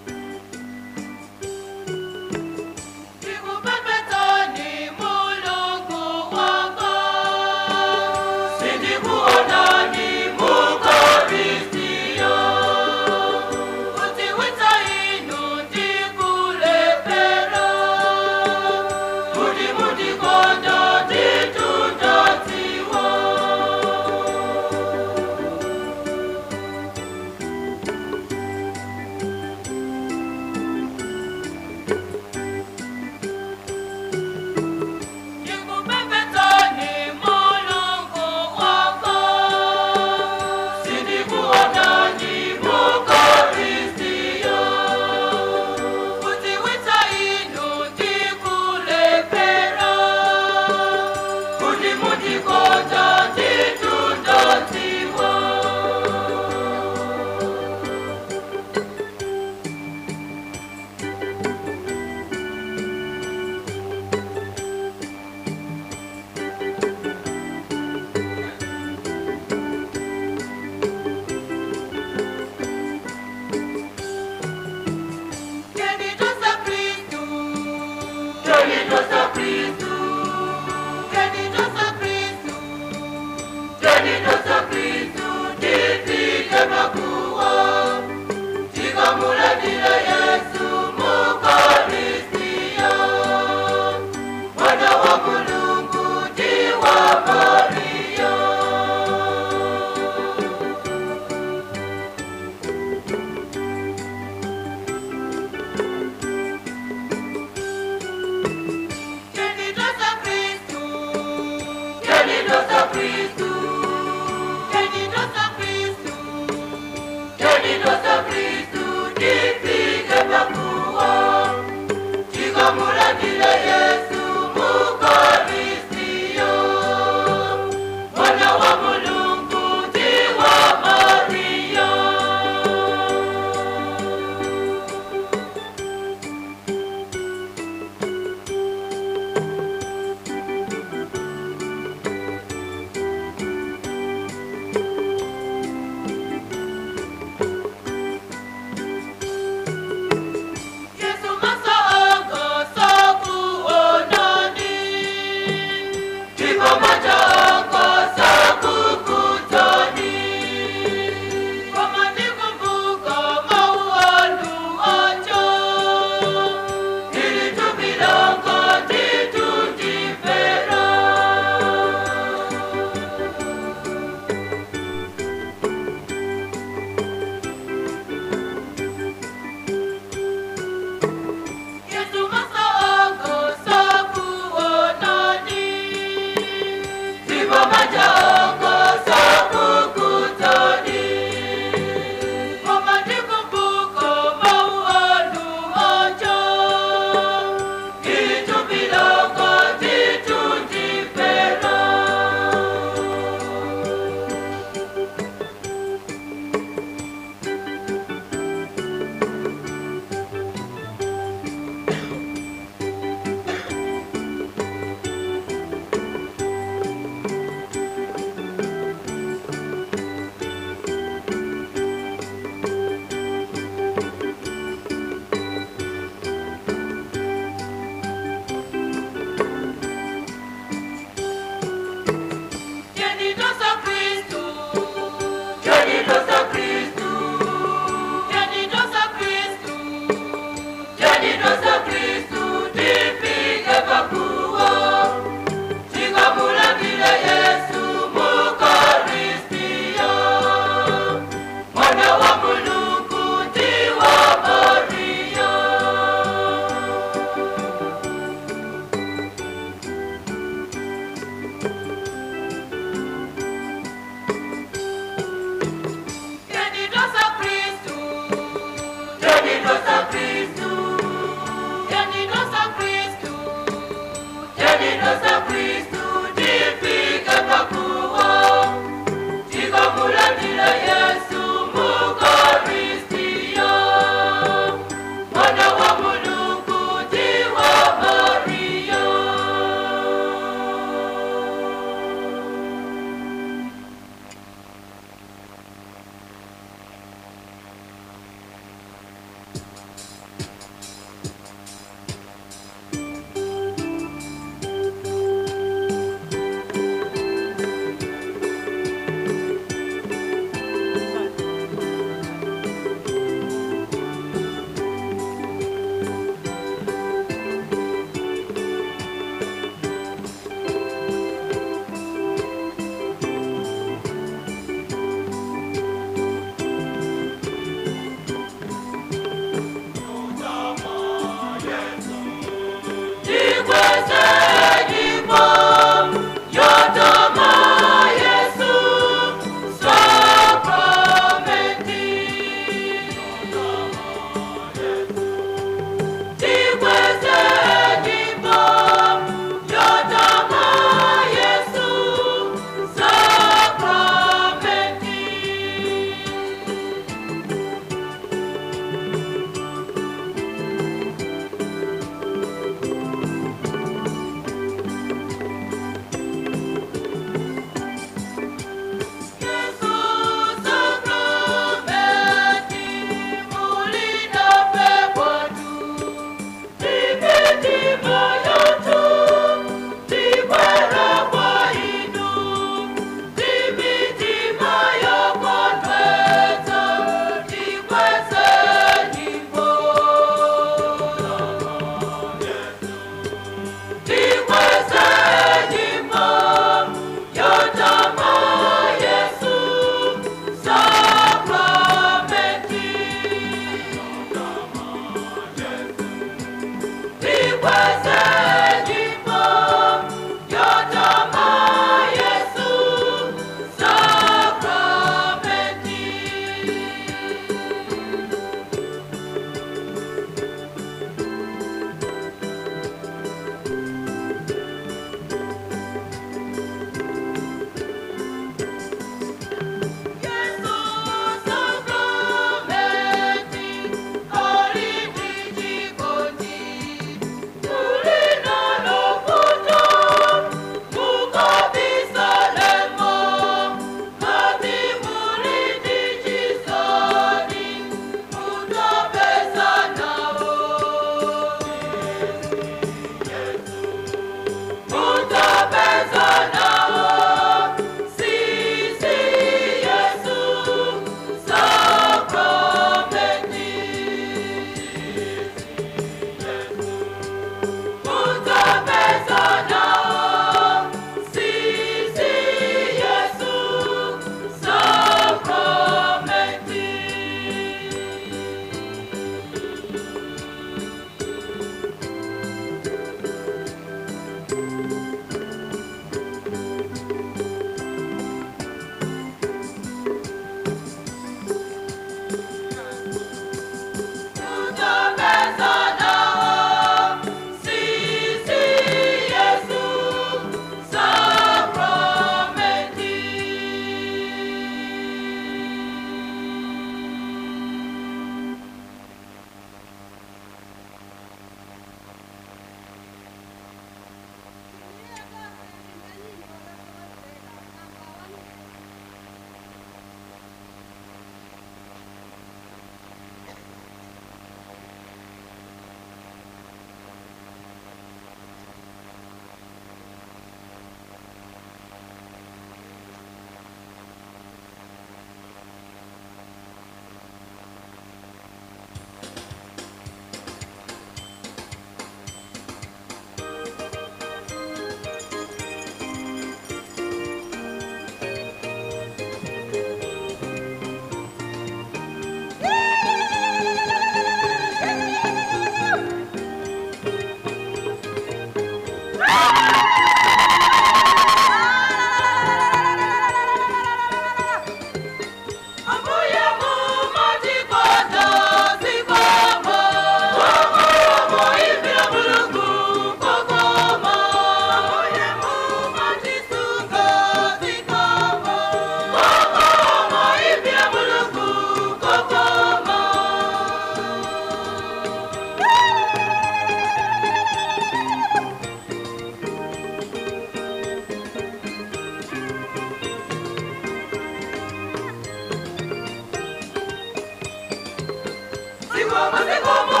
Zikomo, zikomo,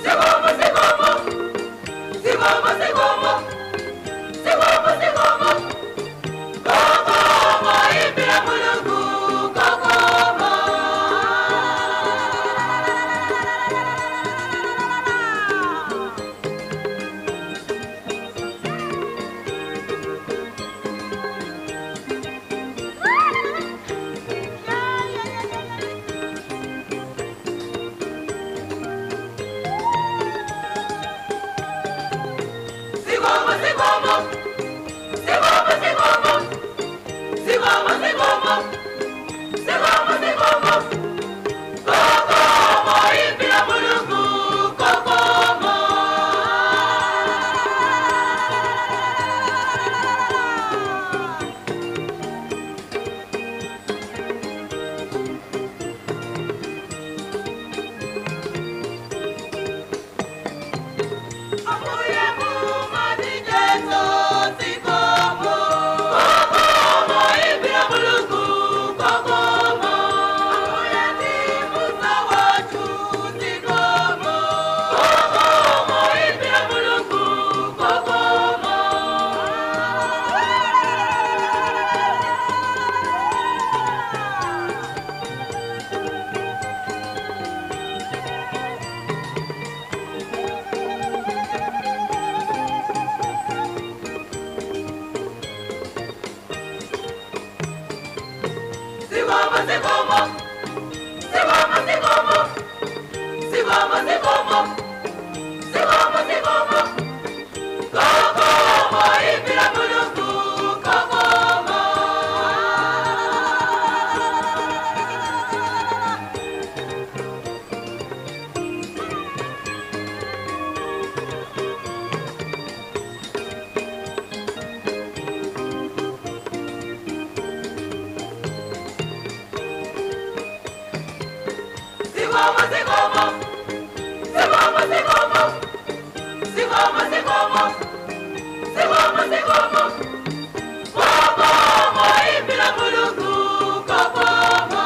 zikomo, zikomo, zikomo, zikomo, zikomo, zikomo. Kokomo imbira Mulungu, kokomo. Zikomo, zikomo, zikomo, zikomo, zikomo, zikomo, zikomo, zikomo. Kokomo imbira Mulungu, kokomo. Ambuye mumadijezo, zikomo. Kokomo imbira Mulungu, kokomo. Ambuye ndi Musa wathu, zikomo. Kokomo imbira Mulungu, kokomo. Zikomo, zikomo, zikomo, zikomo, zikomo, zikomo, zikomo, zikomo. Kokomo imbira Mulungu, kokomo. Zikomo, zikomo, zikomo, zikomo, zikomo, zikomo, zikomo, zikomo. Kokomo imbira Mulungu, kokomo.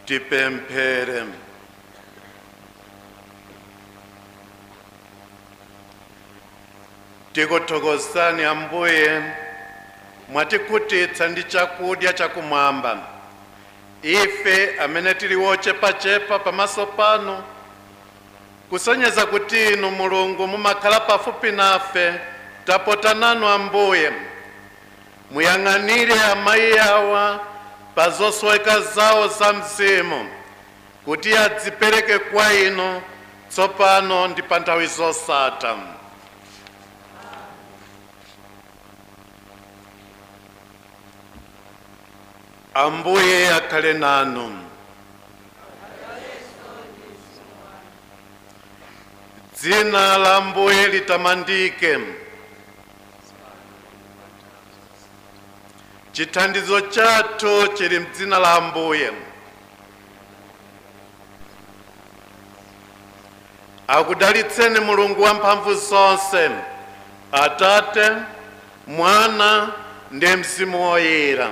Tipemphere. Tikuthokozani Ambuye, mwatikhutitsa ndi chakudya chakumwamba. Ife amene tili wochepachepa pamaso pano, kusonyeza kuti inu Mulungu mumakhala pafupi nafe, tapota nanu Ambuye. Muyang'anire amayi awa pa zosweka zawo za mzimu, kuti adzipereke kwa inu tsopano ndi pa nthawi zosatha. Ambuye akhale nanu. Dzina la Ambuye litamandike. Chithandizo chathu chili mdzina la Ambuye. Akudalitseni Mulungu wamphamvu zonse, Atate, Mwana ndi Mzimu Woyera.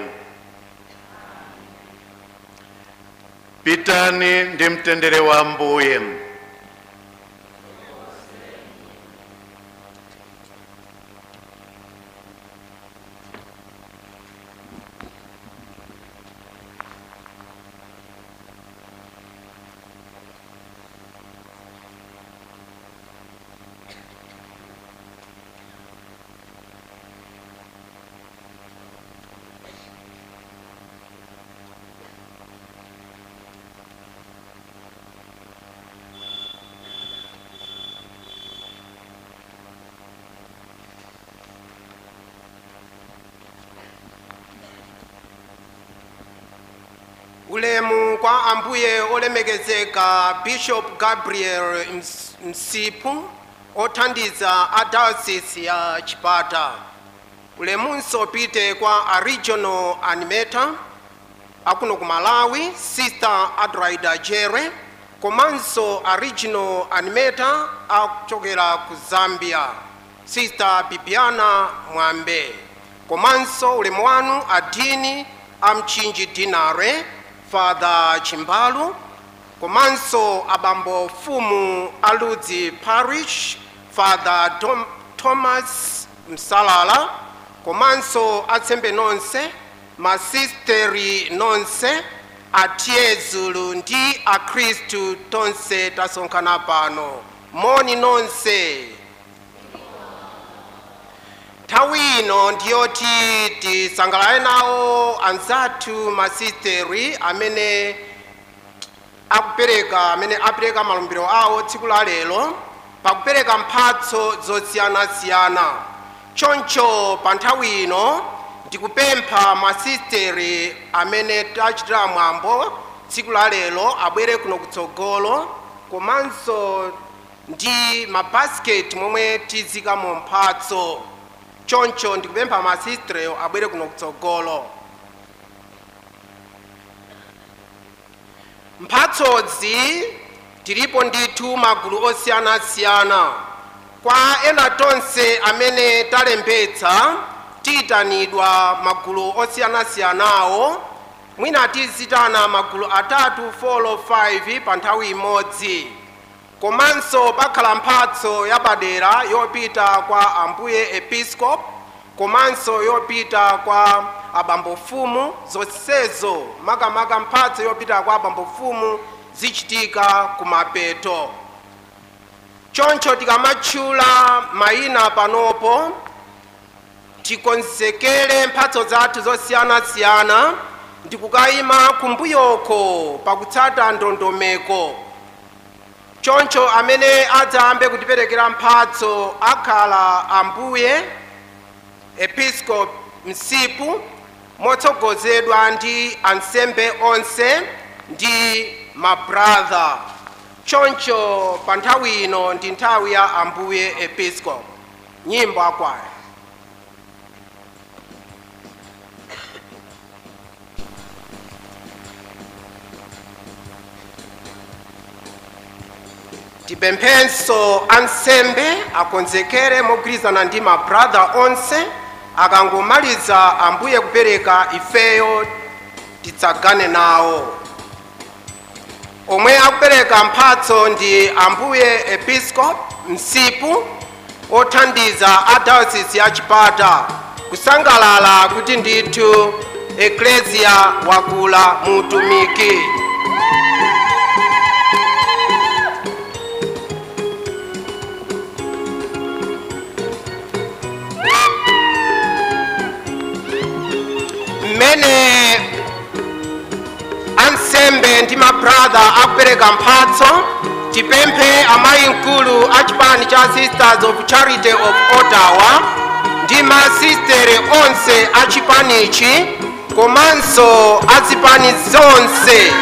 Pitani ndi mtendere wa Ambuye. Ulemu kwa Ambuye olemekezeka Bishop Gabriel Msipu, othandiza a Diocese ya Chipata. Ulemunso pite kwa a Regional Animator akuno ku Malawi, Sister Adelaida Jere, komanso a Regional Animator akuchokera ku Zambia, Sister Bibiana Mwambe. Komanso ulemu wanu adini a Mchinji Dinare, Father Chimbalu, komanso abambo fumu Aludzi Parish, Father Thomas Msalala, komanso atsembe nonse, masisteri nonse, atiezulu ndi akhristu tonse tasonkhana pano. Moni nonse. Nthawi ino ndiyoti tisangalale nawo anzathu masisteri amene akupereka, amene apereka malumbiro awo tsiku la lero pakupereka mphatso zosiyanasiyana. Choncho pa nthawi ino ndikupempha masisteri amene tachitira mwambo tsiku la lero abwere kuno kutsogolo, komanso ndi mabasiketi momwe tizikamo mphatso. Choncho ndikupempha masisteri abwere kuno kutsogolo. Mphatsodzi tilipo ndithu magulu osiyanasiyana. Kwa ena tonse amene talembetsa tiyitanidwa magulu osiyanasiyanawo, mwina tizitana magulu 3, 4, 5 pa nthawi imodzi. Komanso pakhala mphatso yapadera yopita kwa Ambuye Episcop, komanso yopita kwa abambofumu. Zonsezo makamaka mphatso yopita kwa abambofumu zichitika kumapeto. Choncho tikamatchula mayina panopo, tikonzekere mphatso zathu zosiyanasiyana ndikukayima kumbuyoko pakutsata ndondomeko. Choncho amene adzayambe kutiperekera mphatso akhala Ambuye Episcop Msipu, motsogozedwa ndi ansembe onse ndi mabrother. Choncho pa nthawi ino ndi nthawi ya Ambuye Episcop. Nyimbo akwaya. Tipemphenso ansembe akonzekere mogwirizana ndi mabrother onse. Akangomaliza Ambuye kupereka, ifeyo titsagane nawo. Omwe akupereka mphatso ndi Ambuye Episcop Msipu othandiza a Diocese ya Chipata kusangalala kuti ndithu Eklesia wakula mu utumiki. Mmene ansembe ndi mabrother akupereka mphatso, tipemphe amayi mkulu a chipani cha Sisters of Charity of Ottawa ndi masistere onse a chipanichi komanso a zipani zonse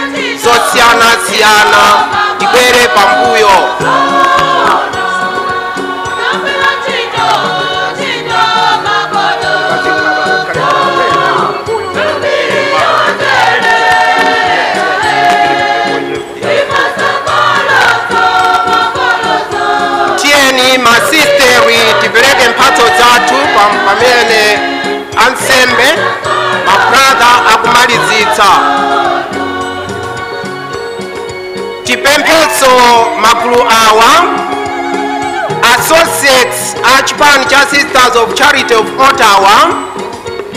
zosiyanasiyana tibwere pambuyo. Tiyeni masisteri tipereke mphatso zathu pamene ansembe mabrother akumalizitsa. Tipemphetso magulu awa: associates a chipani cha Sisters of Charity of Ottawa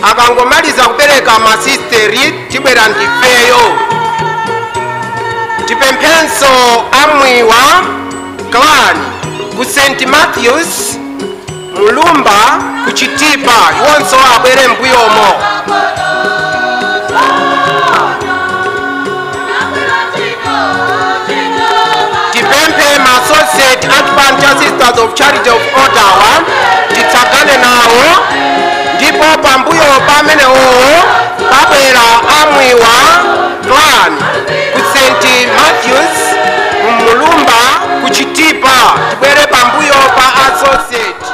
akangomaliza kupereka masisteri tibwera ndifeyo. Tipemphenso amwiwa clan ku St Matthews Mulumba ku Chitipa iwonso abwere mbuyomo. Tipemphe ma associate a chipani cha Sisters of Charity of Ottawa titsagane nawo, ndipo pambuyo pamenewo pabwera amwiwa clan ku St Matthews Mulumba ku Chitipa tibwere pambuyo pa associate.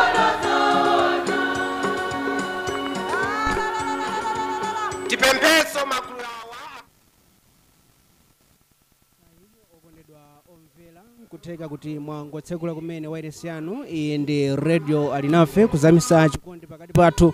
Tipempheso magulu awa. Kutheka kuti mwangotsekula kumene wairesi yanu. Iyi ndi Radio Alinafe kuzamisa chikondi pakati pathu.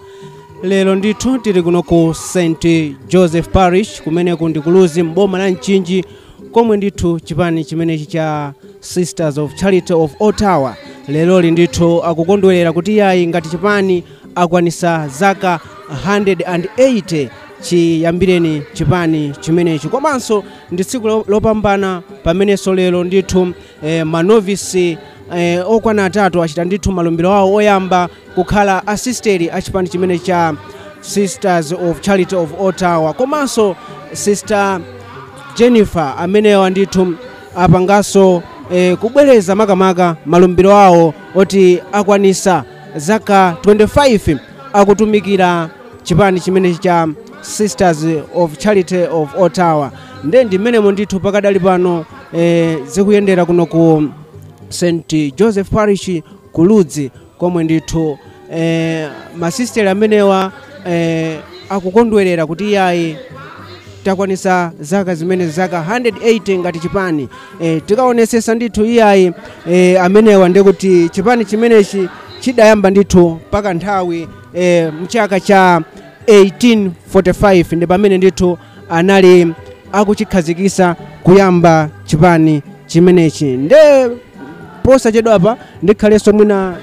Lero ndithu tili kuno ku St Joseph Parish kumeneku ndi kuluzi mboma la Mchinji, komwe ndithu chipani chimenechi cha Sisters of Charity of Ottawa leroli ndithu akukondwerera kuti yayi ngati chipani akwanisa zaka 180 chiyambireni chipani chimenechi. Komanso ndi tsiku lopambana pamenenso lero ndithu manovisi okwana atatu achita ndithu malumbiro awo oyamba kukhala asisteri a chipani chimene cha Sisters of Charity of Ottawa. Komanso Sister Jennifer amenewa ndithu apanganso kubwereza makamaka malumbiro awo oti akwanisa zaka 25 akutumikira chipani chimene cha Sisters of Charity of Ottawa. Nde ndi mmenemo ndithu pakadali pano zikuyendera kuno ku St Joseph Parish ku Ludzi, komwe ndithu masisteri amenewa akukondwerera kuti yayi takwanisa zaka zimene zaka 180 ngati chipani. Tikaonesesa ndithu iyayi amenewa ndikuti chipani chimenechi chidayamba ndithu paka nthawi mchaka cha 1845 ndi pamene ndithu anali akuchikhazikisa kuyamba chipani chimenechi. Nde posachedwapa ndikhalenso mwina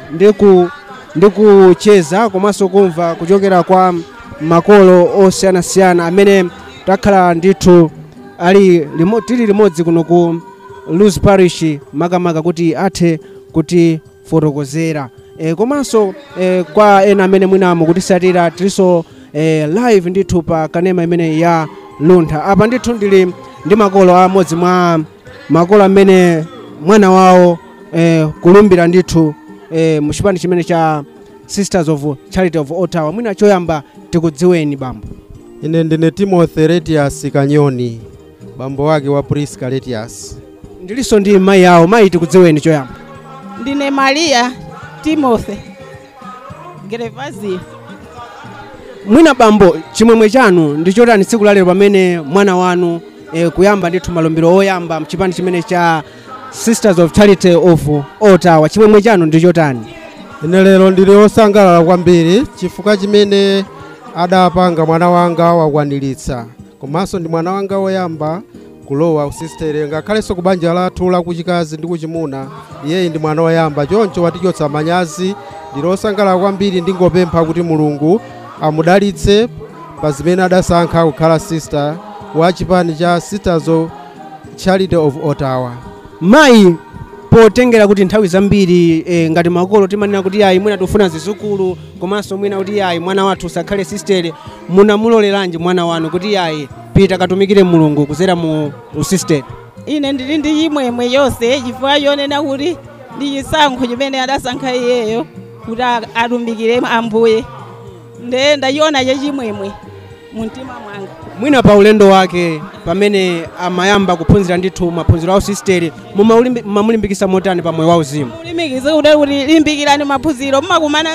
ndikucheza komanso kumva kuchokera kwa makolo osiyanasiyana amene takhala ndithu ali tili limodzi kuno ku Ludzi Parish makamaka kuti athe kuti fotokozera. Komanso kwa ena amene mwina mukutisatira tilinso live ndithu pa kanema imene ya Luntha. Apa ndithu ndili ndi makolo amodzi mwa makolo amene mwana wawo kulumbira ndithu muchipani chimene cha Sisters of Charity of Ottawa. Mwina choyamba tikudziweni bambo. Ine ndine Timothy Letius Kanyoni, bambo wake wa Priska Letius. Ndilinso ndi mayi awo. Mayi, tikudziweni choyamba. Ndine Maria Timothy Gervasio. Mwina bambo, chimwemwe chanu ndi chotani tsiku la lero pamene mwana wanu kuyamba ndithu malumbiro oyamba mchipani chimene cha Sisters of Charity of Ottawa? Chimwemwe chanu ndi chotani? Ine lero ndili osangalala kwambiri chifukwa chimene adapanga mwana wanga wakwaniritsa, komanso ndi mwana wanga woyamba Kulowa usistere ngakhalenso ku banja lathu lakuchikazi ndi kuchimuna, iyeyi ndi mwana woyamba, choncho watichotsa manyazi. Ndilosangalala kwambiri, ndingopempha kuti Mulungu amudalitse pa zimene adasankha kukhala sister wa chipani cha Sisters of Charity of Ottawa. Mayi, potengera kuti nthawi zambiri ngati makolo timanena kuti ayi, mwina tifuna zizukulu, komanso mwina kuti ayi, mwana wathu usakhale sistere, munamuloleranji mwana wanu kuti ayi, pita katumikire Mulungu kuzera mu usistere? Ine ndili ndi chimwemwe yonse chifukwa chonena kuti ndi chisankho chimene adasankha iyeyo kuti atumikire Ambuye, nde ndachiona chachimwemwe mumtima mwanga. Mwina pa ulendo wake pamene amayamba kuphunzira ndithu maphunziro a usistere, mumamulimbikisa motani pa moyo wauzimu? Mulimbikise kuti limbikirani maphunziro, mumakumana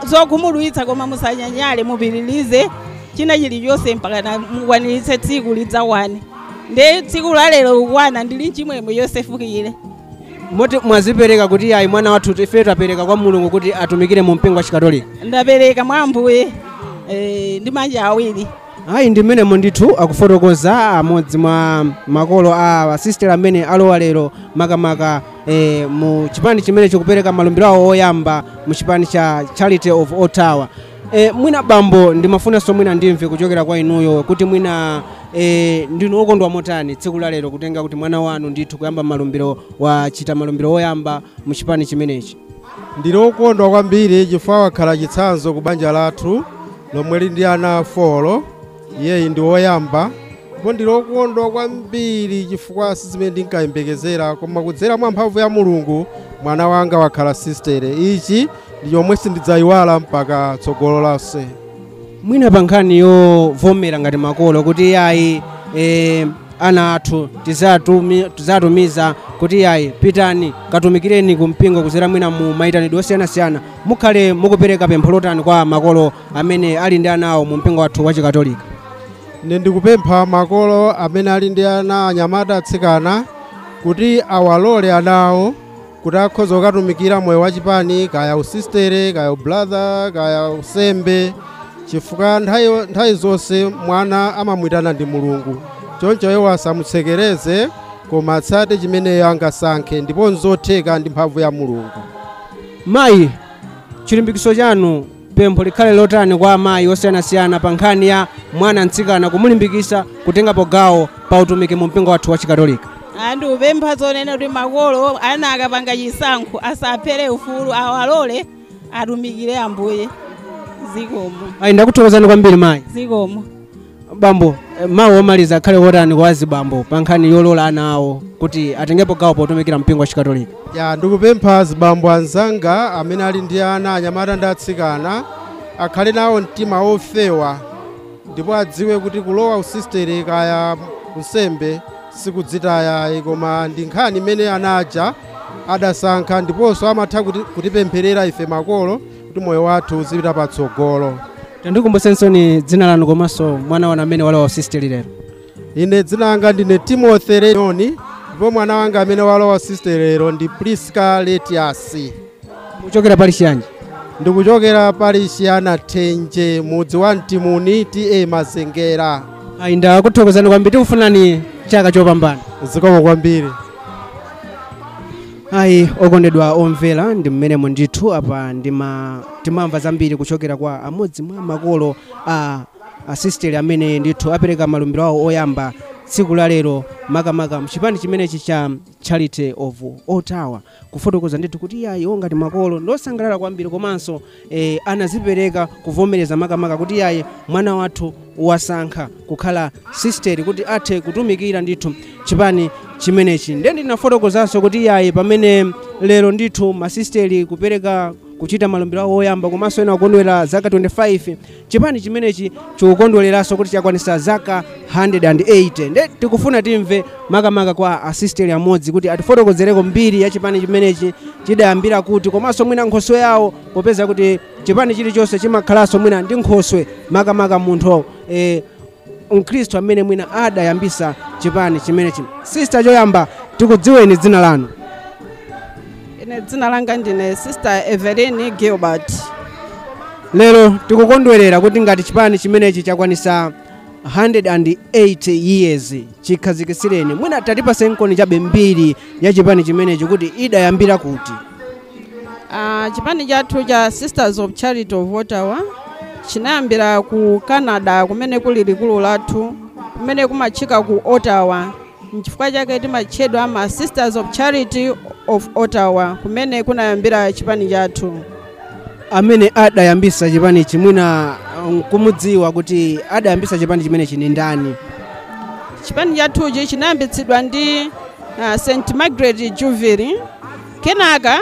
zokhumudwitsa, koma musanyanyale, mupitirize china chilichonse mpaka mukwaniritse tsiku lidzakwane. Nde tsiku la lero kukwana, ndili nchimwemwe yosefukire. Moti mwazipereka kuti ayi, mwana wathu ife tapereka kwa Mulungu kuti atumikire mu mpingo wa Chikatolika? Ndapereka mwa Ambuye ndi manja awiri. Ayi, ndi mmenemo ndithu akufotokoza amodzi mwa makolo a asisteri amene alowa lero makamaka mu chipani chimene chikupereka malumbiro awo oyamba mu chipani cha Charity of Ottawa. Mwina bambo, ndimafunanso mwina ndimve kuchokera kwa inuyo kuti mwina ndinu okondwa motani tsiku la lero kutenga kuti mwana wanu ndithu kuyamba malumbiro, wachita malumbiro oyamba mu chipani chimenechi. Ndili okondwa kwambiri chifukwa wakhala chitsanzo ku banja lathu lomwe lili ndi ana 4, iyeyi ndi woyamba. Ndipo ndili okondwa kwambiri chifukwa sizimene ndinkayembekezera, koma kudzera mwa mphamvu ya Mulungu mwana wanga wakhala sistere. Ichi ndi chomwe sindidzayiwala mpaka tsogolo lonse. Mwina pa nkhani yovomera ngati makolo kuti ayi, ana athu tizatumiza kuti ayi, pitani katumikireni ku mpingo kuzera mwina mu mayitanidwe osiyanasiyana, mukhale mukupereka pempho lotani kwa makolo amene ali ndi ana awo mu mpingo wathu wa Chikatolika? Ine ndikupempha makolo amene ali ndi ana anyamata, atsikana, kuti awalole ana awo kuti akhoza kukatumikira moyo wachipani, kaya usistere, kaya ubrother, kaya usembe, chifukwa nthawi zonse mwana amamwitana ndi Mulungu. Choncho iwo asamutsekereze, koma atsate chimeneyo angasankhe, ndipo nzotheka ndi mphamvu ya Mulungu. Mayi, chilimbikiso chanu, pempho likhale lotani kwa amayi osiyanasiyana pa nkhani ya mwana mtsikana kumulimbikisa kutengapo gawo pa utumiki mu mpingo wathu wa Chikatolika? Andikupempha zonena kuti makolo, ana akapanga chisankho asaphere ufulu, awalole atumikire Ambuye. Zikomo. Ayi, ndakuthokozani kwambiri mayi. Zikomo. Bambo, mawu omaliza akhale wotani kwa azibambo pa nkhani yolola ana awo kuti atengepo gawo potumikira mpingo wa Chikatolika? Ya, ndikupempha azibambo anzanga amene ali ndi ana anyamata ndi atsikana akhale nawo mtima ofewa, ndipo adziwe kuti kulowa usistere kaya unsembe sikudzitaya, koma ndi nkhani imene ana aja adasankha, ndiponso amatha kutipempherera ife makolo kuti moyo wathu uzipita patsogolo. Tandikumbusensoni dzina lanu komanso mwana wanu amene walowa usistere lero. Ine dzina langa ndine Timothy Leoni, ndipo mwana wanga amene walowa usistere lero ndi Priska Letiasi. Muchokera parish yanji? Ndikuchokera parish ya Nathenje, mudzi wa Mtimuni, TA Mazengera. Ayi, ndakuthokozani kwambiri, tikufunani chaka chopambana. Zikomo kwambiri. Ayi, okondedwa omvera, ndi mmenemo ndithu apa timamva zambiri kuchokera kwa amodzi mwa makolo a asisteri amene ndithu apereka malumbiro awo oyamba tsiku la lero makamaka mchipani chimenechi cha Charity of Ottawa, kufotokoza ndithu kuti iyayi, ngati makolo ndosangalala kwambiri, komanso anazipereka kuvomereza makamaka kuti iyayi, mwana wathu wasankha kukhala sisteri kuti athe kutumikira ndithu chipani chimenechi. Ndiye ndinafotokozanso kuti iyayi, pamene lero ndithu masisteri kupereka kuchita malumbiro awo oyamba komanso ena kukondwera zaka 25, chipani chimenechi chikukondwereranso kuti chakwanisa zaka 180. Nde tikufuna timve makamaka kwa asisteri amodzi kuti atifotokozereko mbiri ya chipani chimenechi chidayambira kuti, komanso mwina nkhoswe yawo, popeza kuti chipani chilichonse chimakhalanso mwina ndi nkhoswe, makamaka munthu mkhristu amene mwina adayambisa chipani chimenechi. Sister, choyamba tikudziweni dzina lanu. Ine dzina langa ndine Sister Evelyn Gilbert. Lero tikukondwerera kuti ngati chipani chimenechi chakwanisa 108 years chikhazikitsireni. Mwina tatipase nkoni chabe mbiri ya chipani chimenechi kuti idayambira kuti. Chipani chathu cha Sisters of Charity of Ottawa chinayambira ku Canada, kumene kuli likulu lathu, kumene kumatchika ku Ottawa. Nchifukwa chake timatchedwa ma Sisters of Charity of Ottawa, kumene kunayambira chipani chathu. Amene adayambisa chipanichi, mwina nkumudziwa kuti adayambisa chipani chimenechi ni ndani? Chipani chathuchi chinayambitsidwa ndi St Margaret Juviri, kenaka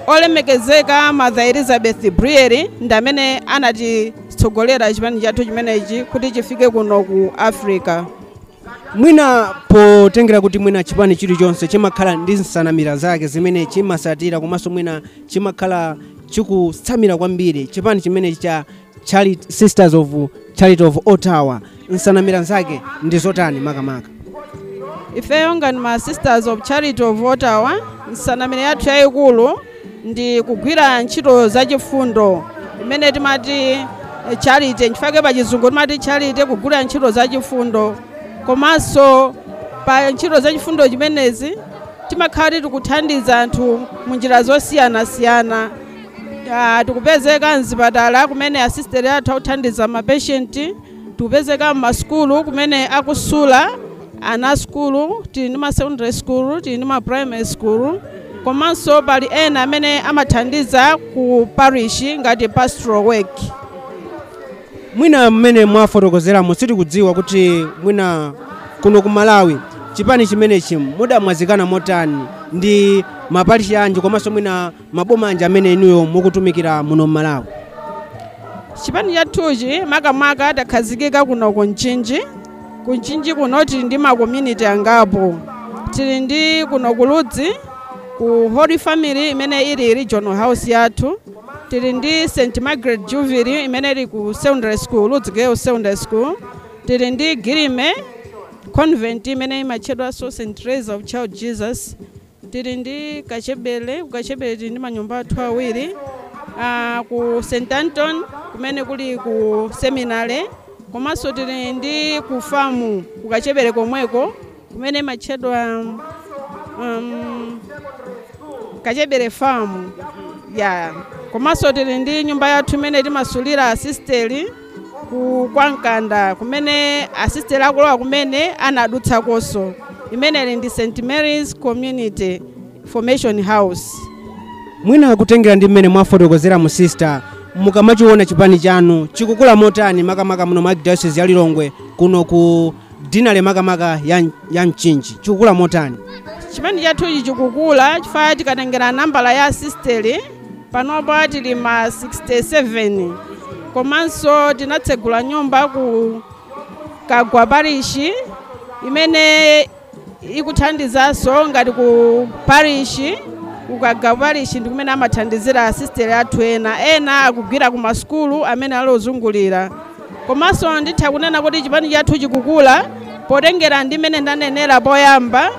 olemekezeka Mother Elizabeth Briere ndi amene anatitsogolera chipani chathu chimenechi kuti chifike kuno ku Africa. Mwina potengera kuti mwina chipani chilichonse chimakhala ndi nsanamira zake zimene chimasatira, komanso mwina chimakhala chikutsamira kwambiri chipani chimenechi cha Charity, Sisters of Charity of Ottawa, nsanamira zake ndi zotani makamaka? Ifeyo ngati ma Sisters of Charity of Ottawa, nsanamira yathu yayikulu ndi kugwira ntchito zachifundo imene timati charity. Nchifukwa pa Chizungu timati charity, kugwira ntchito zachifundo. Komanso pa ntchito zachifundo chimenezi timakhala tikuthandiza anthu munjira zosiyanasiyana. Tikupezeka mzipatala kumene asisteri athu akuthandiza mapeshenti, tikupezeka mmasukulu kumene akusula ana sukulu, tili ndi ma secondary school, tili ndi ma primary school, komanso pali ena amene amathandiza ku parish ngati pastoral work. Mwina mmene mwafotokozeramo, sitikudziwa kuti mwina kuno ku Malawi chipani chimenechi mudamwazikana motani, ndi maparishi anji komanso mwina maboma anji amene inuyo mukutumikira muno m'Malawi? Chipani chathuchi makamaka takhazikika kuno ku Mchinji. Ku Mchinji kuno tili ndi ma community angapo. Tili ndi kuno ku Ludzi, ku Holy Family imene ili regional house yathu, tili ndi St Margaret Juviri imene ili ku secondary school, Ludzi Girls Secondary School, tili ndi Girime Convent imene imatchedwanso St Teresa of Child Jesus, tili ndi Kachebere. Ku Kachebere tili ndi manyumba athu awiri, ku St Anton kumene kuli ku seminary, komanso tili ndi ku famu ku Kachebere komweko kumene imatchedwa Kachebere Farm ya. Komanso tili ndi nyumba yathu imene timasulira asisteri ku Kwankanda, kumene asisteri akulowa kumene anadutsakonso, imene ili ndi St Mary's Community Formation House. Mwina kutengera ndi mmene mwafotokozera mu sister, mukamachiona chipani chanu chikukula motani makamaka muno mu Archdiocese ya Lilongwe, kuno ku dinale makamaka ya Mchinji, chikukula motani? Chipani chathuchi chikukula chifukwa tikatengera nambala ya asisteri panopa tili ma 67, komanso tinatsegula nyumba ku Kagwa parishi imene ikuthandizanso ngati ku parishi. Ku Kagwa parishi ndi kumene amathandizira asisteri athu ena, ena akugwira ku masukulu amene ali ozungulira. Komanso nditha kunena kuti chipani chathu chikukula potengera ndi mmene ndanenera poyamba,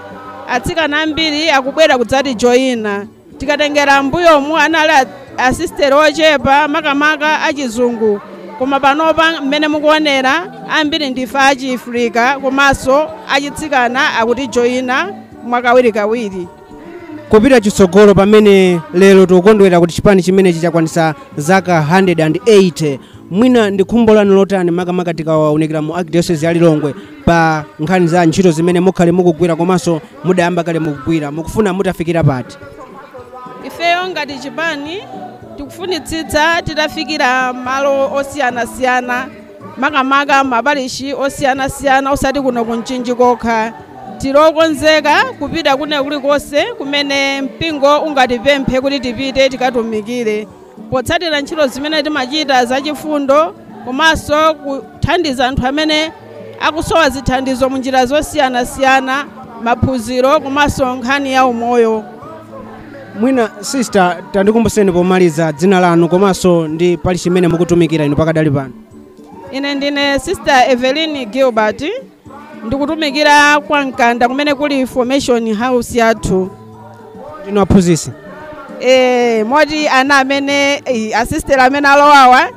atsikana ambiri akubwera kudzati joyina. Tikatengera mbuyomu anali asisteri ochepa makamaka achizungu, koma panopa mmene mukuonera ambiri ndife achiafrika komanso achitsikana akutijoyina mwakawirikawiri. Kupita chitsogolo, pamene lero tikukondwera kuti chipani chimenechi chakwanisa zaka 180, mwina ndi khumbo lanu lotani makamaka tikawaonekera mu Archdiocese ya Lilongwe pa nkhani za ntchito zimene mukhale mukugwira komanso mudayamba kale mukugwira, mukufuna mutafikira pati? Ifeyo ngati chipani tikufunitsitsa titafikira malo osiyanasiyana, makamaka maparishi osiyanasiyana, osati kuno ku Mchinji kokha. Tilokonzeka kupita kune kulikonse kumene mpingo ungatipemphe kuti tipite tikatumikire, potsatira ntchito zimene timachita zachifundo komanso kuthandiza anthu amene akusowa zithandizo mu njira zosiyanasiyana, maphunziro komanso nkhani ya umoyo. Mwina sister, tandikumbuseni pomaliza dzina lanu komanso ndi pali chimene mukutumikira inu pakadali pano. Ine ndine Sister Evelyn Gilbert, ndikutumikira kwa Mkanda kumene kuli Formation House yathu. Ndinu aphunzitsi? Moti ana amene asisteri amene alowawa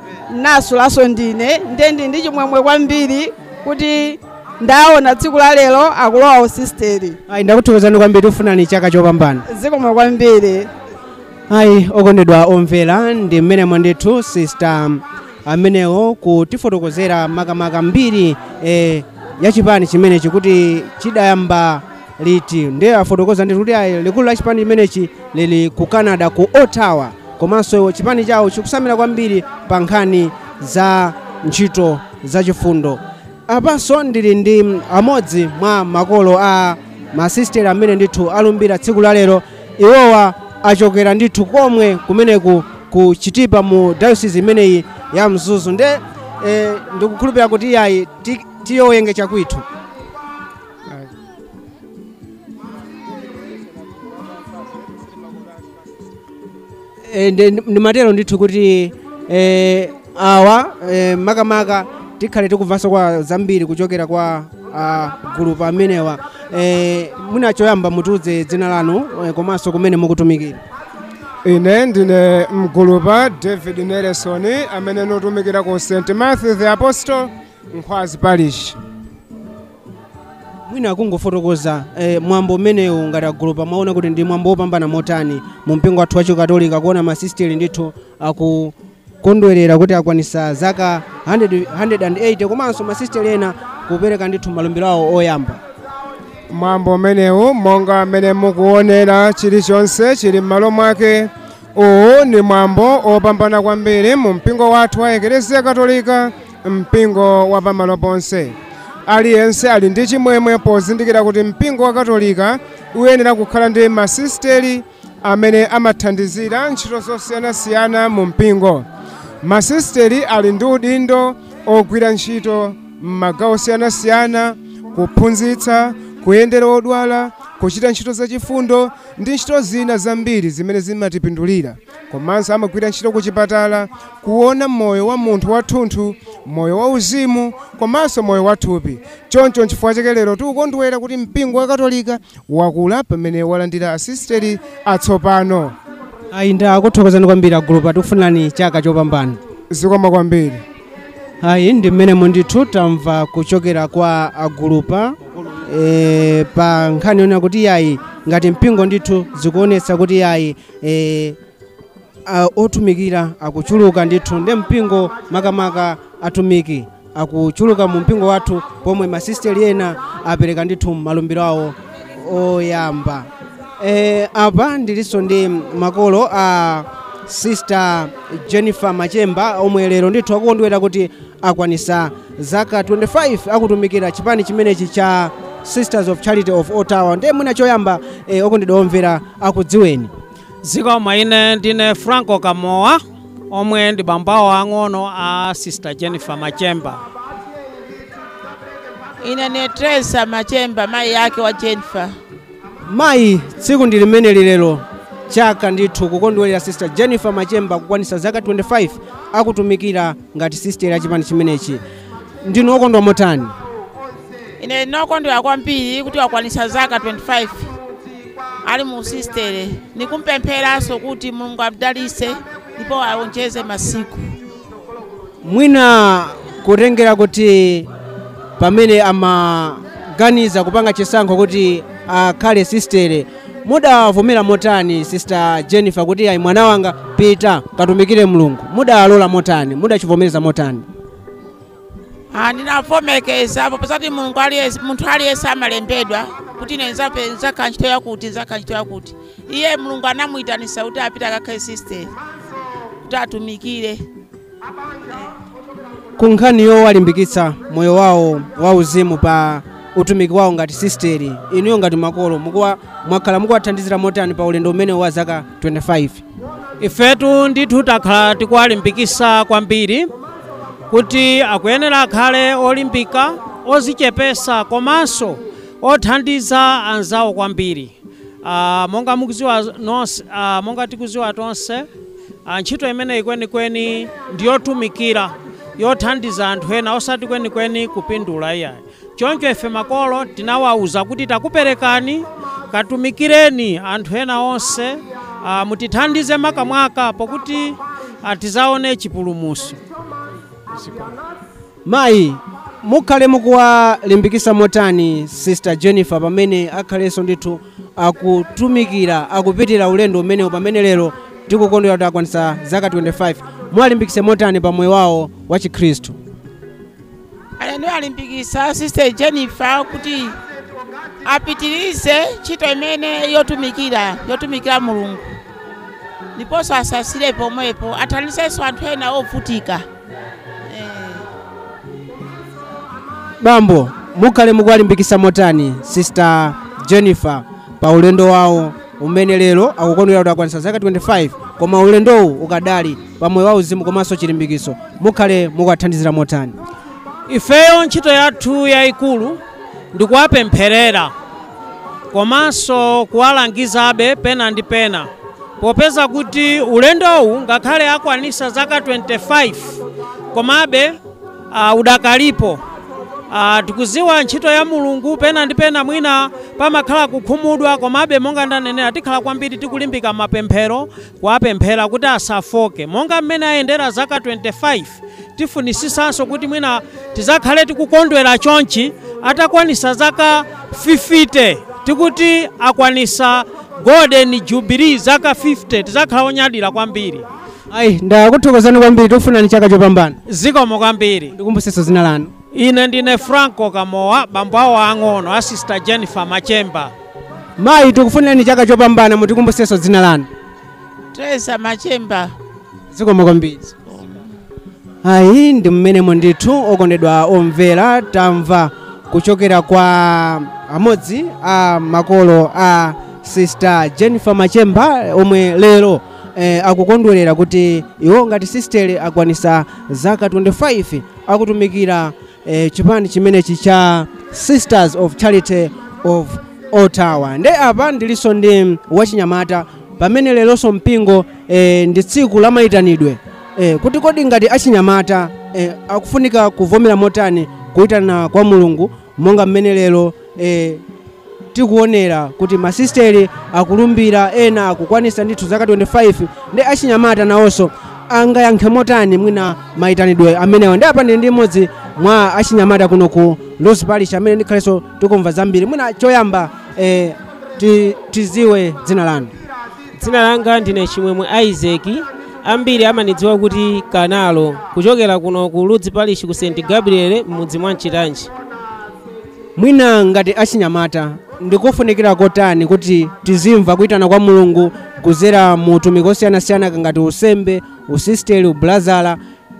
nasulaso ndine ndendi ndi chimwemwe kwambiri kuti ndaona tsiku la lero akulowa usisteri. Ayi, ndakuthokozani kwambiri, ufunani chaka chopambana. Zikomo kwambiri. Ayi, okondedwa omvera, ndi mmene mwandithu sister amenewo kutifotokozera makamaka mbiri ya chipani chimenechi kuti chidayamba liti. Ndiye afotokoza ndithu kuti ayi, likulu la chipani chimenechi lili ku Canada, ku Ottawa, komanso chipani chawo chikusamira kwambiri pa nkhani za ntchito zachifundo. Apanso ndili ndi amodzi mwa makolo a masisteri amene ndithu alumbira tsiku la lero. Iwowa achokera ndithu komwe kumeneku ku Chitipa mu diocese imeneyi ya Mzuzu. Nde ndikukhulupirira kuti iyayi tiyoyenge chakwithu. Ndimatero ndithu kuti awa makamaka tikhale tikumvanso kwa zambiri kuchokera kwa gulupu amenewa. Mwina choyamba mutiuze dzina lanu komanso kumene mukutumikira. Ine ndine mgulupa David Nelson amene ndikutumikira ku St. Matthew the Apostle, Nkhwazi Parish. Mwina kungofotokoza mwambo umenewu ngati agulupa mwaona kuti ndi mwambo wopambana motani mu mpingo wathu wa Chikatolika kuona masisteri ndithu akukondwerera kuti akwanisa zaka 100 180 komanso masisteri ena kupereka ndithu malumbiro awo oyamba. Mwambo umenewu monga amene mukuonera chilichonse chili m'malo mwake. Uwu ni mwambo opambana kwambiri mu mpingo wathu wa Eklezia Katolika, mpingo wa pamalo ponse. Aliyense ali ndi chimwemwe pozindikira kuti mpingo wa Katolika uyenera kukhala ndi masisteri amene amathandizira ntchito zosiyanasiyana mu mpingo. Masisteri ali ndi udindo ogwira ntchito m'magawo osiyanasiyana, kuphunzitsa, kuyendera odwala, kuchita ntchito zachifundo ndi ntchito zina zambiri zimene zimatipindulira. Komanso amagwira ntchito kuchipatala, kuona moyo wa munthu wathunthu, moyo wa uzimu komanso moyo wathupi. Choncho nchifukwa chake lero tikukondwera kuti mpingo wa Katolika wakula pamene walandira asisteri atsopano. Ayi, ndakuthokozani kwambiri agulupa, tikufunirani chaka chopambana. Zikomo kwambiri. Ayi, ndi mmenemo ndithu tamva kuchokera kwa agulupa pa nkhani yonena kuti yayi ngati mpingo ndithu zikuonetsa kuti yayi otumikira akuchuluka ndithu, ndi mpingo makamaka atumiki akuchuluka mu mpingo wathu pomwe masisteri ena apereka ndithu malumbiro awo oyamba. Apa ndilinso ndi makolo a Sister Jennifer Machemba omwe lero ndithu akukondwera kuti akwanisa zaka 25 akutumikira chipani chimenechi cha Sisters of Charity of Ottawa. Ndiye mwina choyamba okondedwa omvera akudziweni. Zikomo, ine ndine Franco Kamoa omwe ndi bambawo ang'ono a Sister Jennifer Machemba. Ine ni Teresa Machemba, mayi yake wa Jennifer. Mayi, tsiku ndi limene lilero chaka ndithu kukondwerera Sister Jennifer Machemba kukwanisa zaka 25 akutumikira ngati sister ya chipani chimenechi. Ndinu okondwa motani? Ine ndinokondwera kwambiri kuti wakwanisa zaka 25 ali mu sistere. Nikumpempheranso kuti Mulungu amdalitse ndipo awonjeze masiku. Mwina kutengera kuti pamene amaganiza kupanga chisankho kuti akhale sistere, mudavomera motani Sister Jennifer kuti ayi mwana wanga pita katumikire Mulungu? Mudalola motani? Mudachivomereza motani? Ndinavomekeza popeza Mulungu aliyense, munthu aliyense amalembedwa kuti ine nzakhala ntchito yakuti, nzakhala ntchito yakuti. Iye Mulungu anamuyitanisa kuti apite akakhale sister kuti atumikire. Ku nkhani yowalimbikitsa moyo wawo wauzimu pa utumiki wawo ngati sisteri, inuyo ngati makolo mwakhala mukuwathandizira motani pa ulendo umene wa zaka 25? Ifetu ndithu takhala tikuwalimbikitsa kwambiri kuti akuyenera akhale olimbika, ozichepesa komanso othandiza anzawo kwambiri. Monga mukuziwa nonse, monga tikuziwa tonse, ntchito imeneyi kwenikweni ndiyotumikira, yothandiza anthu ena, osati kwenikweni kupindula iyayi. Choncho ife makolo tinawawuza kuti takuperekani, katumikireni anthu ena onse, Mutithandize makamaka pokuti atizaone chipulumutso. Mayi, mukhale mukuwalimbikitsa motani Sister Jennifer pamene akhalenso ndithu akutumikira, akupitira ulendo umenewu pamene lero tikukondwera kuti akwanitsa zaka 25? Muwalimbikitse motani pa moyo wawo wa Chikhristu? Alendo alimbikitsa Sister Jennifer kuti apitirize ntchito imene yotumikira Mulungu, ndiponso asasire pomwepo, athandizenso anthu ena ovutika. Bambo, mukhale mukuwalimbikitsa motani Sister Jennifer pa ulendo wawo umene lero akukondwera kuti akwanitsa zaka 25, koma ulendowu ukadali pa moyo wa uzimu komanso chilimbikitso, mukhale mukuwathandizira motani? Ifeyo ntchito yathu yayikulu ndikuwapempherera komanso kuwalangizabe pena ndi pena, popeza kuti ulendowu ngakhale akwanitsa zaka 25 komabe udakalipo. Tikuziwa ntchito ya Mulungu pena ndi pena mwina pamakhala kukhumudwa, komabe monga ndanenera tikhala kwambiri tikulimbika mapemphero, kuwapemphera kuti asafoke. Monga mmene ayendera zaka 25, tifunisisanso kuti mwina tizakhale tikukondwera chonchi atakwanisa zaka 50, tikuti akwanisa golden jubilee zaka 50, tizakhala onyadira kwambiri. Ayi, ndakuthokozani kwambiri, tikufunani chaka chopambana. Zikomo kwambiri. Ndikumbusenso dzina lanu. Ine ndine Franco Kamowa, bambo awo ang'ono a Sister Jennifer Machemba. Mayi, tikufunirani chaka chopambana, mutikumbusenso dzina lanu. Teresa Machemba. Zikomo kwambiri. Ayi, ndi mmenemo ndithu okondedwa omvera, tamva kuchokera kwa amodzi a makolo a Sister Jennifer Machemba omwe lero akukondwerera kuti iwo ngati sistere akwanisa zaka 25 akutumikira chipani chimenechi cha Sisters of Charity of Ottawa. Nde apa ndilinso ndi wachinyamata pamene leronso mpingo ndi tsiku la mayitanidwe, kuti kodi ngati achinyamata akufunika kuvomera motani kuyitana kwa Mulungu, monga mmene lero tikuonera kuti masisteri akulumbira, ena akukwanisa ndithu zaka 25, ndi achinyamata nawonso angayankhe motani mwina mayitanidwe amenewa. Ndi apa ndili ndi mmodzi mwa achinyamata kuno ku Lourdes Parish amene ndikhalenso tikumva zambiri. Mwina choyamba tiziwe dzina lanu. Dzina langa ndine Chimwemwe Isaac, ambiri amanidziwa kuti Kanalo, kuchokera kuno ku Lourdes Parish ku St Gabriel m'mudzi mwa Mchitanji. Mwina ngati achinyamata ndikufunikira kotani kuti tizimva kuyitana kwa Mulungu kuzera mu utumiki osiyanasiyana ngati usembe, usisteri, ubulazala,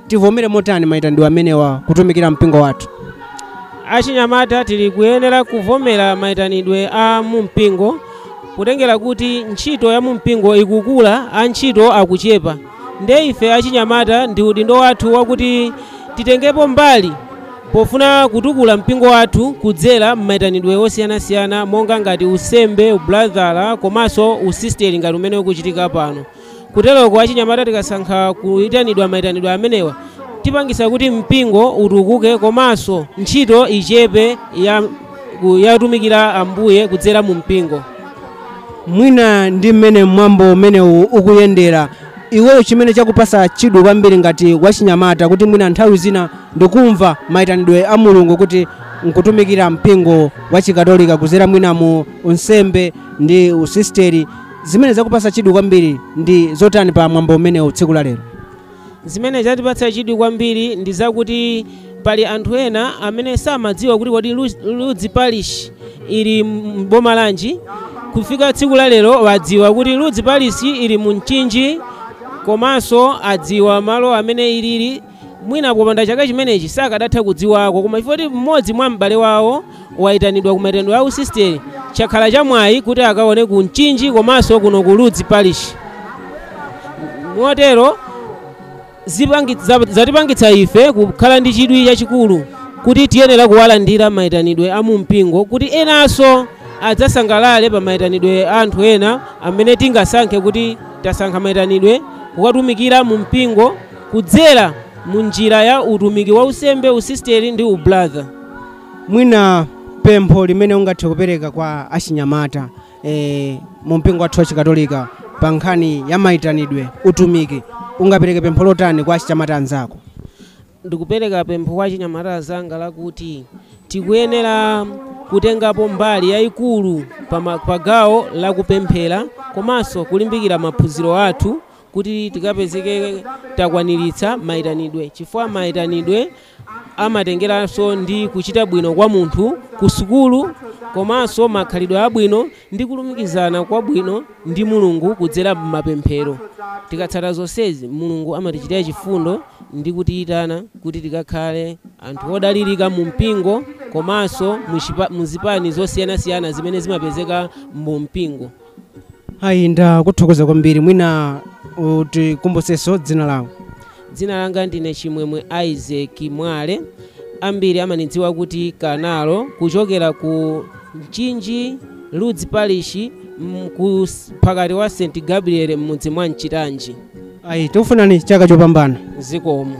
tivomere motani mayitanidwe amenewa kutumikira mpingo wathu? Achinyamata tili kuyenera kuvomera mayitanidwe a mumpingo, kutengera kuti ntchito ya mumpingo ikukula, antchito akuchepa. Nde ife achinyamata ndi udindo wathu wakuti titengepo mbali pofuna kutukula mpingo wathu kudzera m'mayitanidwe osiyanasiyana monga ngati usembe, ubulazala komanso usisteri ngati umene ukuchitika pano. Kuteroko achinyamata tikasankha kuyitanidwa mayitanidwe amenewa, tipangisa kuti mpingo utukuke komanso ntchito ichepe yatumikira Ambuye kudzera mu mpingo. Mwina ndi mmene mwambo umenewu ukuyendera, iweyo chimene chakupasa chidwi kwambiri ngati wachinyamata kuti mwina nthawi zina ndikumva mayitanidwe a Mulungu kuti nkutumikira mpingo wa Chikatolika kuzera mwina mu unsembe ndi usisteri, zimene zakupasa chidwi kwambiri ndi zotani pa mwambo umenewu tsiku la lero? Zimene zatipatsa chidwi kwambiri ndi zakuti pali anthu ena amene samadziwa kuti kodi Lourdes Parish ili mboma lanji. Kufika tsiku la lero wadziwa kuti Lourdes Parish ili mu Mchinji, komanso adziwa malo amene ilili. Mwina popanda chaka chimenechi sakadatha kudziwako, koma chifukwa mmodzi mwa m'bale wawo wayitanidwa ku mayitanidwe a usisteri, chakhala chamwayi kuti akaone ku Mchinji komanso kuno ku Lourdes Parish. Motero zatipangitsa ife kukhala ndi chidwi chachikulu kuti tiyenera kuwalandira mayitanidwe a mumpingo, kuti enanso adzasangalale pa mayitanidwe a anthu ena amene tingasankhe kuti tasankha mayitanidwe kukatumikira mu mpingo kudzera mu njira ya utumiki wa usembe, usisteri ndi ubratha. Mwina pempho limene ungathe kupereka kwa achinyamata mu mpingo wathu wa Chikatolika pa nkhani ya mayitanidwe utumiki, ungapereke pempho lotani kwa achinyamata anzako? Ndikupereka pempho kwa achinyamata anzanga lakuti tikuyenera kutengapo mbali yayikulu pa gawo lakupemphera komanso kulimbikira maphunziro athu kuti tikapezeke takwaniritsa mayitanidwe, chifukwa mayitanidwe amatengeranso ndi kuchita bwino kwa munthu ku sukulu komanso makhalidwe abwino ndi kulumikizana kwabwino ndi Mulungu kudzera m'mapemphero. Tikatsata zonsezi, Mulungu amatichitira chifundo ndi kutiyitana kuti tikakhale anthu odalirika mu mpingo komanso muzipani zosiyanasiyana zimene zimapezeka mu mpingo. Ayi, ndakuthokoza kwambiri. Mwina utikumbutsenso dzina lawo. Dzina langa ndine Chimwemwe Isaac Mwale, ambiri amanidziwa kuti Kanalo, kuchokera ku Mchinji Ludzi Parish, pakati wa St Gabriel m'mudzi mwa Mchitanji. Ayi, tikufunani chaka chopambana. Zikomo.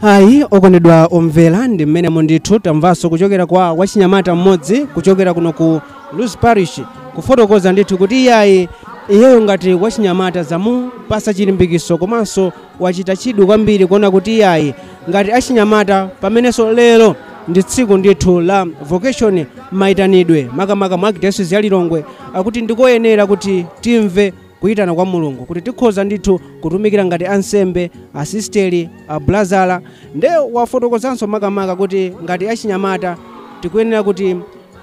Ayi, okondedwa omvera, ndi mmene ndithu tamvanso kuchokera kwa wachinyamata mmodzi kuchokera kuno ku Ludzi Parish, kufotokoza ndithu kuti iyayi, iyeyo ngati wachinyamata zamupasa chilimbikiso komanso wachita chidwi kwambiri kuona kuti iyayi, ngati achinyamata pamenenso lero ndi tsiku ndithu la vocation, mayitanidwe makamaka mwa Archdiocese ya Lilongwe, akuti ndikoyenera kuti timve kuyitana kwa Mulungu kuti tikhoza ndithu kutumikira ngati ansembe, asisteri, ablazala. Nde wafotokozanso makamaka kuti ngati achinyamata tikuyenera kuti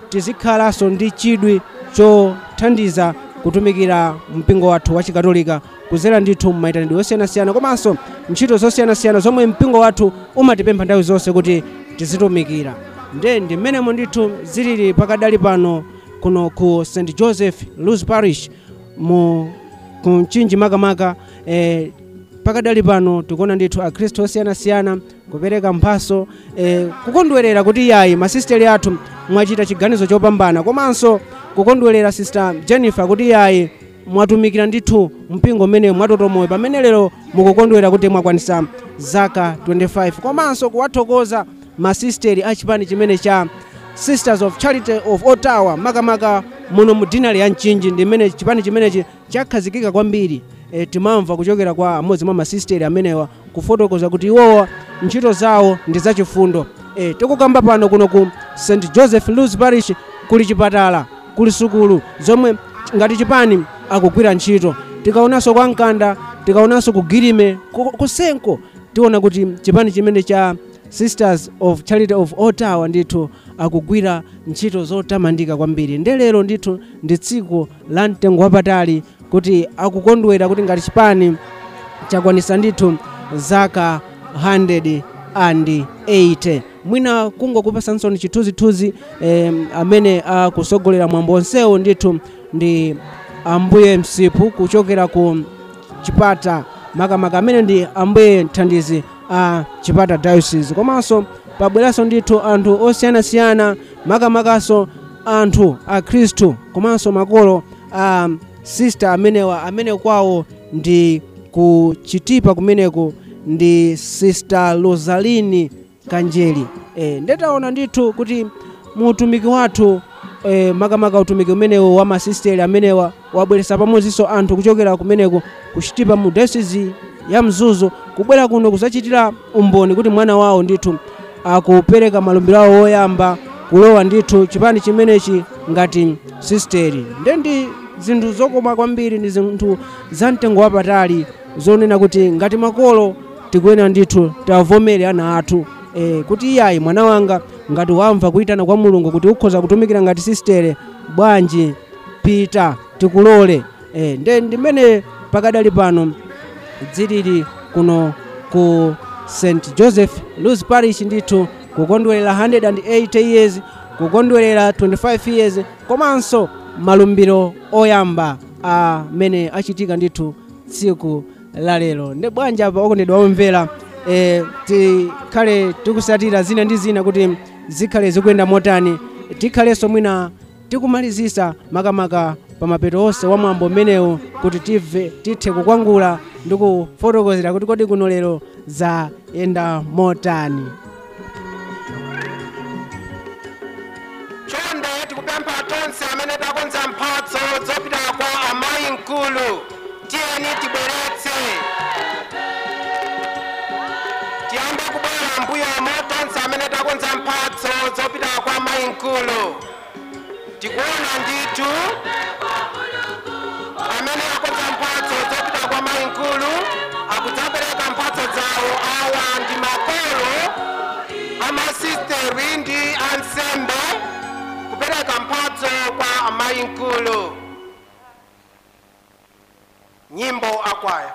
tizikhalanso ndi chidwi chothandiza kutumikira mpingo wathu wa Chikatolika kuzera ndithu mayitanidwe osiyanasiyana komanso ntchito zosiyanasiyana zomwe mpingo wathu umatipempha nthawi zonse kuti tizitumikira. Nde ndi mmenemo ndithu zilili pakadali pano kuno ku St Joseph Ludzi Parish mu Mchinji makamaka. Pakadali pano tikuona ndithu akhristu osiyanasiyana kupereka mphaso, kukondwerera kuti yayi, masisteri athu mwachita chiganizo chopambana, komanso kukondwerera Sister Jennifer kuti yayi, mwatumikira ndithu mpingo umene mwatotomoyo pamene lero mukukondwera kuti mwakwanisa zaka 25, komanso kuwathokoza masisteri achipani chimene cha Sisters of Charity of Ottawa makamaka muno mu dinari ya Mchinji, ndi mmene chipani chimenechi chakhazikika kwambiri. Timamva kuchokera kwa amodzi mwa masisteri amenewa kufotokoza kuti iwowa ntchito zawo ndi zachifundo. Tikukamba pano kuno ku St Joseph Ludzi Parish kuli chipatala, kuli sukulu zomwe ngati chipani akugwira ntchito. Tikaonanso kwa Mkanda, tikaonanso ku Girime, kusenko, tiona kuti chipani chimene cha Sisters of Charity of Ottawa ndithu akugwira ntchito zotamandika kwambiri. Nde lero ndithu ndi tsiku la mtengo wapatali kuti akukondwera kuti ngati chipani chakwanisa ndithu zaka 180. Mwina kungokupasanso chithunzithunzi, amene akusogolera mwambo onsewo ndithu ndi Ambuye Msipu kuchokera ku Chipata makamaka, amene ndi Ambuye mthandizi a Chipata Diocese. Komanso pabweranso ndithu anthu osiyanasiyana, makamakaso anthu akhristu komanso makolo a sister amenewa, amene kwawo ndi ku Chitipa kumeneko ndi Sister Rosaline Kanjeli. Ndetaona ndithu kuti mu utumiki wathu, makamaka utumiki umenewo wa masisteri amenewa wabweretsa pamodzinso anthu kuchokera kumeneko kuchitipa mu diocese ya Mzuzu kubwera kuno kuzachitira umboni kuti mwana wawo ndithu akupereka malumbiro awo woyamba kulowa ndithu chipani chimenechi ngati sisteri. Nde ndi zinthu zokoma kwambiri, ndi zinthu za mtengo wapatali zonena kuti ngati makolo tikuyenera ndithu tavomere ana athu, kuti iyayi, mwana wanga, ngati wamva kuyitana kwa Mulungu kuti ukhoza kutumikira ngati sistere, bwanji pita, tikulole. Nde ndimene pakadali pano dzilili kuno ku St Joseph Ludzi Parish ndithu kukondwerera 180 years, kukondwerera 25 years, komanso malumbiro oyamba amene achitika ndithu tsiku la lero. Ndi bwanji apa, okondedwa omvera, tikhale tikusatira zina ndi zina kuti zikhale zikuyenda motani. Tikhalenso mwina tikumalizisa makamaka pamapeto onse wa mwambo umenewu kuti tive tithe kukwangula ndi kufotokozera kuti kodi kuno lero zayenda motani. Chonde tikupempha tonse amene takonza mphatso zopita kwa amayi mkulu. Tiyambe kubwera mbuyomo tonse amene takonza mphatso zopita kwa mayi mkulu. Tikuona ndithu amene akonza mphatso zopita kwa mayi mkulu akudzapereka mphatso zawo. Awa ndi makolo amasisteri ndi ansembe kupereka mphatso kwa amayi mkulu. Nyimbo akwaya.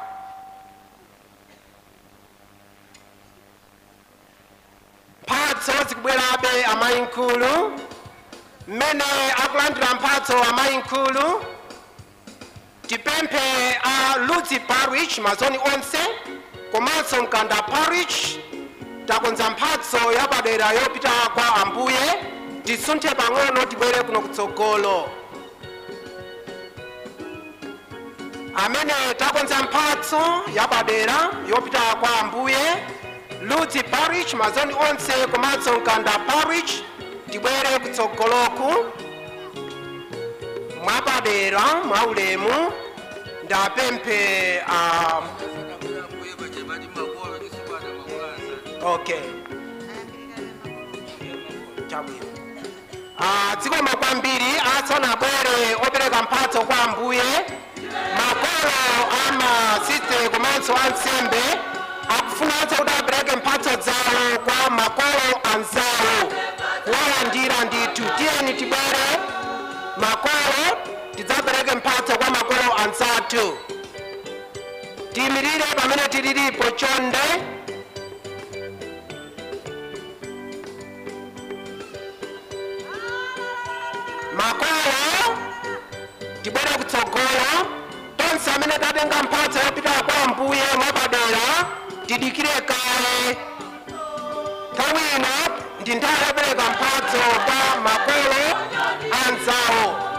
Mphatso zikubwerabe amayi mkulu. Mmene akulandira mphatso amayi mkulu, tipemphe a Ludzi Parish mazoni onse komanso Mkanda Parish takonza mphatso yapadera yopita kwa ambuye. Tisunthe pang'ono tibwere kuno kutsogolo. Amene takonza mphatso yapadera yopita kwa ambuye, Ludzi Parish mazoni onse komanso Mkanda Parish, tibwere kutsogoloku mwapadera mwaulemu. Ndapemphe okay, chabwino. Zikomo kwambiri. Asanabwere opereka mphatso kwa ambuye, makolo amasiste komanso ansembe akufunanso kuti apereke mphatso zawo kwa makolo anzawo kuwalandira ndithu. Tiyeni tibwere makolo tidzapereke mphatso kwa makolo anzathu. Tiyimirire pamene tililipo chonde. Makolo tibwere kutsogolo tonse amene tatenga mphatso yopita kwa ambuye mwapadera tidikire kaye. Nthawi ino ndi nthawi yopereka mphatso kwa makolo anzawo.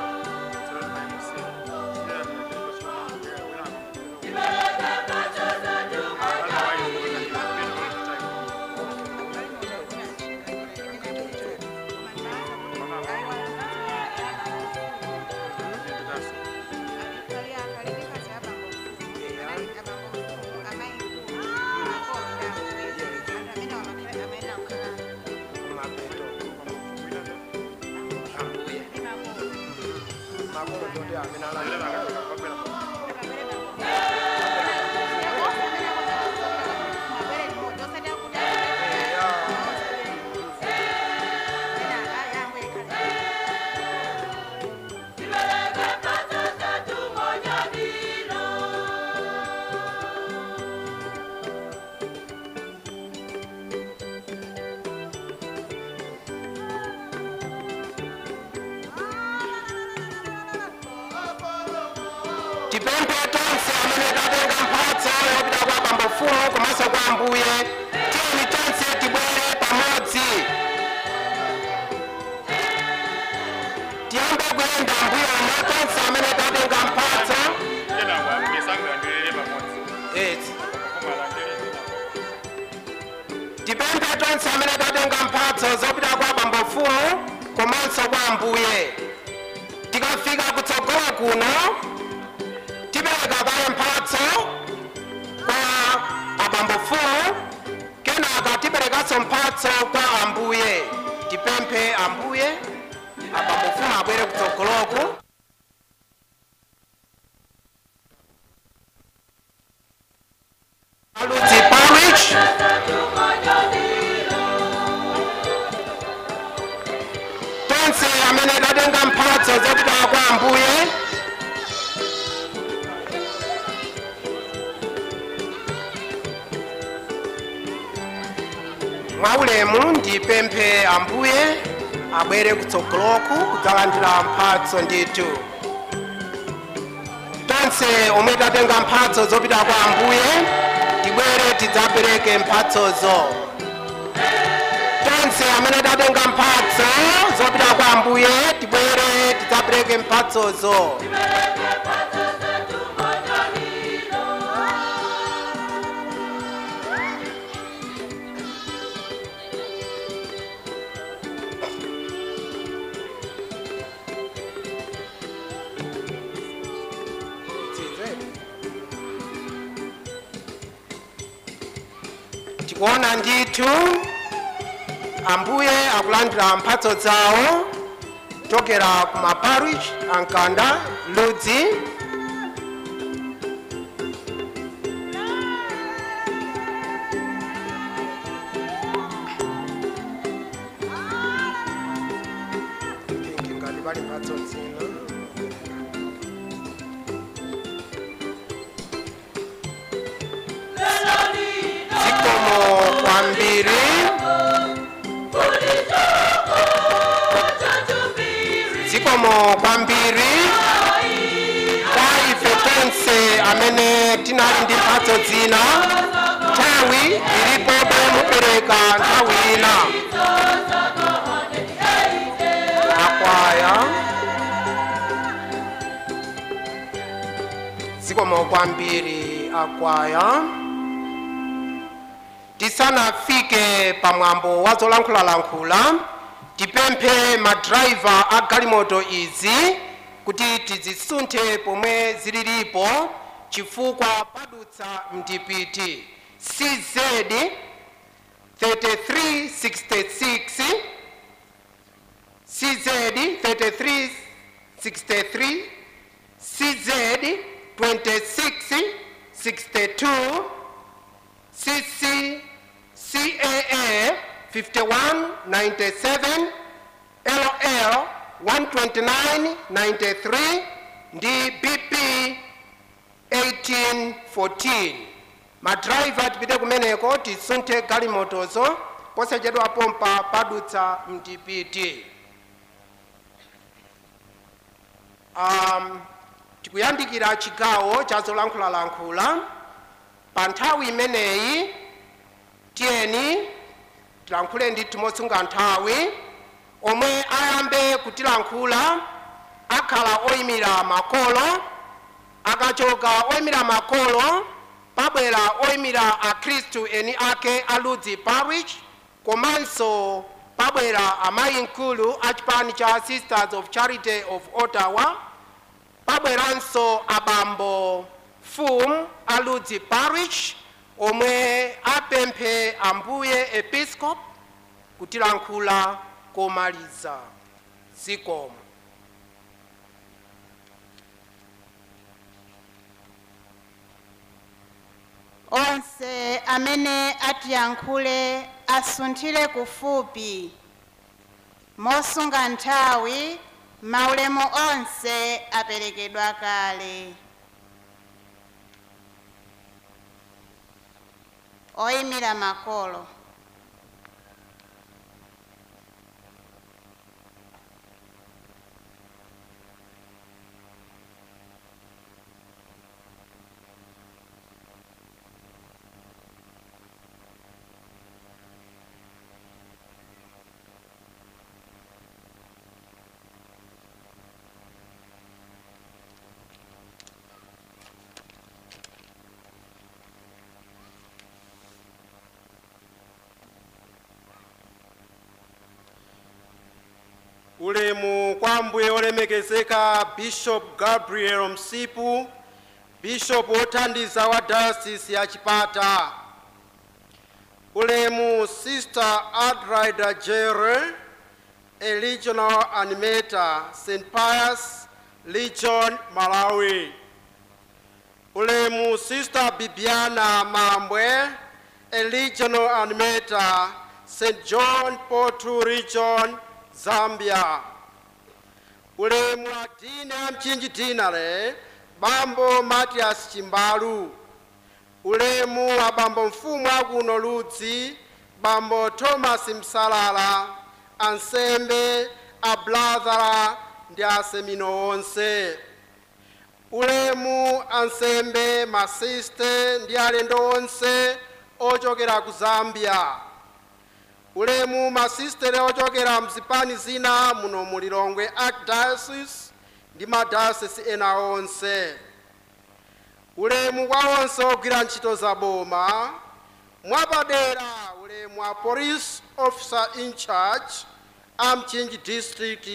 Tipemphe tonse amene tatenga mphatso yopita kwa bambo mfumu komanso kwa ambuye, tiyeni tonse tibwere pamodzi. Tiyambe kuyenda mbuyomo tonse amene tatenga mphatso. Tipemphe tonse amene tatenga mphatso zopita kwa bambo mfumu komanso kwa ambuye. Tikafika kutsogolo kuno tipereka kaye mphatso kwa abambo mfumu, kenaka tiperekanso mphatso kwa ambuye. Tipemphe ambuye abambo mfumu abwere kutsogoloku. Ludzi Parish tonse amene tatenga mphatso zopita kwa ambuye. Mwaulemu ndipemphe ambuye abwere kutsogoloku kudzalandira mphatso ndithu. Tonse omwe tatenga mphatso zopita kwa ambuye tibwere tidzapereke mphatsozo. Tonse amene tatenga mphatso zopita kwa ambuye tibwere tidzapereke mphatsozo. Tikuona ndithu Ambuye akulandira mphatso zawo kuchokera ku maparish Ankanda, Ludzi. Ngati pali mphatso zina. Zikomo kwambiri. Zikomo kwambiri kwa ife tonse amene tinali ndi mphatso zina. Nthawi ilipobe, mupereka nthawi ina. Akwaya, zikomo kwambiri akwaya. Tisanafike pamwambo wa zolankhulalankhula, tipemphe madraiva a galimoto izi kuti tizisunthe pomwe zililipo, chifukwa padutsa mdipiti. CZ 3366, CZ 3363, CZ 2662, CC CAA 5197, LL 12993 ndi BP 1814. Madraiva, tipite kumeneko tisunthe galimotozo, posachedwa pompa padutsa mdipiti. Tikuyandikira chigawo cha zolankhulalankhula. Pa nthawi imeneyi tiyeni tilankhule ndithu mosunga nthawi. Omwe ayambe kutilankhula akhala oyimira makolo. Akachoka oyimira makolo, pabwera oyimira akhristu eni ake a Ludzi Parish, komanso pabwera amayi mkulu a chipani cha Sisters of Charity of Ottawa, pabweranso abambo fum a Ludzi Parish omwe apemphe ambuye episcop kutilankhula komaliza. Zikomo. Onse amene atiyankhule asunthire kufupi mosunga nthawi. Maulemu onse aperekedwa kale. Oyimira makolo. Ulemu kwa Ambuye olemekezeka Bishop Gabriel Msipu, Bishop wothandiza wa Diocese ya Chipata. Ulemu Sister Adrida Jere, a regional animator, St. Pius Legion, Malawi. Ulemu Sister Bibiana Mambwe, a regional animator, St. John Paul II Region, Zambia. Ulemu wa Dini ya Mchinji Deanery, Bambo Matias Chimbalu. Ulemu wa Bambo Mfumu akuno Ludzi, Bambo Thomas Msalala, ansembe, ablathara ndi asemino onse. Ulemu ansembe, masiste ndi alendo onse ochokera ku Zambia. Ulemu masistere ochokera mzipani zina muno mu Lilongwe Archdiocese ndi madayosisi ena onse. Ulemu kwa onse ogwira ntchito za boma, mwapadera ulemu wa police officer in charge a Mchinji District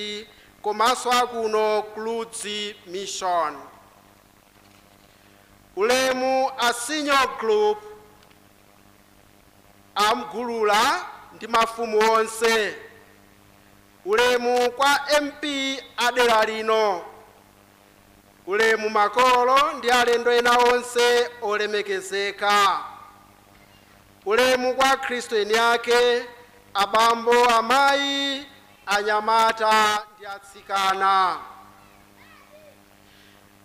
komanso akuno ku Ludzi Mission. Ulemu a senior group a Amgulula ndi mafumu onse. Ulemu kwa MP adera lino. Ulemu makolo ndi alendo ena onse olemekezeka. Ulemu kwa Khristu eni ake, abambo, amayi, anyamata ndi atsikana.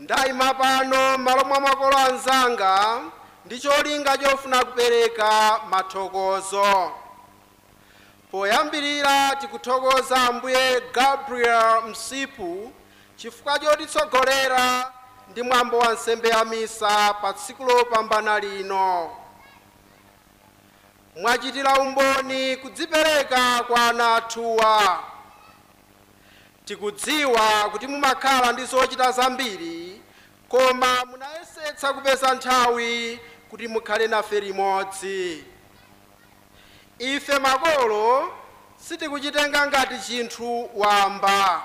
Ndayima pano m'malo mwa makolo anzanga ndi cholinga chofuna kupereka mathokozo. Poyambirira tikuthokoza Ambuye Gabriel Msipu chifukwa chotitsogolera ndi mwambo wa nsembe ya misa pa tsiku lopambana lino. Mwachitira umboni kudzipereka kwa ana athuwa. Tikudziwa kuti mumakhala ndi zochita zambiri, koma munayesetsa kupeza nthawi kuti mukhale nafe limodzi. Ife makolo sitikuchitenga ngati chinthu wamba,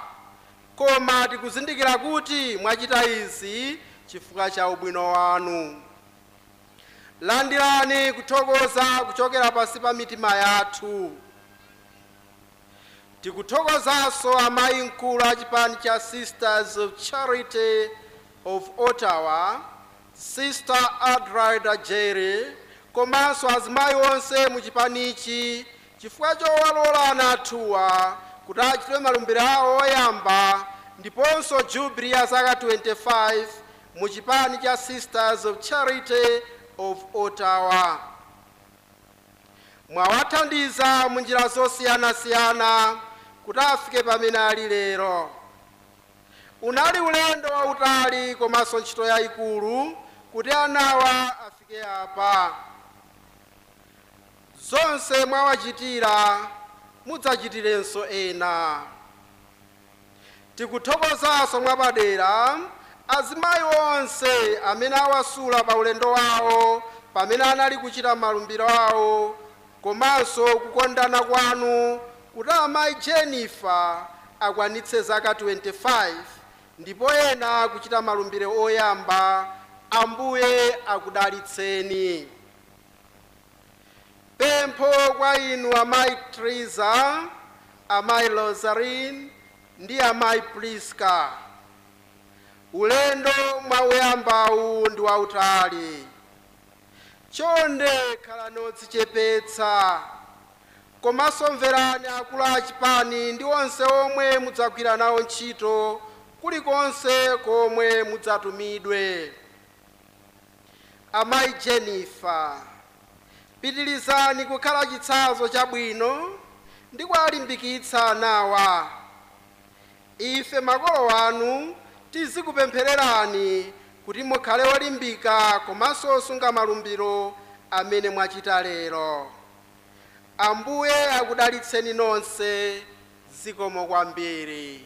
koma tikuzindikira kuti mwachita izi chifukwa cha ubwino wanu. Landirani kuthokoza kuchokera pansi pa mitima yathu. Tikuthokozanso amayi mkulu a chipani cha Sisters of Charity of Ottawa, Sister Adelaida Jerry, komanso azimayi onse mu chipanichi chifukwa chowalola ana athuwa kuti achite malumbiro awo oyamba ndiponso jubilee ya zaka 25 mu chipani cha Sisters of Charity of Ottawa. Mwawathandiza mu njira zosiyanasiyana kuti afike pamene ali lero. Unali ulendo wautali komanso ntchito yayikulu kuti anawa afike apa. Zonse mwawachitira mudzachitirenso ena. Tikuthokozanso mwapadera azimayi onse amene awasula pa ulendo wawo pamene anali kuchita malumbiro awo, komanso kukondana kwanu kuti amayi Jennifer akwanitse zaka 25 ndipo ena kuchita malumbiro oyamba. Ambuye akudalitseni. Pempho kwa inu amayi Triza, amayi Rosaline ndi amayi Priska. Ulendo mwauyambawu ndi wautali. Chonde khalani odzichepetsa, komanso mverani akulu a chipani ndi onse omwe mudzagwira nawo ntchito kulikonse komwe mudzatumidwe. Amayi Jennifer, pitilizani kukhala chitsanzo chabwino ndi kuwalimbikitsa anawa. Ife makolo anu tizikupemphererani kuti mukhale olimbika komanso osunga malumbiro amene mwachita lero. Ambuye akudalitseni nonse. Zikomo kwambiri.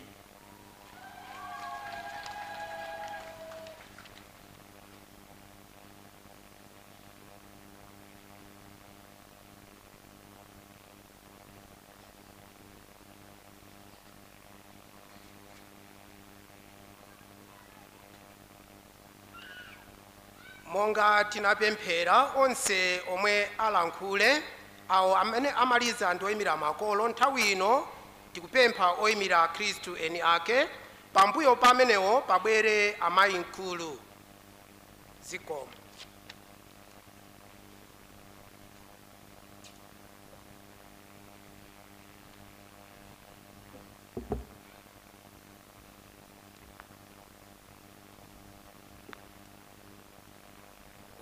Monga tinapemphera onse omwe alankhule awo amene amaliza ndi oyimira makolo, nthawi ino tikupempha oyimira Khristu eni ake. Pambuyo pamenewo pabwere amayi mkulu. Zikomo.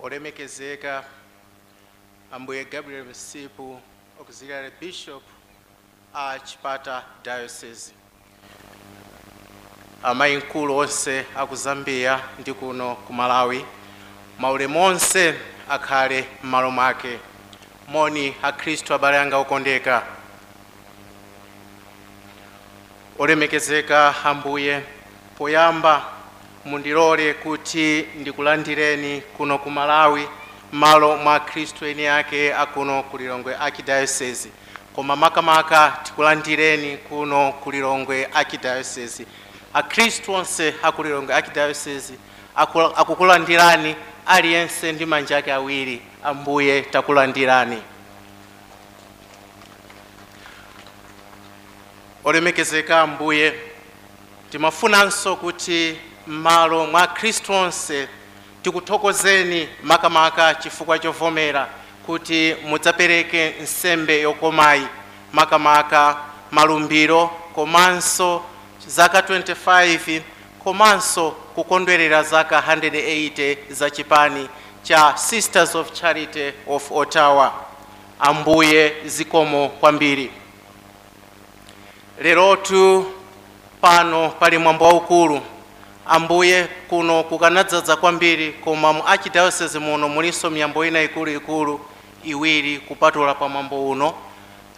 Olemekezeka Ambuye Gabriel Msipu, Auxiliary Bishop a Chipata Diocese, amayi mkulu onse aku Zambia ndi kuno ku Malawi, maulemu onse akhale m'malo mwake. Moni akhristu abale anga okondeka. Olemekezeka Ambuye, poyamba mundilole kuti ndikulandireni kuno ku Malawi m'malo mwa Khristu eni ake akuno ku Lilongwe Archdiocese, koma makamaka tikulandireni kuno ku Lilongwe Archdiocese. Akhristu onse aku Lilongwe Archdiocese akukulandirani aliyense ndi manja ake awiri. Ambuye takulandirani. Olemekezeka Ambuye, timafunanso kuti m'malo mwa Khristu onse tikuthokozeni makamaka chifukwa chovomera kuti mudzapereke nsembe yokomayi, makamaka malumbiro komanso zaka 25 komanso kukondwerera zaka 180 za chipani cha Sisters of Charity of Ottawa. Ambuye, zikomo kwambiri. Lerotu pano pali mwambo waukulu. Ambuye, kuno kukanadzaza kwambiri, koma mu archdiocese muno mulinso miyambo ina ikuluikulu iwiri kupatula pa mwambo uno.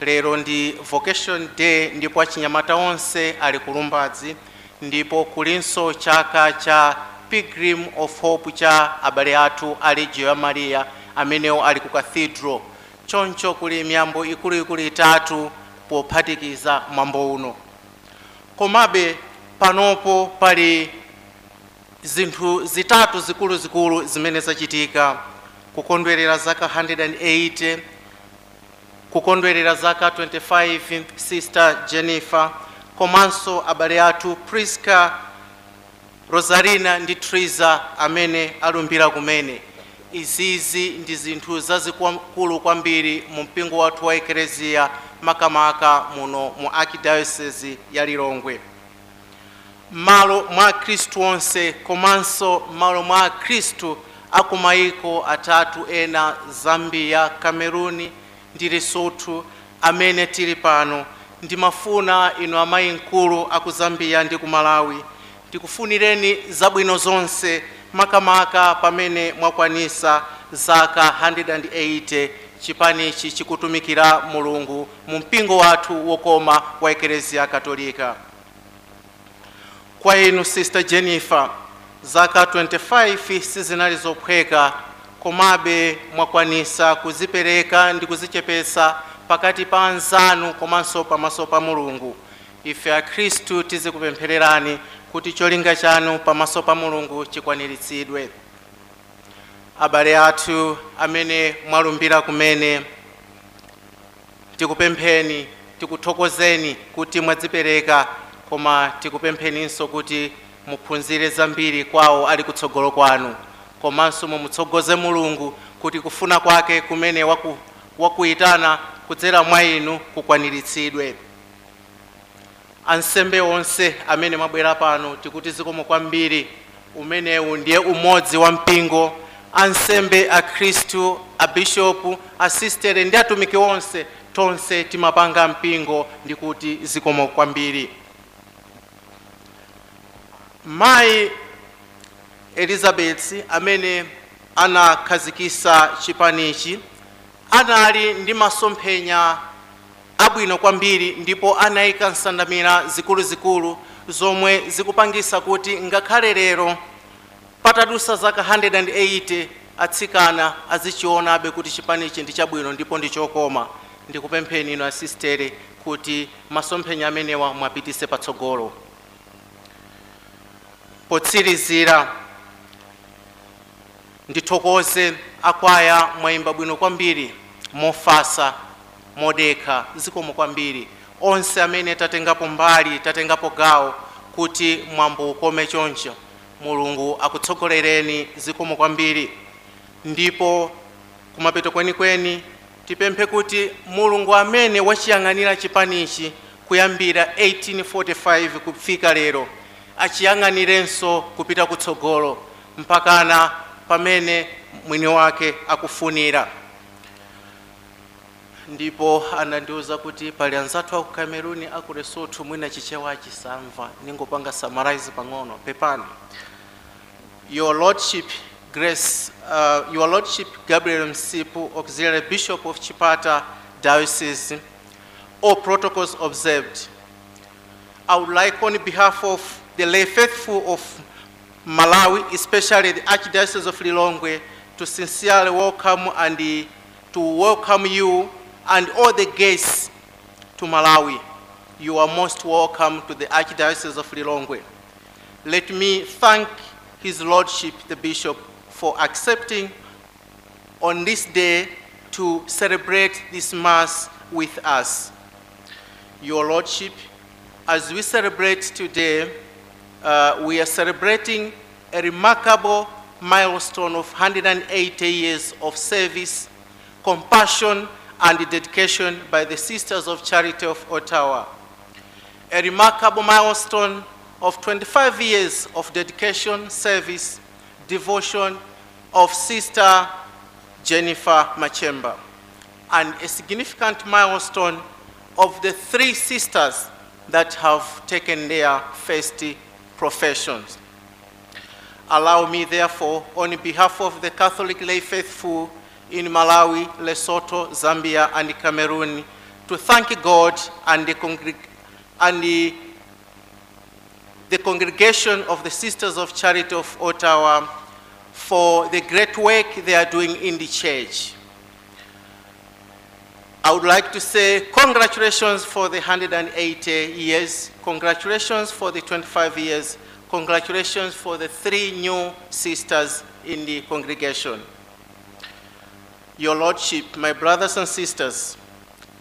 Lero ndi Vocation Day, ndipo achinyamata onse ali kulumbadzi, ndipo kulinso chaka cha Pilgrim of Hope cha abale athu a Legio ya Maria amenewo ali ku cathedral. Choncho kuli miyambo ikuluikulu itatu pophatikiza mwambo uno. Komabe panopo pali zinthu zitatu zikuluzikulu zimene zachitika: kukondwerera zaka 180, kukondwerera zaka 25 Sister Jennifer, komanso abale athu Priska, Rosarina ndi Triza amene alumbira kumene. Izizi ndi zinthu zazikulu kwambiri mu mpingo wathu wa Ekereziya, makamaka muno mu Archdiocese ya Lilongwe. M'malo mwa Khristu onse komanso m'malo mwa Khristu akumayiko atatu ena, Zambia, Cameroon ndi Lesotho, amene tili pano, ndimafuna inu amayi mkulu aku Zambia ndi ku Malawi ndikufunireni zabwino zonse, makamaka pamene mwakwanisa zaka 180 chipanichi chikutumikira Mulungu mu mpingo wathu wokoma wa Ekereziya Katolika. Kwa inu Sister Jennifer, zaka 25 sizinali zophweka, komabe mwakwanisa kuzipereka ndi kuzichepesa pakati pa anzanu komanso pamaso pa Mulungu. Ife Akhristu tizikupemphererani kuti cholinga chanu pamaso pa Mulungu chikwaniritsidwe. Abale athu amene mwalumbira kumene, tikupempheni, tikuthokozeni kuti mwadzipereka, koma tikupempheninso kuti muphunzire zambiri kwawo ali kutsogolo kwanu, komanso mumutsogoze Mulungu kuti kufuna kwake kumene wakuyitana kudzera mwa inu kukwaniritsidwe. Ansembe onse amene mwabwera pano, tikuti zikomo kwambiri. Umenewu ndiye umodzi wa mpingo. Ansembe, akhristu, abishopu, asistere ndi atumiki onse, tonse timapanga mpingo, ndikuti zikomo kwambiri. Mayi Elizabeth amene anakhazikisa chipanichi anali ndi masomphenya abwino kwambiri, ndipo anayika nsandamira zikuluzikulu zomwe zikupangisa kuti ngakhale lero patadusa zaka 180 atsikana azichionabe kuti chipanichi ndi chabwino ndipo ndi chokoma. Ndikupempheni inu asistere kuti masomphenya amenewa mwapitise patsogolo. Potsirizira, ndithokoze akwaya, mwayimba bwino kwambiri, mofasa, modekha, zikomo kwambiri. Onse amene tatengapo mbali, tatengapo gawo kuti mwambo ukome choncho, Mulungu akutsogolereni, zikomo kwambiri. Ndipo kumapeto kwenikweni tipemphe kuti Mulungu amene wachiyang'anira chipanichi kuyambira 1845 kufika lero achiyang'anirenso kupita kutsogolo mpakana pamene mwini wake akufunira. Ndipo anandiuza kuti pali anzathu aku Cameroon, aku Lesotho, mwina Chichewa achisamva, ningopanga summarize pang'ono, pepani. Your Lordship Grace, Your Lordship Gabriel Msipu, Auxiliary Bishop of Chipata Diocese, all protocols observed. I would like, on behalf of the lay faithful of Malawi, especially the Archdiocese of Lilongwe, to sincerely welcome and to welcome you and all the guests to Malawi. You are most welcome to the Archdiocese of Lilongwe. Let me thank His Lordship, the Bishop, for accepting on this day to celebrate this Mass with us. Your Lordship, As we celebrate today, we are celebrating a remarkable milestone of 180 years of service, compassion, and dedication by the Sisters of Charity of Ottawa. A remarkable milestone of 25 years of dedication, service, devotion of Sister Jennifer Machemba, and a significant milestone of the three sisters that have taken their first professions. Allow me, therefore, on behalf of the Catholic lay faithful in Malawi, Lesotho, Zambia, and Cameroon, to thank God and the congregation of the Sisters of Charity of Ottawa for the great work they are doing in the church. I would like to say congratulations for the 180 years, congratulations for the 25 years, congratulations for the three new sisters in the congregation. Your Lordship, my brothers and sisters,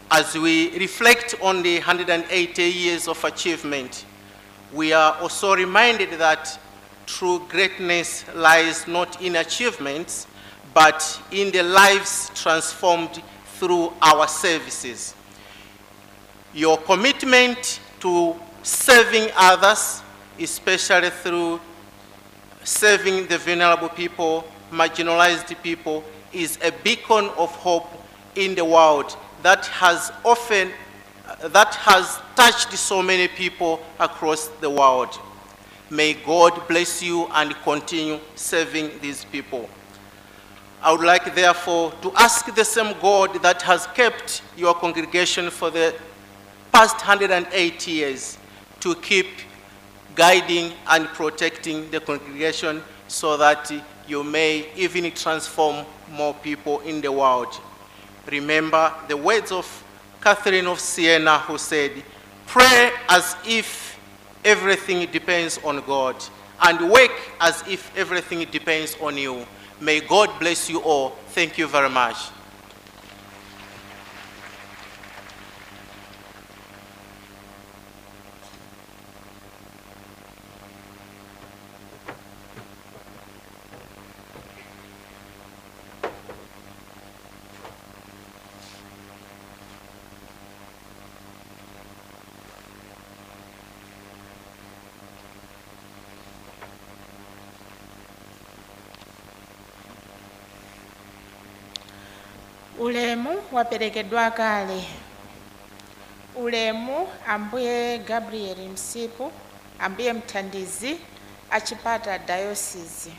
as we reflect on the 180 years of achievement, we are also reminded that true greatness lies not in achievements, but in the lives transformed through our services. Your commitment to serving others, especially through serving the vulnerable people, marginalized people, is a beacon of hope in the world that has touched so many people across the world. May God bless you and continue serving these people. I would like, therefore, to ask the same God that has kept your congregation for the past 180 years to keep guiding and protecting the congregation so that you may even transform more people in the world. Remember the words of Catherine of Siena, who said, "Pray as if everything depends on God, and work as if everything depends on you." May God bless you all. Thank you very much. Ulemu waperekedwa kale. Ulemu Ambuye Gabriel Msipu, Ambuye Mthandizi, achipata Diocese.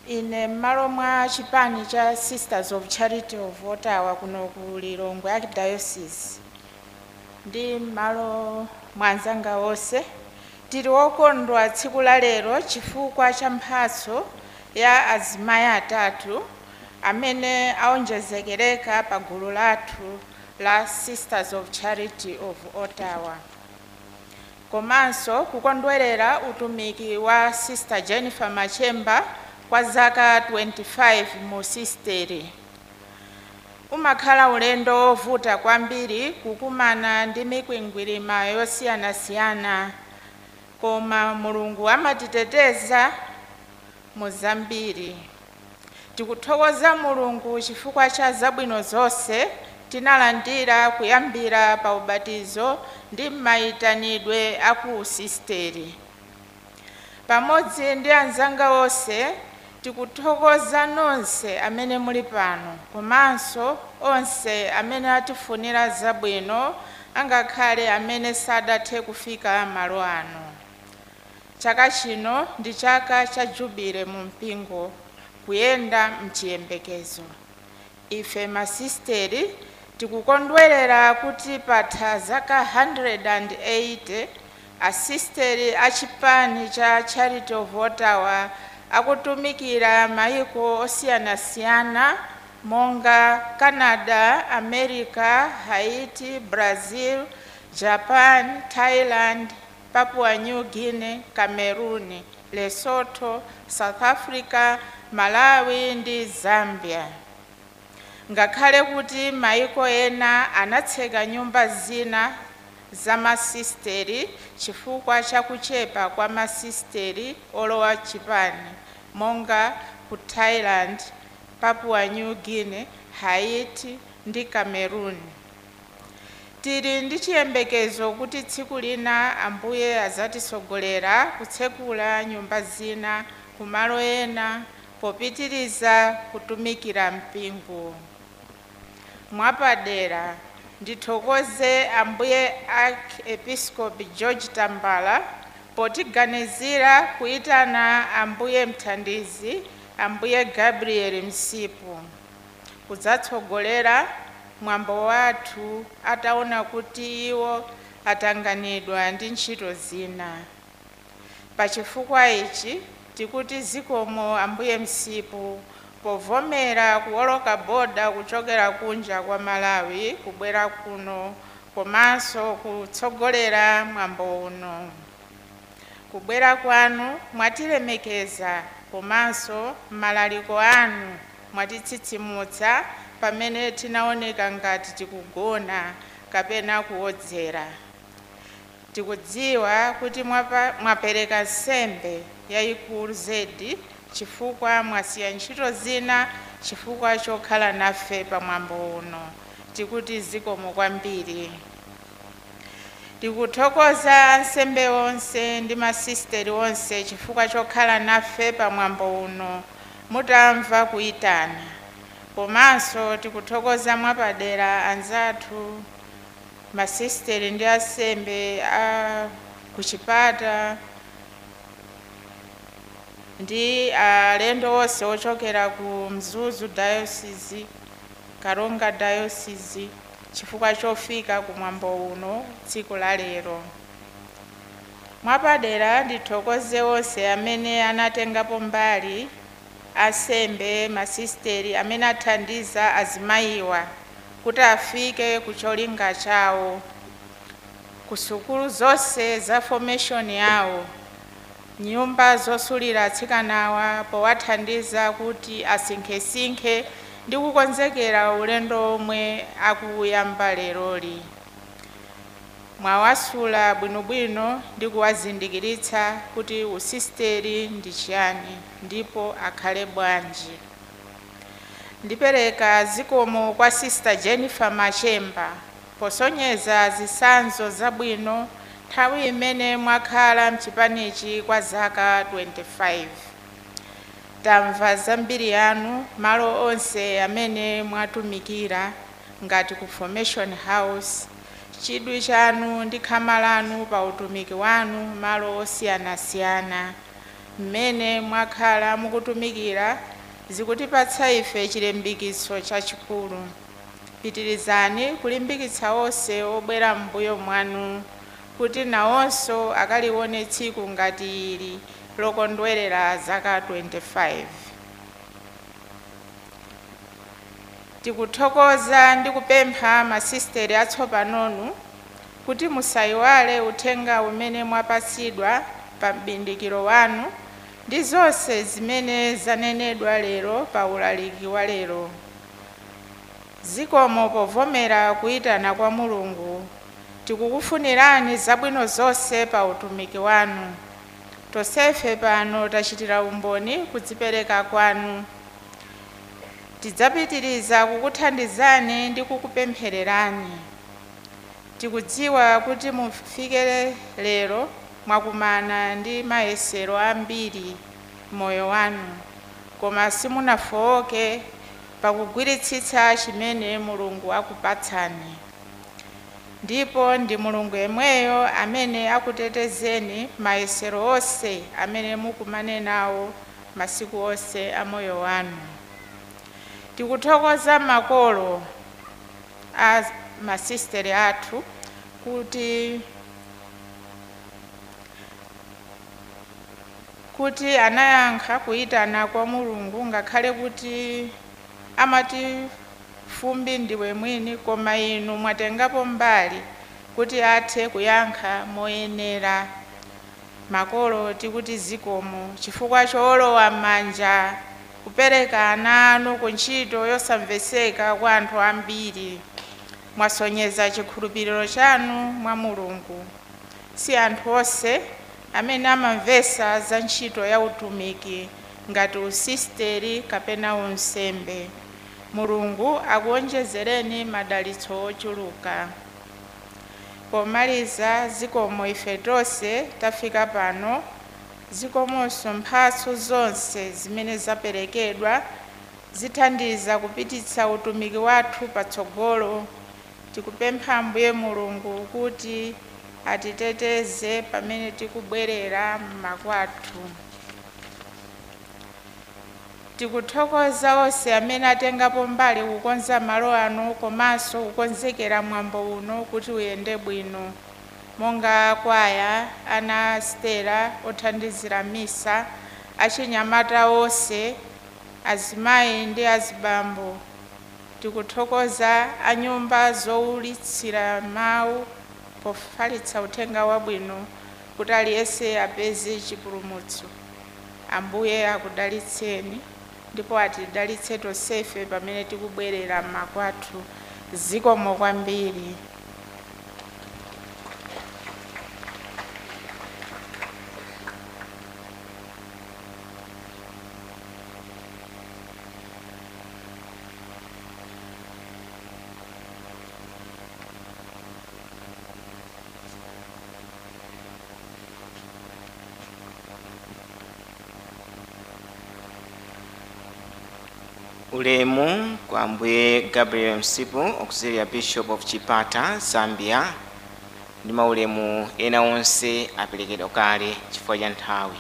Ine m'malo mwa chipani cha Sisters of Charity of Ottawa kuno ku Lilongwe Archdiocese ndi m'malo mwa anzanga onse, tili wokondwa tsiku la lero chifukwa cha mphatso ya azimayi atatu amene aonjezekereka pa gulu lathu la Sisters of Charity of Ottawa, komanso kukondwerera utumiki wa Sister Jennifer Machemba kwa zaka 25 mu sisteri. Umakhala ulendo wovuta kwambiri kukumana ndi mikwingwirima yosiyanasiyana, koma Mulungu amatiteteza mu zambiri. Tikuthokoza Mulungu chifukwa cha zabwino zonse tinalandira kuyambira pa ubatizo ndi mayitanidwe aku usisteri. Pamodzi ndi anzanga onse, tikuthokoza nonse amene muli pano, komanso onse amene atifunira zabwino, angakhale amene sadathe kufika malo ano. Chaka chino ndi chaka cha jubile mu mpingo, kuyenda mchiyembekezo. Ife masisteri tikukondwerera kuti patha zaka 180 asisteri achipani cha Charity of Ottawa akutumikira maiko osiyanasiyana monga Canada, America, Haiti, Brazil, Japan, Thailand, Papua New Guinea, Cameroon, Lesotho, South Africa, Malawi ndi Zambia. Ngakhale kuti maiko ena anatseka nyumba zina za masisteri chifukwa chakuchepa kwa masisteri olowa chipani monga ku Thailand, Papua New Guinea, Haiti ndi Cameroon. Tili ndi chiyembekezo kuti tsiku lina Ambuye azatisogolera kutsekula nyumba zina kumalo ena popitiriza kutumikira mpingo. Mwapadera ndithokoze Ambuye Archiepiscopi George Tambala potiganizira kuyitana Ambuye Mthandizi Ambuye Gabriel Msipu kudzatsogolera mwambo wathu ataona kuti iwo atanganidwa ndi ntchito zina. Pachifukwa ichi tikuti zikomo Ambuye Msipu povomera kuwoloka boda kuchokera kunja kwa Malawi kubwera kuno komanso kutsogolera mwambo uno. Kubwera kwanu mwatilemekeza komanso malaliko anu mwatitsitsimutsa pamene tinaoneka ngati tikugona kapena kuwodzera. Tikudziwa kuti mwapereka nsembe yayikulu zedi chifukwa mwasiya ntchito zina chifukwa chokhala nafe pamwambo uno. Tikuti zikomo kwambiri. Tikuthokoza ansembe onse ndi masisteri onse chifukwa chokhala nafe pamwambo uno mutamva kuyitana. Komanso tikuthokoza mwapadera anzathu masisteri ndi ansembe a kuchipata ndi alendo onse ochokera ku Mzuzu Diocese, Karonga Diocese chifukwa chofika kumwambo uno tsiku la lero. Mwapadera ndithokoze onse amene anatengapo mbali, ansembe, masisteri amene athandiza azimayiwa kuti afike kucholinga chawo, kusukulu zonse za formation yawo, nyumba zosulira atsikanawa powathandiza kuti asinkhesinkhe ndi kukonzekera ulendo omwe akuyamba leroli. Mwawasula bwinobwino ndi kuwazindikiritsa kuti usisteri ndi chiyani ndipo akhale bwanji. Ndipereka zikomo kwa Sister Jennifer Machemba posonyeza zitsanzo zabwino nthawi imene mwakhala mchipanichi kwa zaka 25. Tamva zambiri yanu malo onse amene mwatumikira ngati ku Formation House, chidwi chanu ndi khama lanu pa utumiki wanu malo osiyanasiyana mmene mwakhala mukutumikira zikutipatsa ife chilimbikitso chachikulu. Pitirizani kulimbikitsa onse obwera m'mbuyo mwanu kuti nawonso akalione tsiku ngati ili lokondwerera zaka 25. Tikuthokoza ndi kupempha masisteri atsopanonu kuti musayiwale uthenga umene mwapatsidwa pa m'bindikiro wanu ndi zonse zimene zanenedwa lero pa ulaliki wa lero. Zikomo povomera kuyitana kwa Mulungu. Tikukufunirani zabwino zonse pa utumiki wanu. Tonsefe pano tachitira umboni kudzipereka kwanu. Tidzapitiriza kukuthandizani ndi kukupemphererani. Tikudziwa kuti mufike lero mwakumana ndi mayesero ambiri moyo wanu, koma simunafowoke pakugwiritsitsa chimene Mulungu akupatsani. Ndipo ndi Mulungu yemweyo amene akutetezeni mayesero onse amene mukumane nawo masiku onse a moyo wanu. Tikuthokoza makolo a masisteri athu kuti anayankha kuyitana kwa Mulungu ngakhale kuti amati fumbi ndiwe mwini, koma inu mwatengapo mbali kuti athe kuyankha moyenera. Makolo tikuti zikomo chifukwa cholowa manja kupereka ana anu ku ntchito yosamveseka kwa anthu ambiri. Mwasonyeza chikhulupiriro chanu mwa Mulungu. Si anthu onse amene amamvesa za ntchito ya utumiki ngati usisteri kapena unsembe. Mulungu akuonjezereni madalitso ochuluka. Pomaliza, zikomo ife tonse tafika pano, zikomonso mphatso zonse zimene zaperekedwa zithandiza kupititsa utumiki wathu patsogolo. Tikupempha Ambuye Mulungu kuti atiteteze pamene tikubwerera m'makwathu. Tikuthokoza onse amene atengapo mbali kukonza malo ano komanso kukonzekera mwambo uno kuti uyende bwino, monga kwaya, ana a Stella othandizira misa, achinyamata onse, azimayi ndi azibambo. Tikuthokoza anyumba zowulitsira mawu pofalitsa uthenga wabwino kuti aliyense apeze chipulumutso. Ambuye akudalitseni ndipo atidalitse tonsefe pamene tikubwerera m'makwathu. Zikomo kwambiri. Ulemu kwa Ambuye Gabriel Msipu, Auxiliary Bishop of Chipata, Zambia, ndi maulemu ena onse aperekedwa kale chifukwa cha nthawi.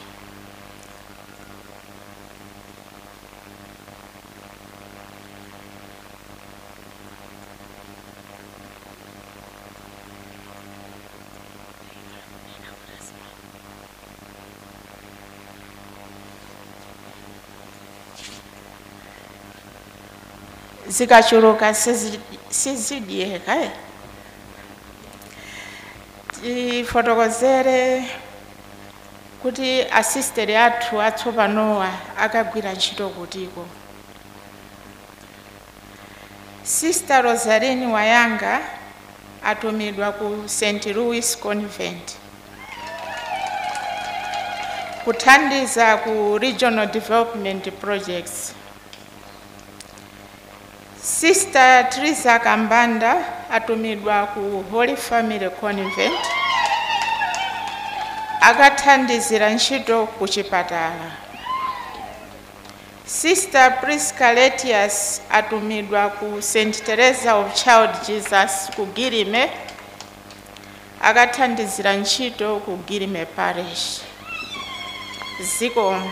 Zikachuluka sizidyeka. Tifotokozere kuti asisteri athu atsopanowa akagwira ntchito kutiko. Sister Rosaline Wayanga atumidwa ku St. Louis Convent kuthandiza ku regional development projects. Sister Teresa Kambanda atumidwa ku Holy Family Convent akathandizira ntchito ku chipatala. Sister Prisca Letius atumidwa ku St. Teresa of Child Jesus ku Girime akathandizira ntchito ku Girime Parish. Zikomo.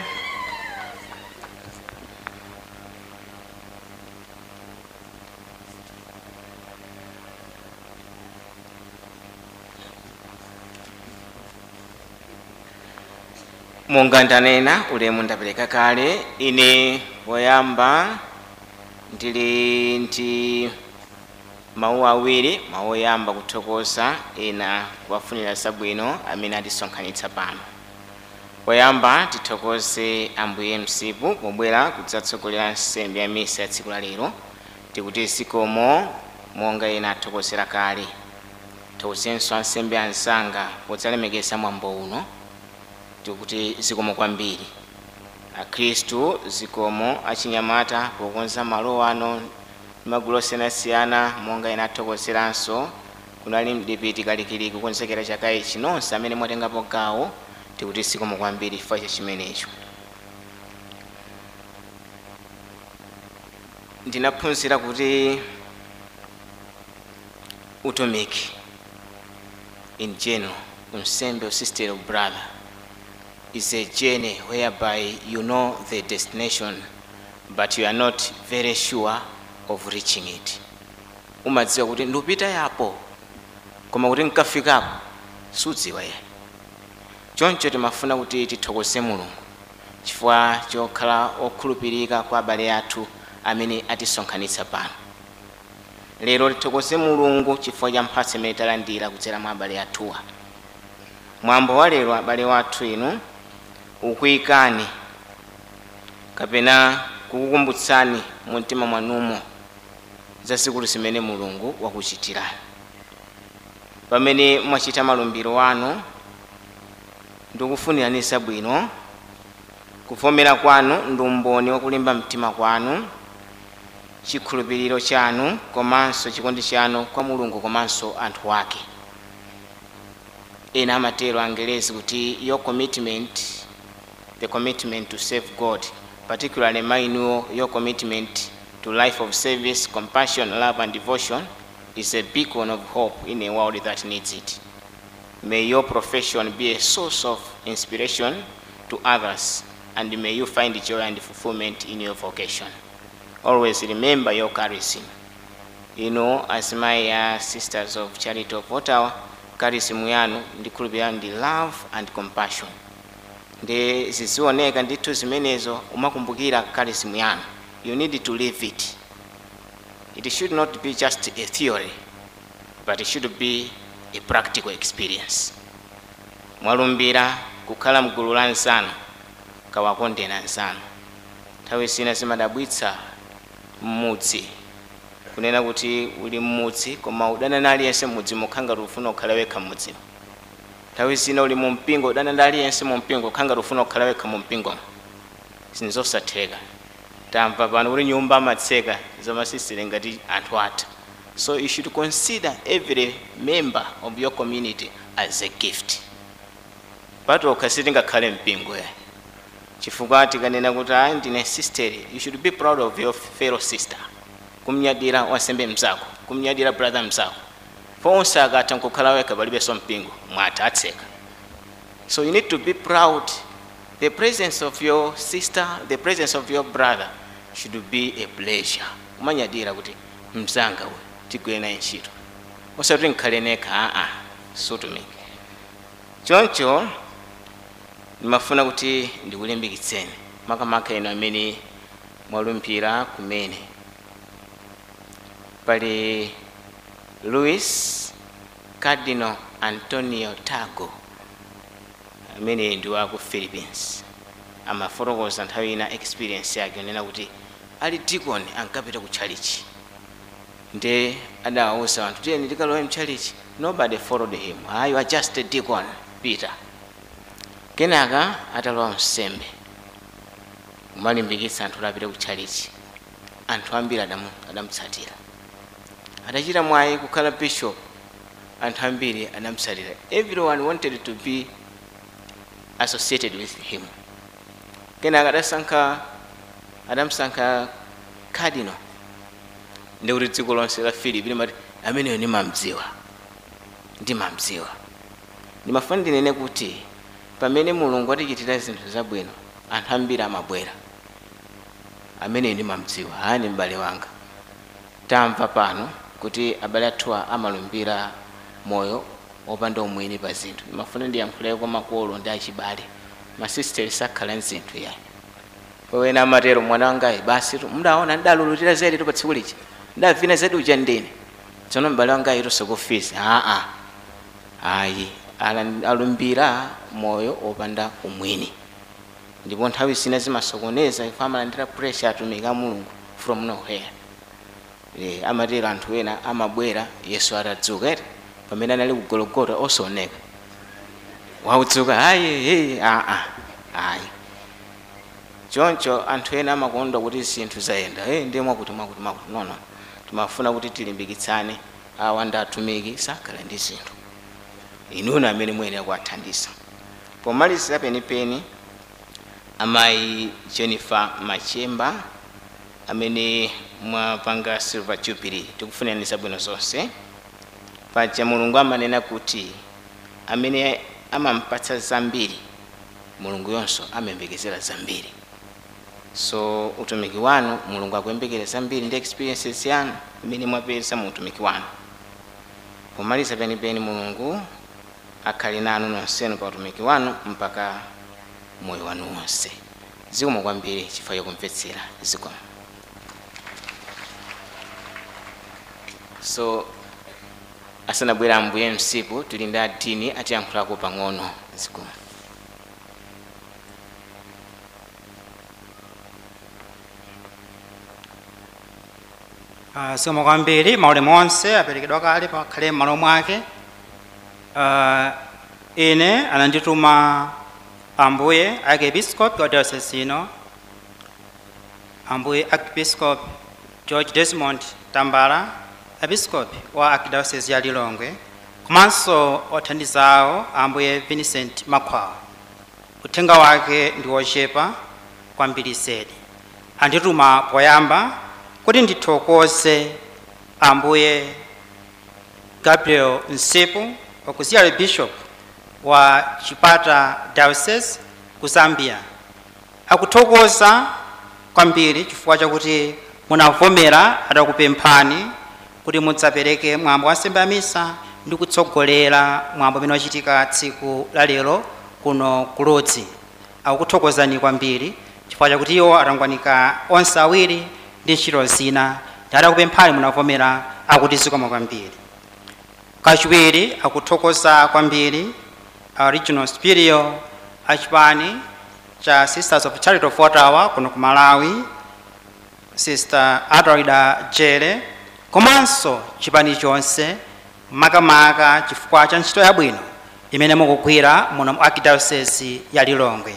Monga ndanena, ulemu ndapereka kale. Ine poyamba ndili ndi mawu awiri. Mawu oyamba kuthokoza, ena kuwafunira zabwino amene atisonkhanitsa pano. Poyamba tithokoze Ambuye Msipu pobwera kudzatsogolera nsembe ya misa ya tsiku la lero. Tikuti zikomo monga ena athokozera kale. Thokozenso ansembe anzanga podzalemekeza mwambo uno. Tikuti zikomo kwambiri. Akhristu zikomo, achinyamata pokonza malo ano magulu osiyanasiyana monga ena athokozeranso. Kunali mdipiti kalikiliki kukonzekera chaka ichi. Nonse amene mwatengapo gawo tikuti zikomo kwambiri chifukwa cha chimenecho. Ndinaphunzira kuti utumiki in general, unsembe, sister or brother, is a journey whereby you know the destination but you are not very sure of reaching it. Umadziwa kuti ndupita yapo, koma kuti nkafikapo sudziwa ye. Choncho timafuna kuti tithokoze Mulungu chifukwa chokhala okhulupirika kwa abale athu amene atisonkhanitsa pano lero. Tithokoze Mulungu chifukwa cha mphatso imene talandira kudzera mwa abale athuwa. Mwambo wa lero, abale wathu inu, ukuyikani kapena kukukumbutsani mu mtima mwanumo Zazikulu zimene Mulungu wakuchitirani pamene mwachita malumbiro anu. Ndikufunirani zabwino. Kuvomera kwanu ndi umboni wakulimba mtima kwanu, chikhulupiriro chanu komanso chikondi chanu kwa Mulungu komanso anthu ake. Ena amatero Angelezi kuti your commitment, the commitment to serve God, particularly mine, your commitment to life of service, compassion, love and devotion is a beacon of hope in a world that needs it. May your profession be a source of inspiration to others, and may you find joy and fulfillment in your vocation. Always remember your charism. As my Sisters of Charity of Ottawa, charism yanu ndikhulupirira ndi love and compassion. Ndi zizioneka ndithu zimenezo, umakumbukira charism yanu. You need to live it. It should not be just a theory, but it should be a practical experience. Mwalumbira kukhala mgulu la nsanu, kawakondena nsanu. Nthawi zina zimadabwitsa mmudzi, kunena kuti uli mmudzi koma udana na aliyense mmudzi mukhanga ufuna kukhala wekha mmudzimo. Nthawi zina uli mu mpingo, udana ndi aliyense mu mpingo, khanga ufuna kukhala wekha mu mpingo. Sinzosatheka. Tamva pano kuti nyumba amatseka zamasisitire ngati anthu atha. So you should consider every member of your community as a gift. Patokha sitingakhale mpingo ya chifukwa tikanena kuti ayi ndine sister, you should be proud of your fellow sister. Kumnyadira wansembe mzako, kumnyadira brother mzako. Fonse akatha nkukhala wekha palibenso mpingo, mwatha atseka. So you need to be proud. The presence of your sister, the presence of your brother should be a pleasure. Kumanyadira kuti mzanga we tigwire naye ntchito, osati nkhale nekha, aa sutumiki. Choncho ndimafuna kuti ndikulimbikitseni makamaka inu amene mwalumbira kumene. Pali Luis Cardinal Antonio Tagle amene ndi wa ku Philippines, amafotokoza nthawi ina experience yake, onena kuti ali deacon ankapita ku church, nde adawawuza anthu tiyeni tikalowe mchalichi. Nobody followed him. Ah, you are just a deacon, Peter. Kenaka atalowa msembe kumalimbikitsa anthu kuti apite ku chalichi, anthu ambiri adamutsatira. Adachita mwayi kukhala bishop, anthu ambiri adamutsatira. Everyone wanted to be associated with him. Kenaka adamusankha cardinal, ndikuti dziko lonse la Philippines limati ameneyo ndimamdziwa, ndimamdziwa. Ndimafuna ndinene kuti pamene Mulungu atichitira zinthu zabwino, anthu ambiri amabwera, ameneyo ndimamdziwa, aya ndi m'bale wanga. Tamva pano kuti abale athuwa amalumbira moyo wopanda umwini pa zinthu. Ndimafuna ndiyankhuleko kwa makolo ndi achibale, masisteri sakhala nzinthu yayi. Wena amatero mwana wangayi basi mudaona ndalulutira zedi pa tsiku lija, ndavina zedi uja ndine, tsono m'bale wangayi tusokofisi. Aa ayi, alumbira moyo wopanda umwini. Ndipo nthawi zina zimasokoneza, ife amalandira pressure atumiki a Mulungu from nowhere. Amatero anthu ena amabwera Yesu atadzuka eti pamene anali ku Gologota osaoneka, waudzuka ayi aa ayi. Choncho anthu ena amakondwa kuti zinthu zayenda, ndiye mwakuti mwakuti mwakuti. No, timafuna kuti tilimbikitsane. Awa ndi atumiki sakhala ndi zinthu, inuyo amene muyenera kuwathandiza. Pomalizira penipeni, amayi Jennifer Machemba amene mwapanga Silver Jubilee, tikufunirani zabwino zonse. Paja Mulungu amanena kuti amene amampatsa zambiri, Mulungu yonso amayembekezera zambiri. So utumiki wanu Mulungu akuyembekera zambiri ndi experiences yanu imene mwapeza mu utumiki wanu. Pomaliza penipeni, Mulungu akhale nanu nonsenu pa utumiki wanu mpaka moyo wanu wonse. Zikomo kwambiri chifukwa chokumvetsera. Zikomo. So asanabwera Ambuye msipu, tili ndi adini atiyankhulako pang'ono. Zikomo. Zikomo kwambiri. Maulemu onse aperekedwa kale, pakhale m'malo mwake. Ine anandituma Ambuye Archiepiscope wa diocese ino, Ambuye Archiepiscope George Desmond Tambala, Episcope wa Archdiocese ya Lilongwe, komanso othandiza awo Ambuye Vincent Makhwawa. Uthenga wake ndi wochepa kwambiri zedi. Andituma poyamba kuti ndithokoze Ambuye Gabriel Nsipu, auxiliary bishop wa Chipata Diocese ku Zambia. Akuthokoza kwambiri chifukwa chakuti munavomera atakupemphani kuti mudzapereke mwambo wa nsembe ya misa ndi kutsogolera mwambo umene wachitika tsiku la lero kuno ku Ludzi. Akukuthokozani kwambiri chifukwa chakuti iwo atangwanika onse awiri ndi ntchito zina, ndi atakupemphani munavomera, akuti zikomo kwambiri. Kachiwiri, akuthokoza kwambiri a regional superior achipani cha Sisters of Charity of Ottawa kuno ku Malawi, Sister Adelaida Jere, komanso chipani chonse, makamaka chifukwa cha ntchito yabwino imene mukugwira muno mu Archdiocese ya Lilongwe.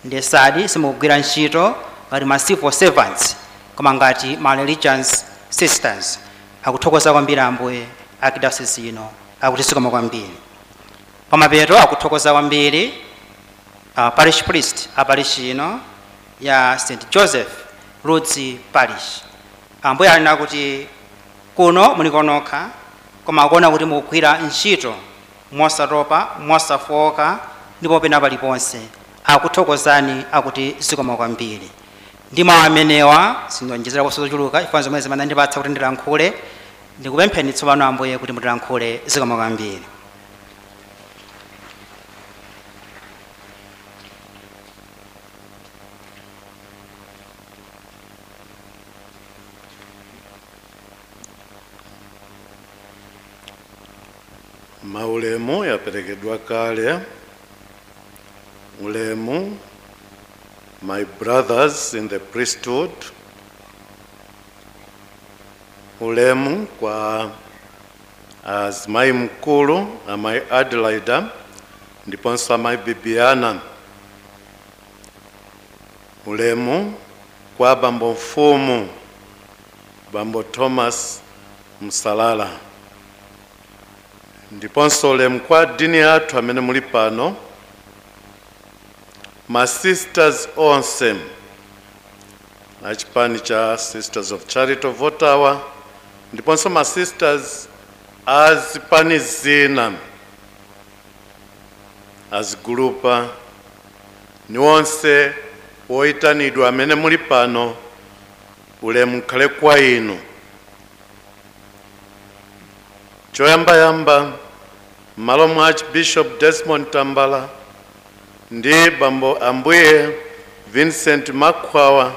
Ndesadi simukugwira ntchito ngati ma civil servants, koma ngati ma religious sisters. Akuthokoza kwambiri Ambuye Archdiocese ino, akuti zikomo kwambiri. Pamapeto, akuthokoza kwambiri parish priest a parish ino ya St Joseph Ludzi Parish. Ambuye alina kuti kuno muliko nokha, koma akuona kuti mukugwira ntchito mosatopa, mosafoka ndipo pena paliponse. Akuthokozani, akuti zikomo kwambiri. Ndi mawu amenewa, sindonjezera zochuluka chifukwa zomwe zimanandipatsa kuti ndilankhule. Ndikupempheni tsopano Ambuye kuti mutilankhule. Zikomo kwambiri. Maulemu yaperekedwa kale. Ulemu, my brothers in the priesthood. Ulemu kwa azimayi mkulu, amayi Adelaida ndiponso amayi Bibiana. Ulemu kwa bambo mfumu, bambo Thomas Msalala, ndiponso ulemu kwa dini athu amene muli pano, ma sisters onse achipani cha Sisters of Charity of Ottawa, ndiponso ma sisters azipani zina, azigulupa, ni onse woyitanidwa amene muli pano, ulemu ukhale kwa inu. Choyambayamba, m'malo mwa Archbishop Desmond Tambala ndi bambo Ambuye Vincent Makhwawa,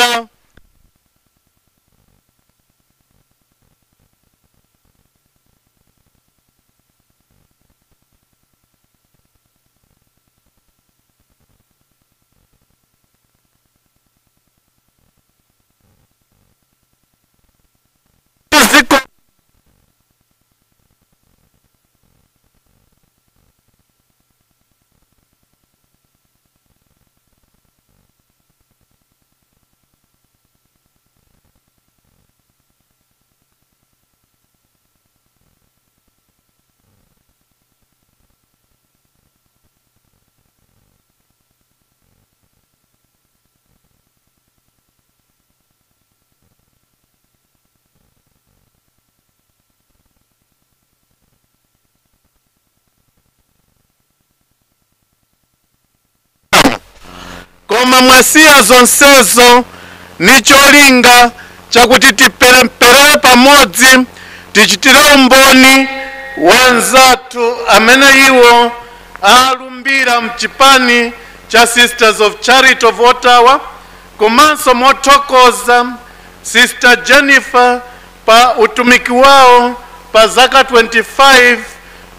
Cholinga koma mwasiya zonsezo ni cholinga chakuti tiperempere pamodzi, tichitire umboni wanzathu amene iwo alumbira mchipani cha Sisters of Charity of Ottawa, komanso mothokoza Sister Jennifer pa utumiki wawo pa zaka 25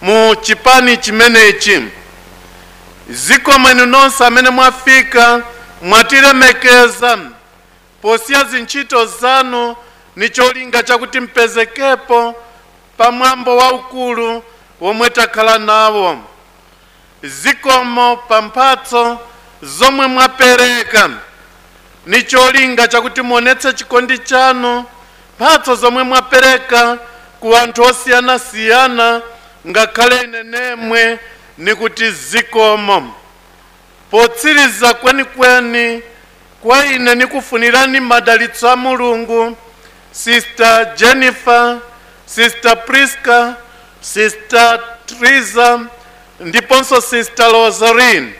mu chipani chimenechi. Zikomo inu nonse amene mwafika, mwatilemekeza posiya zintchito zanu ni cholinga chakuti mpezekepo pamwambo waukulu womwe takhala nawo. Zikomo pa mphatso zomwe mwapereka ni cholinga chakuti muonetse chikondi chanu. Mphatso zomwe mwapereka ku anthu osiyanasiyana, ngakhale ine nemwe nikuti zikomo. Potsiriza kwenikweni, kwa ine nikufunirani madalitso a Mulungu, Sister Jennifer, Sister Priska, Sister Triza ndiponso Sister Rosaline.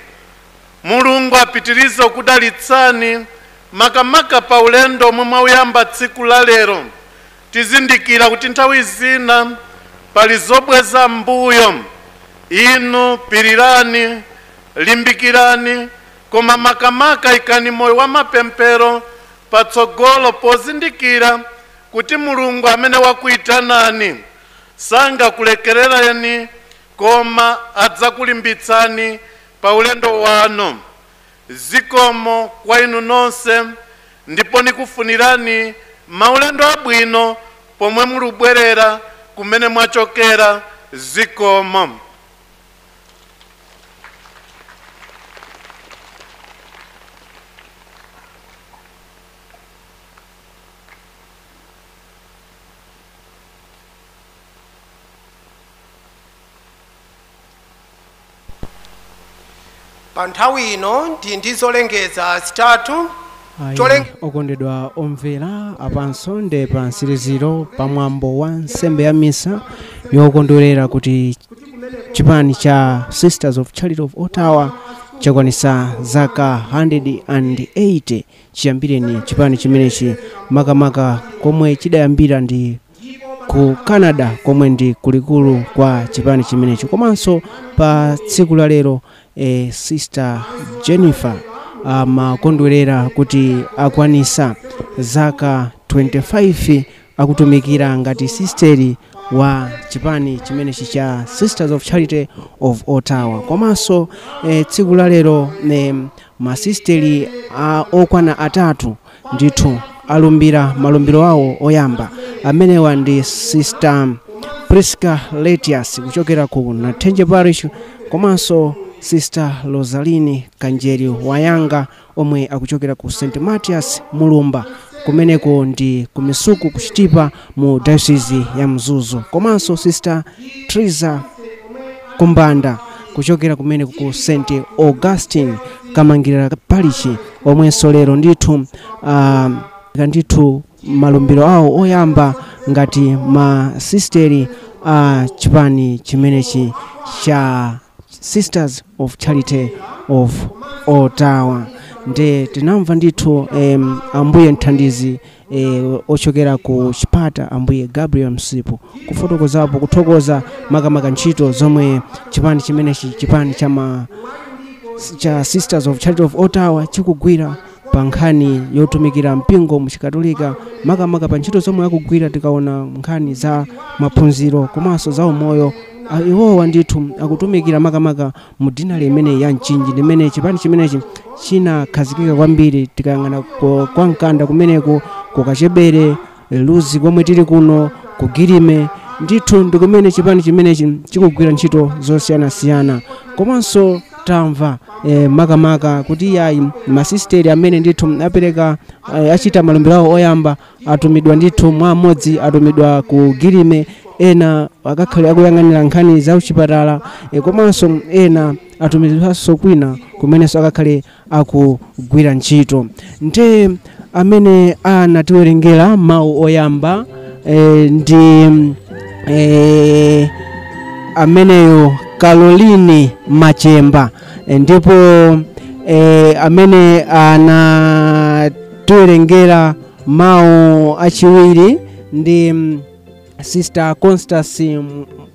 Mulungu apitirize kudalitsani makamaka pa ulendo omwe mwauyamba tsiku la lero. Tizindikira kuti nthawi zina pali zobweza mbuyo. Inu pirirani, limbikirani, koma makamaka ikani moyo wa mapemphero patsogolo, pozindikira kuti Mulungu amene wakuitanani sangakulekerereni, koma adzakulimbitsani pa ulendo wanu. Zikomo kwa inu nonse, ndipo nikufunirani maulendo abwino pomwe mulubwerera kumene mwachokera. Zikomo. Pa nthawi ino ndi ndizolengeza zitatu. Ayi, okondedwa omvera, apanso nde pa mtsiriziro pa mwambo wa nsembe ya misa yokondwerera kuti chipani cha Sisters of Charity of Ottawa chakwanisa zaka 180 chiyambireni chipani chimenechi, makamaka komwe chidayambira ndi ku Canada, komwe ndi kulikulu kwa chipani chimenechi. Komanso pa tsiku la lero Sister Jennifer amakondwerera kuti akwanisa zaka 25 akutumikira ngati sisteri wa chipani chimenechi cha Sisters of Charity of Ottawa. Komanso tsiku la lero masisteri okwana atatu ndithu alumbira malumbiro awo oyamba. Amenewa ndi Sister Priska Letias kuchokera ku Nathenje Parish, komanso Sister Rosaline Kanjeri Wayanga omwe akuchokera ku St Mathias Mulumba, kumeneko ndi kumisuku kuchitipa mu diocese ya Mzuzu. Komanso Sister Triza Kumbanda kuchokera kumeneko ku St Augustine Kamangirira Parish, omwenso lero ndithu ndithu malumbiro awo oyamba ngati masisteri a chipani chimenechi cha Sisters of Charity of Ottawa. Nde tinamva ndithu ambuye mthandizi ochokera ku chipata ambuye Gabriel Msipu kufotokozapo, kuthokoza makamaka ntchito zomwe chipani chimenechi, chipani cha Sisters of Charity of Ottawa chikugwira pa nkhani yotumikira mpingo muchikatolika, makamaka pa ntchito zomwe akugwira. Tikaona nkhani za maphunziro komanso za umoyo, iwowa ndithu akutumikira makamaka mu dinali imene ya Mchinji, limene chipani chimenechi chinakhazikika kwambiri. Tikayang'ana kwa Mkanda kumeneko, kukachebere Luzi komwe tili kuno kugirime, ndithu ndi kumene chipani chimenechi chikugwira ntchito zosiyanasiyana. Komanso tamva makamaka kuti yayi, masisteri amene ndithu apereka achita malumbiro awo oyamba atumidwa ndithu mwa amodzi atumidwa ku Girime, ena akakhale akuyang'anira nkhani za uchipatala, komanso ena atumidwanso kwina kumenenso akakhale akugwira ntchito. Nde amene anatiwerengera mawu oyamba ndi ameneyo Caroline Machemba, ndipo amene anatiwerengera mawu achiwiri ndi Sister Constance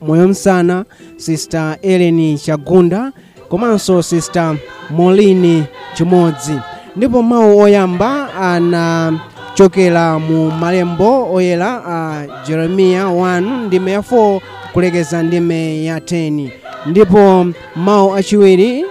Moyomsana, Sister Ellen Chagunda komanso Sister Molini Chimodzi. Ndipo mawu oyamba anachokera mu malembo oyera a Jeremiya 1 ndime ya 4 kulekeza ndime ya 10. Ndipo mawu achiwiri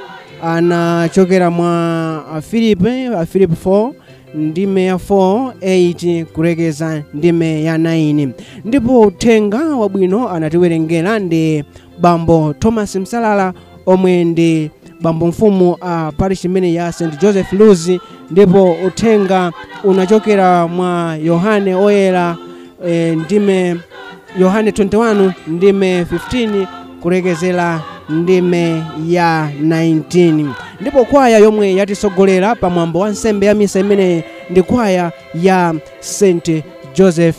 anachokera mwa Afilipi, Afilipi 4 ndime ya 4 8 kulekeza ndime ya 9. Ndipo uthenga wabwino anatiwerengera ndi Bambo Thomas Msalala omwe ndi bambo mfumu a parish imene ya St Joseph Luzi. Ndipo uthenga unachokera mwa Yohane Oyera, ndime Yohane 21 ndime 15 kulekezera ndime ya 19. Ndipo kwaya yomwe yatisogolera pamwambo wa nsembe ya misa imene ndi kwaya ya St Joseph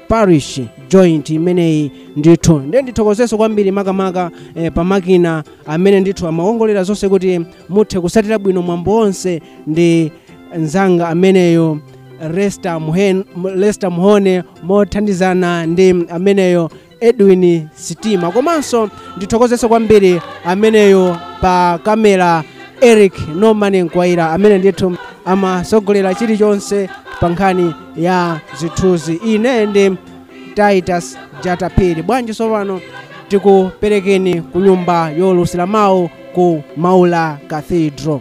Parish Joint imeneyi ndithu. Ndiye ndithokozeso kwambiri makamaka pamakina amene ndithu amawongolera zonse kuti muthe kusatira bwino mwambo wonse, ndi nzanga ameneyo Lester Muhone mothandizana ndi ameneyo Edwin Sitima. Komanso ndithokozeso kwambiri ameneyo pa kamera Eric Norman Nkwaira amene ndithu amasogolera chilichonse pa nkhani ya zithunzi. Ine ndi Titus Jatapiri. Bwanji tsopano tikuperekeni ku nyumba yolusira mawu ku Maula Cathedral.